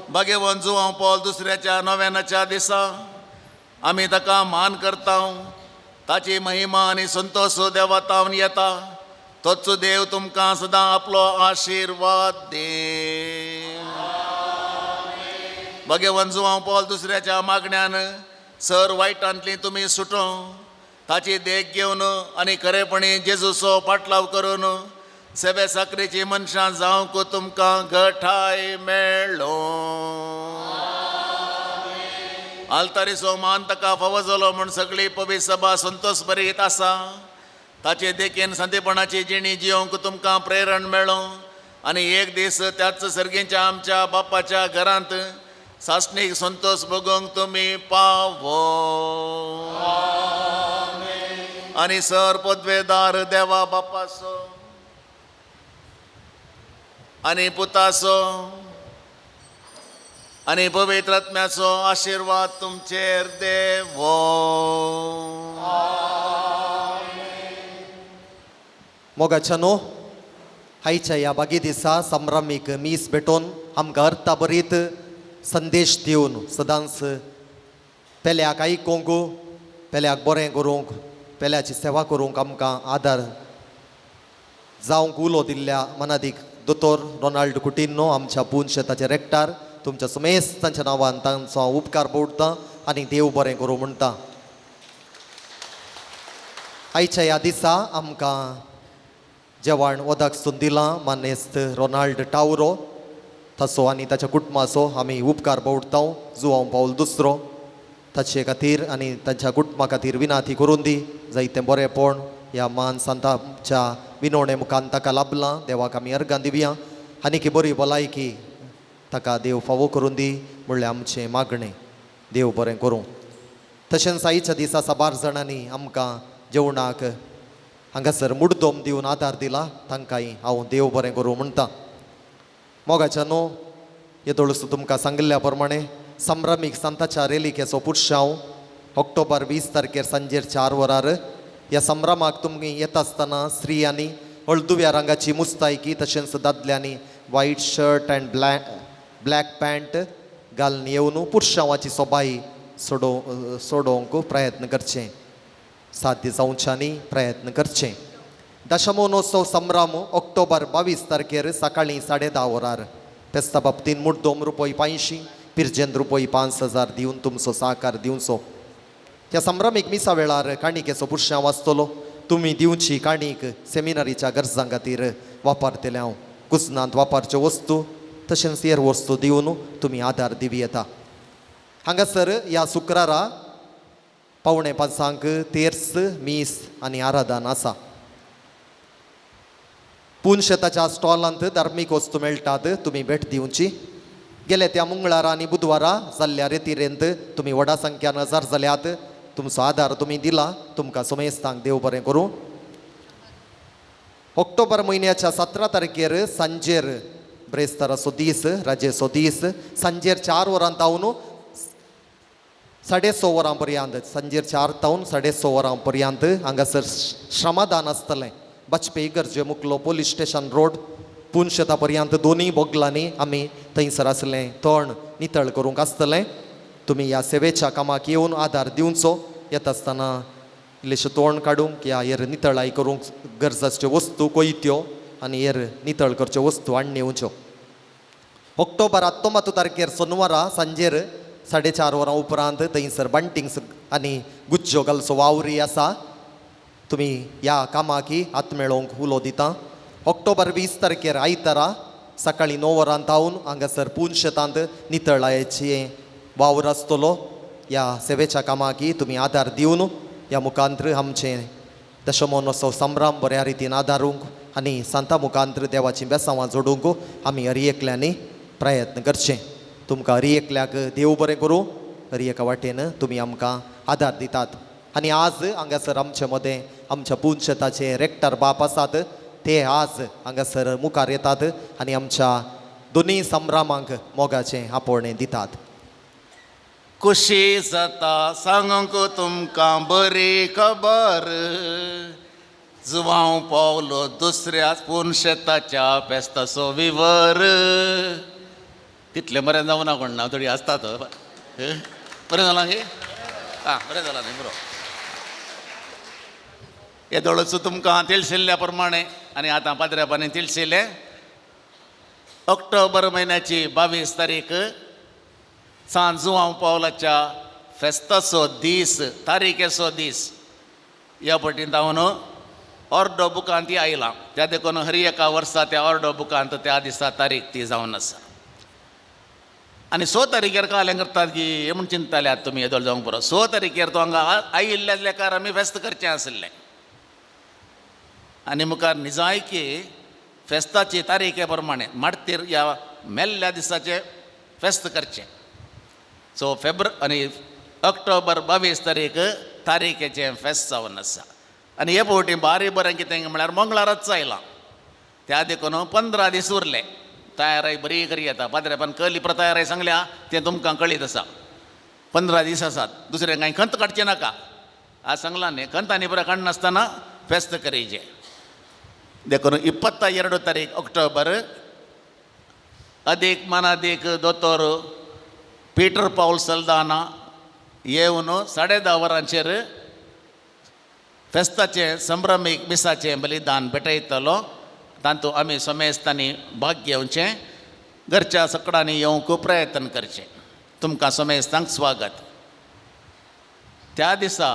भाग्यवंत जुवांव पॉल दुसऱ्याच्या नव्यानाच्या दिसा आमी ताका मान करता. ताची महिमा आनी संतोश देवा तावन येता. तोच देव तुमकां सदां आपलो आशिर्वाद दी. भगवंत जुवांव पॉल दुसऱ्याच्या मागण्यान सर वायटांतली तुमी सुटो. ताची देख घेवन आनी खरेपणी जेजूचो पाटलाव करून सेवे साकरेची मनशां जावंक तुमकां गठाय मेळ्ळो. आल्तारीचो मान ताका फावो जालो म्हूण सगळी पवित्र सभा संतोश बरीत आसा. ताचे देखीन संदेपणाची जिणी जियोंक तुमकां प्रेरण मेळो आनी एक दीस त्याच सर्गीच्या आमच्या बापाच्या घरांत सासणीक संतोश भोगोवंक तुमी पावो. आनी सर पदवेदार देवा बापाचो आनी पुताचो आनी पवित्र आत्म्याचो आशिर्वाद तुमचेर देवो. मोगाच्या न्हू, आयच्या ह्या बागी दिसा संभ्रमीक मीस भेटोवन आमकां अर्थाभरीत संदेश दिवन सदांच पेल्याक आयकूंक, पेल्याक बरें करूंक, पेल्याची सेवा करूंक आमकां आदार जावंक उलो दिल्ल्या मनादीक दोतोर रोनाल्ड कुटिन्हो आमच्या पून शेताचे रेक्टार, तुमच्या समेस्त तांच्या नांवान तांचो हांव उपकार पडटा आनी देव बरें करूं म्हणटा. आयच्या ह्या दिसा आमकां जेवण वदक सून दिलां मानेस्त रोनाल्ड टावरो ताचो आनी ताच्या कुटुंबाचो आमी उपकार पडटा. जुवांव पावल दुसरो ताचे खातीर आनी तांच्या कुटुंबा खातीर विनाती करून दी जायतें बरेंपण ह्या मान संताच्या विनवणे मुखान ताका लाभलां. देवाक आमी अर्गां दिवया आनी बरी भलायकी ताका देव फावो करून दी म्हणल्यार आमचें मागणें. देव बरें करूं. तशेंच आयच्या दिसा साबार जाणांनी आमकां जेवणाक हांगासर मुडदोम दिवन आदार दिला, तांकांय हांव देव बरें करूं म्हणटा. मोगाच्या न्हू, येदोळसो तुमकां सांगिल्ल्या प्रमाणे संभ्रमीक संताच्या रेलिकेचो पुरशांव ऑक्टोबर 20 तारखेर सांजेर 4 वरार ह्या संभ्रमाक तुमी येता आसतना स्त्रियांनी हळदुव्या रंगाची मुस्तायकी तशेंच दादल्यांनी white shirt and black pant घालून येवन पुरशांवाची सोबाई सोडोवंक प्रयत्न करचे, साध्य जावच्यांनी प्रयत्न करचे. दशमोनोत्सव संभ्रम ऑक्टोबर 22 तारखेर सकाळीं 10:30 वरार. फेस्ता बाबतीन मुड्डोम रुपय 500, पिर्जेन रुपय 5000 दिवन तुमचो सहकार दिवचो. ह्या संभ्रमीक मिसा वेळार काणिकेचो पुरशांव आसतलो. तुमी दिवची काणीक सेमिनारीच्या गरजां खातीर वापरतले हांव. कुजनांत वापरच्यो वस्तू तशेंच हेर वस्तू दिवन तुमी आदार दिवं येता. हांगासर ह्या शुक्रारा 4:45 तेर्स मीस आनी आराधन आसा. पुनशेताच्या स्टॉलांत धार्मीक वस्तू मेळटात, तुमी भेट दिवची. गेले त्या मंगळारा आनी बुधवारा जाल्ल्या रेतिरेंत तुमी व्हडा संख्यान हजर जाल्यात. तुमचो आदार तुमी दिला, तुमकां सोमेस्तांक देव बरें करूं. ऑक्टोबर म्हयन्याच्या 17 तारखेर सांजेर ब्रेस्ताराचो दीस, राजेचो दीस, सांजेर 4 वरां तावन 6:30 वरां पर्यंत, सांजेर 4 तावन 6:30 वरां पर्यंत हांगासर श्रमदान आसतलें. बाजपेयी गरजे मुकलो पोलीस स्टेशन रोड पुनशेता पर्यंत दोनूय बोगलांनी आमी थंयसर आसलें तण नितळ करूंक आसतलें. तुमी ह्या सेवेच्या कामाक येवन आदार दिवचो. येता आसतना इल्लेशें तोंड काडूंक ह्या हेर नितळाय करूंक गरज आसच्यो वस्तू कोयत्यो आनी हेर नितळ करच्यो वस्तू हाडून येवच्यो. ऑक्टोबर 19 तारखेर सोनवारा सांजेर 4:30 वरां उपरांत थंयसर बंटिंग्स आनी गुज्जो घालचो वावरी आसा. तुमी ह्या कामाकी हात मेळोवंक उलो दिता. ऑक्टोबर 20 तारखेर आयतारा सकाळीं 9 वरां तावन हांगासर पुनशेतांत नितळायेचे वावर आसतलो. ह्या सेवेच्या कामाकी तुमी आदार दिवन ह्या मुखांत्र आमचें दशमोनोत्सव संभ्रम बऱ्या रितीन आदारूंक आनी सांता मुखांत्र देवाचीं बेसांवां जोडूंक आमी हर एकल्यांनी प्रयत्न करचे. तुमकां हर एकल्याक देव बरें करूं. हर एका वाटेन तुमी आमकां आदार दितात. आनी आज हांगासर आमचे मदें आमच्या पुनशेताचे रेक्टर बाप आसात, ते आज हांगासर मुखार येतात आनी आमच्या दोनूय संभ्रमांक मोगाचें आपोवणें दितात. खुशी जाता सांगूंक तुमकां बरी खबर, जुवांव पावलो दुसऱ्या पुनशेताच्या फेस्ताचो विवर. तितलें बरें जावं ना कोण ना थोडी आसतात. बरें जालां गे? आं बरें जालां न्ही बरो. येदोळच तुमकां तिळशिल्ल्या प्रमाणे आनी आतां पाद्र्यापांनी तिळशिल्लें ऑक्टोबर म्हयन्याची 22 तारीख सांत जुवांव पावलाच्या फेस्ताचो दीस, तारीखेचो दीस ह्या पटीन तावन ऑर्डो बुकांत ती आयलां. त्या देखून हर एका वर्सा त्या ऑर्डो बुकांत त्या दिसा तारीख ती जावन आसा. आनी 6 तारखेर कालें करतात की हें म्हूण चिंतताले आतां तुमी येदोळ जावंक पुरो. 6 तारखेर तो हांगा आयिल्ल्या लेखार आमी फेस्त करचें आशिल्लें. आनी मुखार निजायकी फेस्ताची तारीखे प्रमाणे मार्तीर ह्या मेल्ल्या दिसाचें फेस्त करचें. सो आनी ऑक्टोबर 22 तारीख तारीखेचें फेस्त जावन आसा. आनी हे फावटी बारी बरें कितें म्हळ्यार मंगळारच आयलां. त्या देखून 15 दीस उरले. तयाराय बरी करी येता. पाद्रेपान कहली तयाराय सांगल्या तें तुमकां कळीत आसा. 15 दीस आसात, दुसरें कांय खंत काडचें नाका. आज सांगलां न्ही, खंत आनी बरें काडनासतना फेस्त करीचें. देखून 22 तारीख ऑक्टोबर अदीक मानादीक दोतोर पीटर पावल सल्दाना येवन 10:30 वरांचेर फेस्ताचें संभ्रमीक मिसाचें बलिदान भेटयतलो. तातूंत आमी समेस्तांनी भाग घेवचें. घरच्या सकडांनी येवंक प्रयत्न करचें. तुमकां समेस्तांक स्वागत. त्या दिसा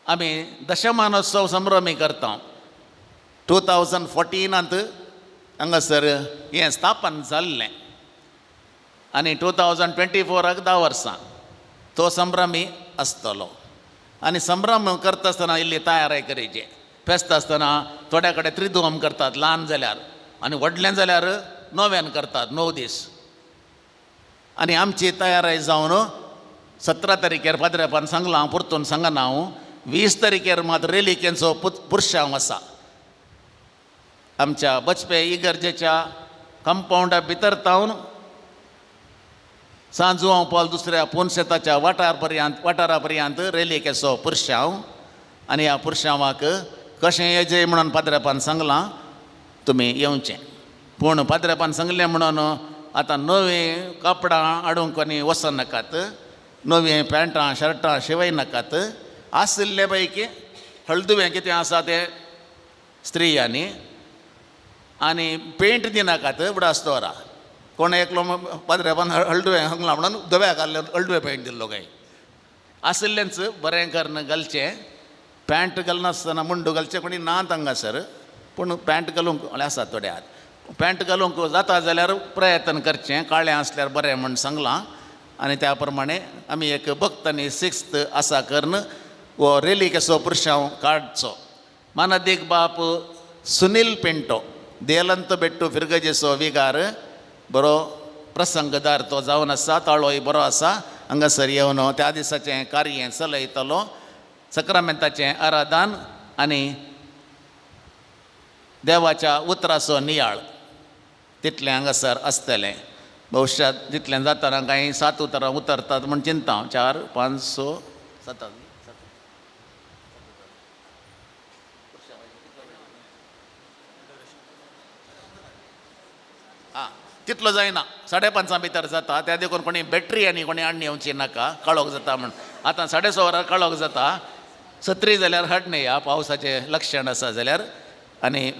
आमी दशमानोत्सव संभ्रमी करता. 2014 हांगासर हें स्थापन जाल्लें आनी 2024 10 वर्सां तो संभ्रमी आसतलो. आनी संभ्रम करता आसतना इल्ली तयाराय करीची. फेस्त आसतना थोड्या कडेन त्रिदुवम करतात ल्हान जाल्यार, आनी व्हडलें जाल्यार नव्यान करतात 9 दीस. आनी आमची तयाराय जावन 17 तारखेर पाद्रेपान सांगलां, हांव परतून सांगना हांव. 20 तारखेर मात रेलिकेंचो पुरशांव आसा. आमच्या बचपे इगर्जेच्या कंपावंडा भितर तावन सांजुआंव पावल दुसऱ्या पोनशेताच्या वाठारा पर्यंत रेलिकेचो पुरशांव. आनी ह्या पुरशांवाक कशें येजे म्हणून पाद्रेपान सांगलां तुमी येवचें. पूण पाद्रेपान सांगलें म्हणून आतां नवीं कपडां हाडूंक आनी वचनाकात, नवीं पॅन्टां शर्टां शिंवय नाकात. आशिल्ले पैकी हळदुवें कितें आसा तें स्त्रियांनी, आनी पेंट दिनाकात उडास दवरा. कोण एकलो पाद्रेपान हळदुवें सांगलां म्हणून धव्या घाल्ले हळदुवें पेंट दिल्लो काय आशिल्लेंच बरें करून घालचें. पॅन्ट घालनासतना मुंडू घालचें कोणी ना हांगासर, पूण पॅन्ट घालूंक आसा थोडे आहात. पॅन्ट घालूंक जाता जाल्यार प्रयत्न करचें, काळें आसल्यार बरें म्हूण सांगलां. आनी त्या प्रमाणे आमी एक भक्त आनी सिक्स्त आसा करून हो रेलिकेचो पुरशांव काडचो. मानादीक बाप सुनील पिंटो देलंत बेट्टू फिरगजेचो विगार बरो प्रसंगदार तो जावन आसा, ताळोय बरो आसा. हांगासर येवन त्या दिसाचें कार्य चलयतलो, सक्रामेंताचें आराधन आनी देवाच्या उतराचो नियाळ तितलें हांगासर आसतलें. भविश्यांत तितलें जातना कांय 7 उतरां उतरतात म्हूण चिंता हांव. 4 5 6 7 आं तितलो जायना, 5:30 भितर जाता. त्या देखून कोणी बॅटरी आनी कोणी हाडून येवची नाका, काळोख जाता म्हूण. आतां 6:30 वरां काळोख जाता, सत्री जाल्यार हाडणे ह्या पावसाचें लक्षण आसा जाल्यार. आनी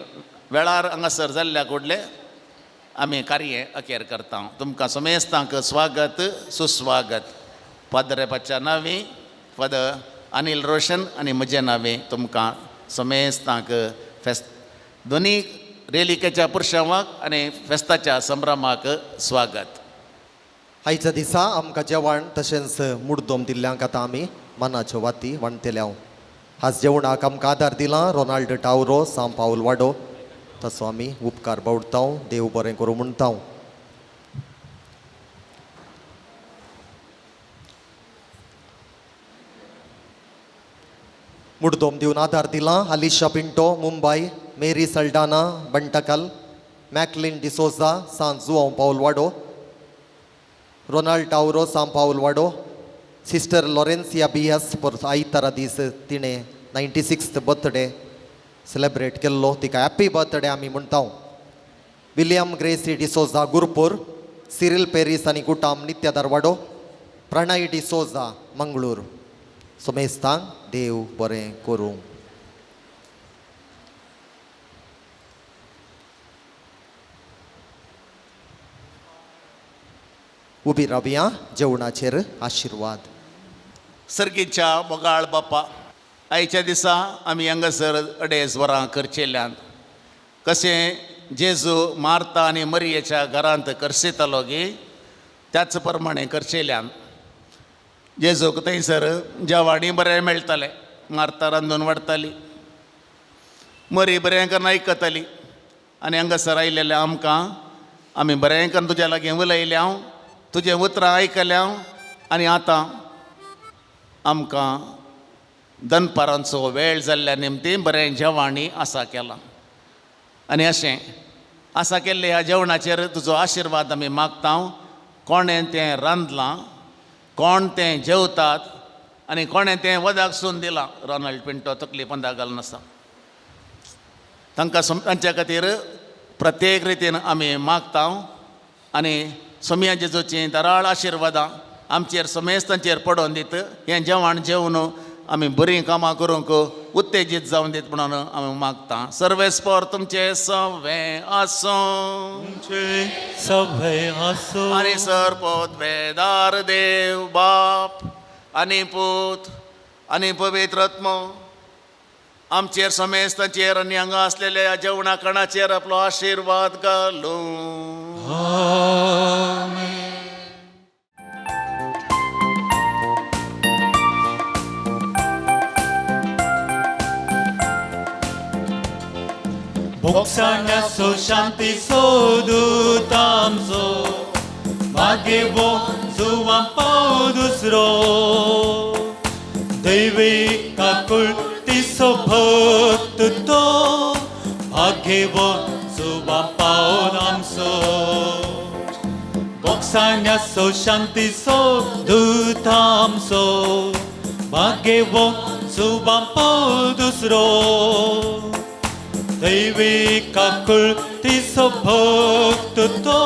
वेळार हांगासर जाल्ल्या कुडले आमी कार्य अखेर करता. तुमकां समेस्तांक स्वागत सुस्वागत. पाद्रेपाच्या नांवी, फादर अनिल रोशन आनी म्हजे नांवी तुमकां समेस्तांक फेस्त दोनी रेलिकेच्या पुरशांवाक आनी फेस्ताच्या संभ्रमाक स्वागत. आयच्या दिसा आमकां जेवण तशेंच मुड्डोम दिल्ल्यांक आतां आमी मनाच्यो वाती वांटतले. आज जेवणाक आमकां आदार दिला रोनाल्ड टावरो सांव पावल वाडो, तसो आमी उपकार बावडता. देव बरें करूं म्हणटा. मुड्डोम दिवन आदार दिला Alisha Pinto Mumbai, Mary Saldanha Bantakal, Macklin D'Souza San Joao Paul Wado, Ronald Tauro Sao Paul Wado, sister Laurencia B S आयतारा दीस तिणें 96th birthday celebrate केल्लो, तिका हॅप्पी बर्थडे आमी म्हणटा. William Gracy D'Souza Gurpur, Cyril Paris आनी कुटाम नित्य दारवाडो, प्रणय डिसोजा मंगळूर. सोमेस्तांक देव बरें करूं. उबी रावया जेवणाचेर आशिर्वाद. सर्गीच्या मोगाळ बापा, आयच्या दिसा आमी हांगासर 2.5 वरां करचेल्यान कशें जेजू मार्ता आनी मरियेच्या घरांत करसेतालो गी त्याच प्रमाणे करचेल्यान जेजूक थंयसर जेवाणी बरें मेळटालें. मार्ता रांदून वाडटाली, मरी बरें करून आयकताली. आनी हांगासर आयलेलें आमकां आमी बरें करून तुज्या लागीं उलयल्या हांव, तुजें उतरां आयकल्या हांव. आनी आतां आमकां दनपारांचो वेळ जाल्ल्या निमती बरें जेवणी आसा केलां. आनी अशें आसा केल्ले ह्या जेवणाचेर तुजो आशिर्वाद आमी मागता. कोणें तें रांदलां, कोण तें जेवतात आनी कोणें तें वदाक सून दिलां, रोनाल्ड पिंटो तकली पंदा घालून आसा. तांकां तांच्या खातीर प्रत्येक रितीन आमी मागता. आनी सोमया जेजूचीं दराळ आशिर्वादां आमचेर समेस्तांचेर पडोवन दीत हें जेवण जेवन आमी बरीं कामां करूंक उत्तेजीत जावन दीत म्हणून आमी मागता. सर्वेस्पर तुमचें सवें आसूं, सवें आसूं. आनी सरपोतवेदार देव बाप आनी पूत आनी पवित्र आत्मो आमचेर समेस्तांचेर आनी हांगा आसलेल्या जेवणा खाणाचेर आपलो आशिर्वाद घालूं. आमेन. भोगसाण्याचो शांतीचो दूत आमचो, मागीर जुवां पाव दुसरो, दैवी काकुळटीचो भक्त तो, भाग्यवो जुवां पावन आमचो. भोगसाण्याचो शांतीचो दूत आमचो, भाग्यवो जुवान पावल दुसरो दैवी काकुळतीचो भक्त तो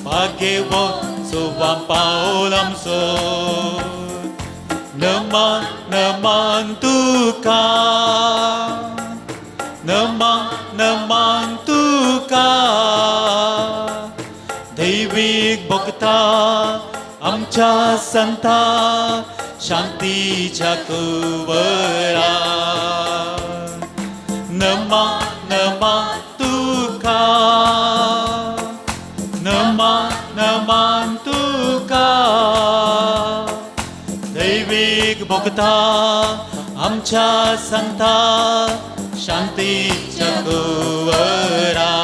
भाग्यवंत जुवान पावल आमचो नमन नमन तुका नमन नमन तुका दैवीक भक्ता आमच्या संता शांतीच्या कुंवरा नमा नमा तुका नमा नमा तुका दैवीक भक्ता आमच्या संता शांतीच्या कुंवरा.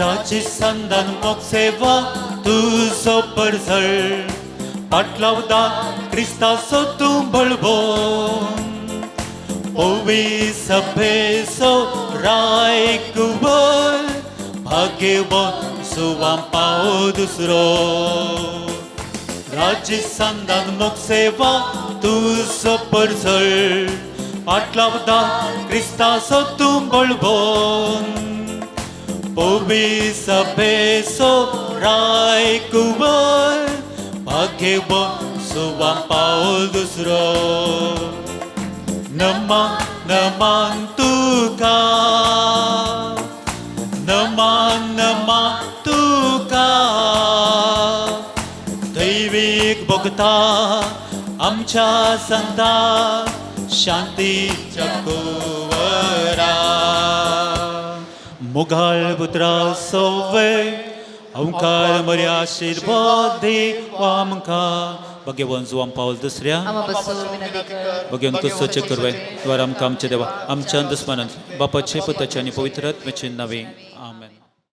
राजस्थान मोग सेवा तुजो परजळ पाटलावदा क्रिस्ताचो तूं बळबो ओवी सभेचो राय कुंवर भाग्यवंत सुवां पाव दुसरो. राजस्थान मोग सेवा तुजो परजळ पाटलावदा क्रिस्ताचो तूं बळबो पोवी सभेचो राय कुंवर भाग्यवंत सुवां पावल दुसरो. नमा नमन तुका नमन नमन तुका दैवीक भक्ता आमच्या संता शांतीच्या कुंवरा. मोगाळ पुत्रा सोवे ओंकार मर्या आशीर्वाद देव आमकां. भगवान जुवान पावल दुसऱ्या भगवान तुजचे करवे द्वारा आमकां आमच्या देवा आमच्या दुस्मानान बापाचे पुताचे आनी पवित्र आत्म्याचे नावे.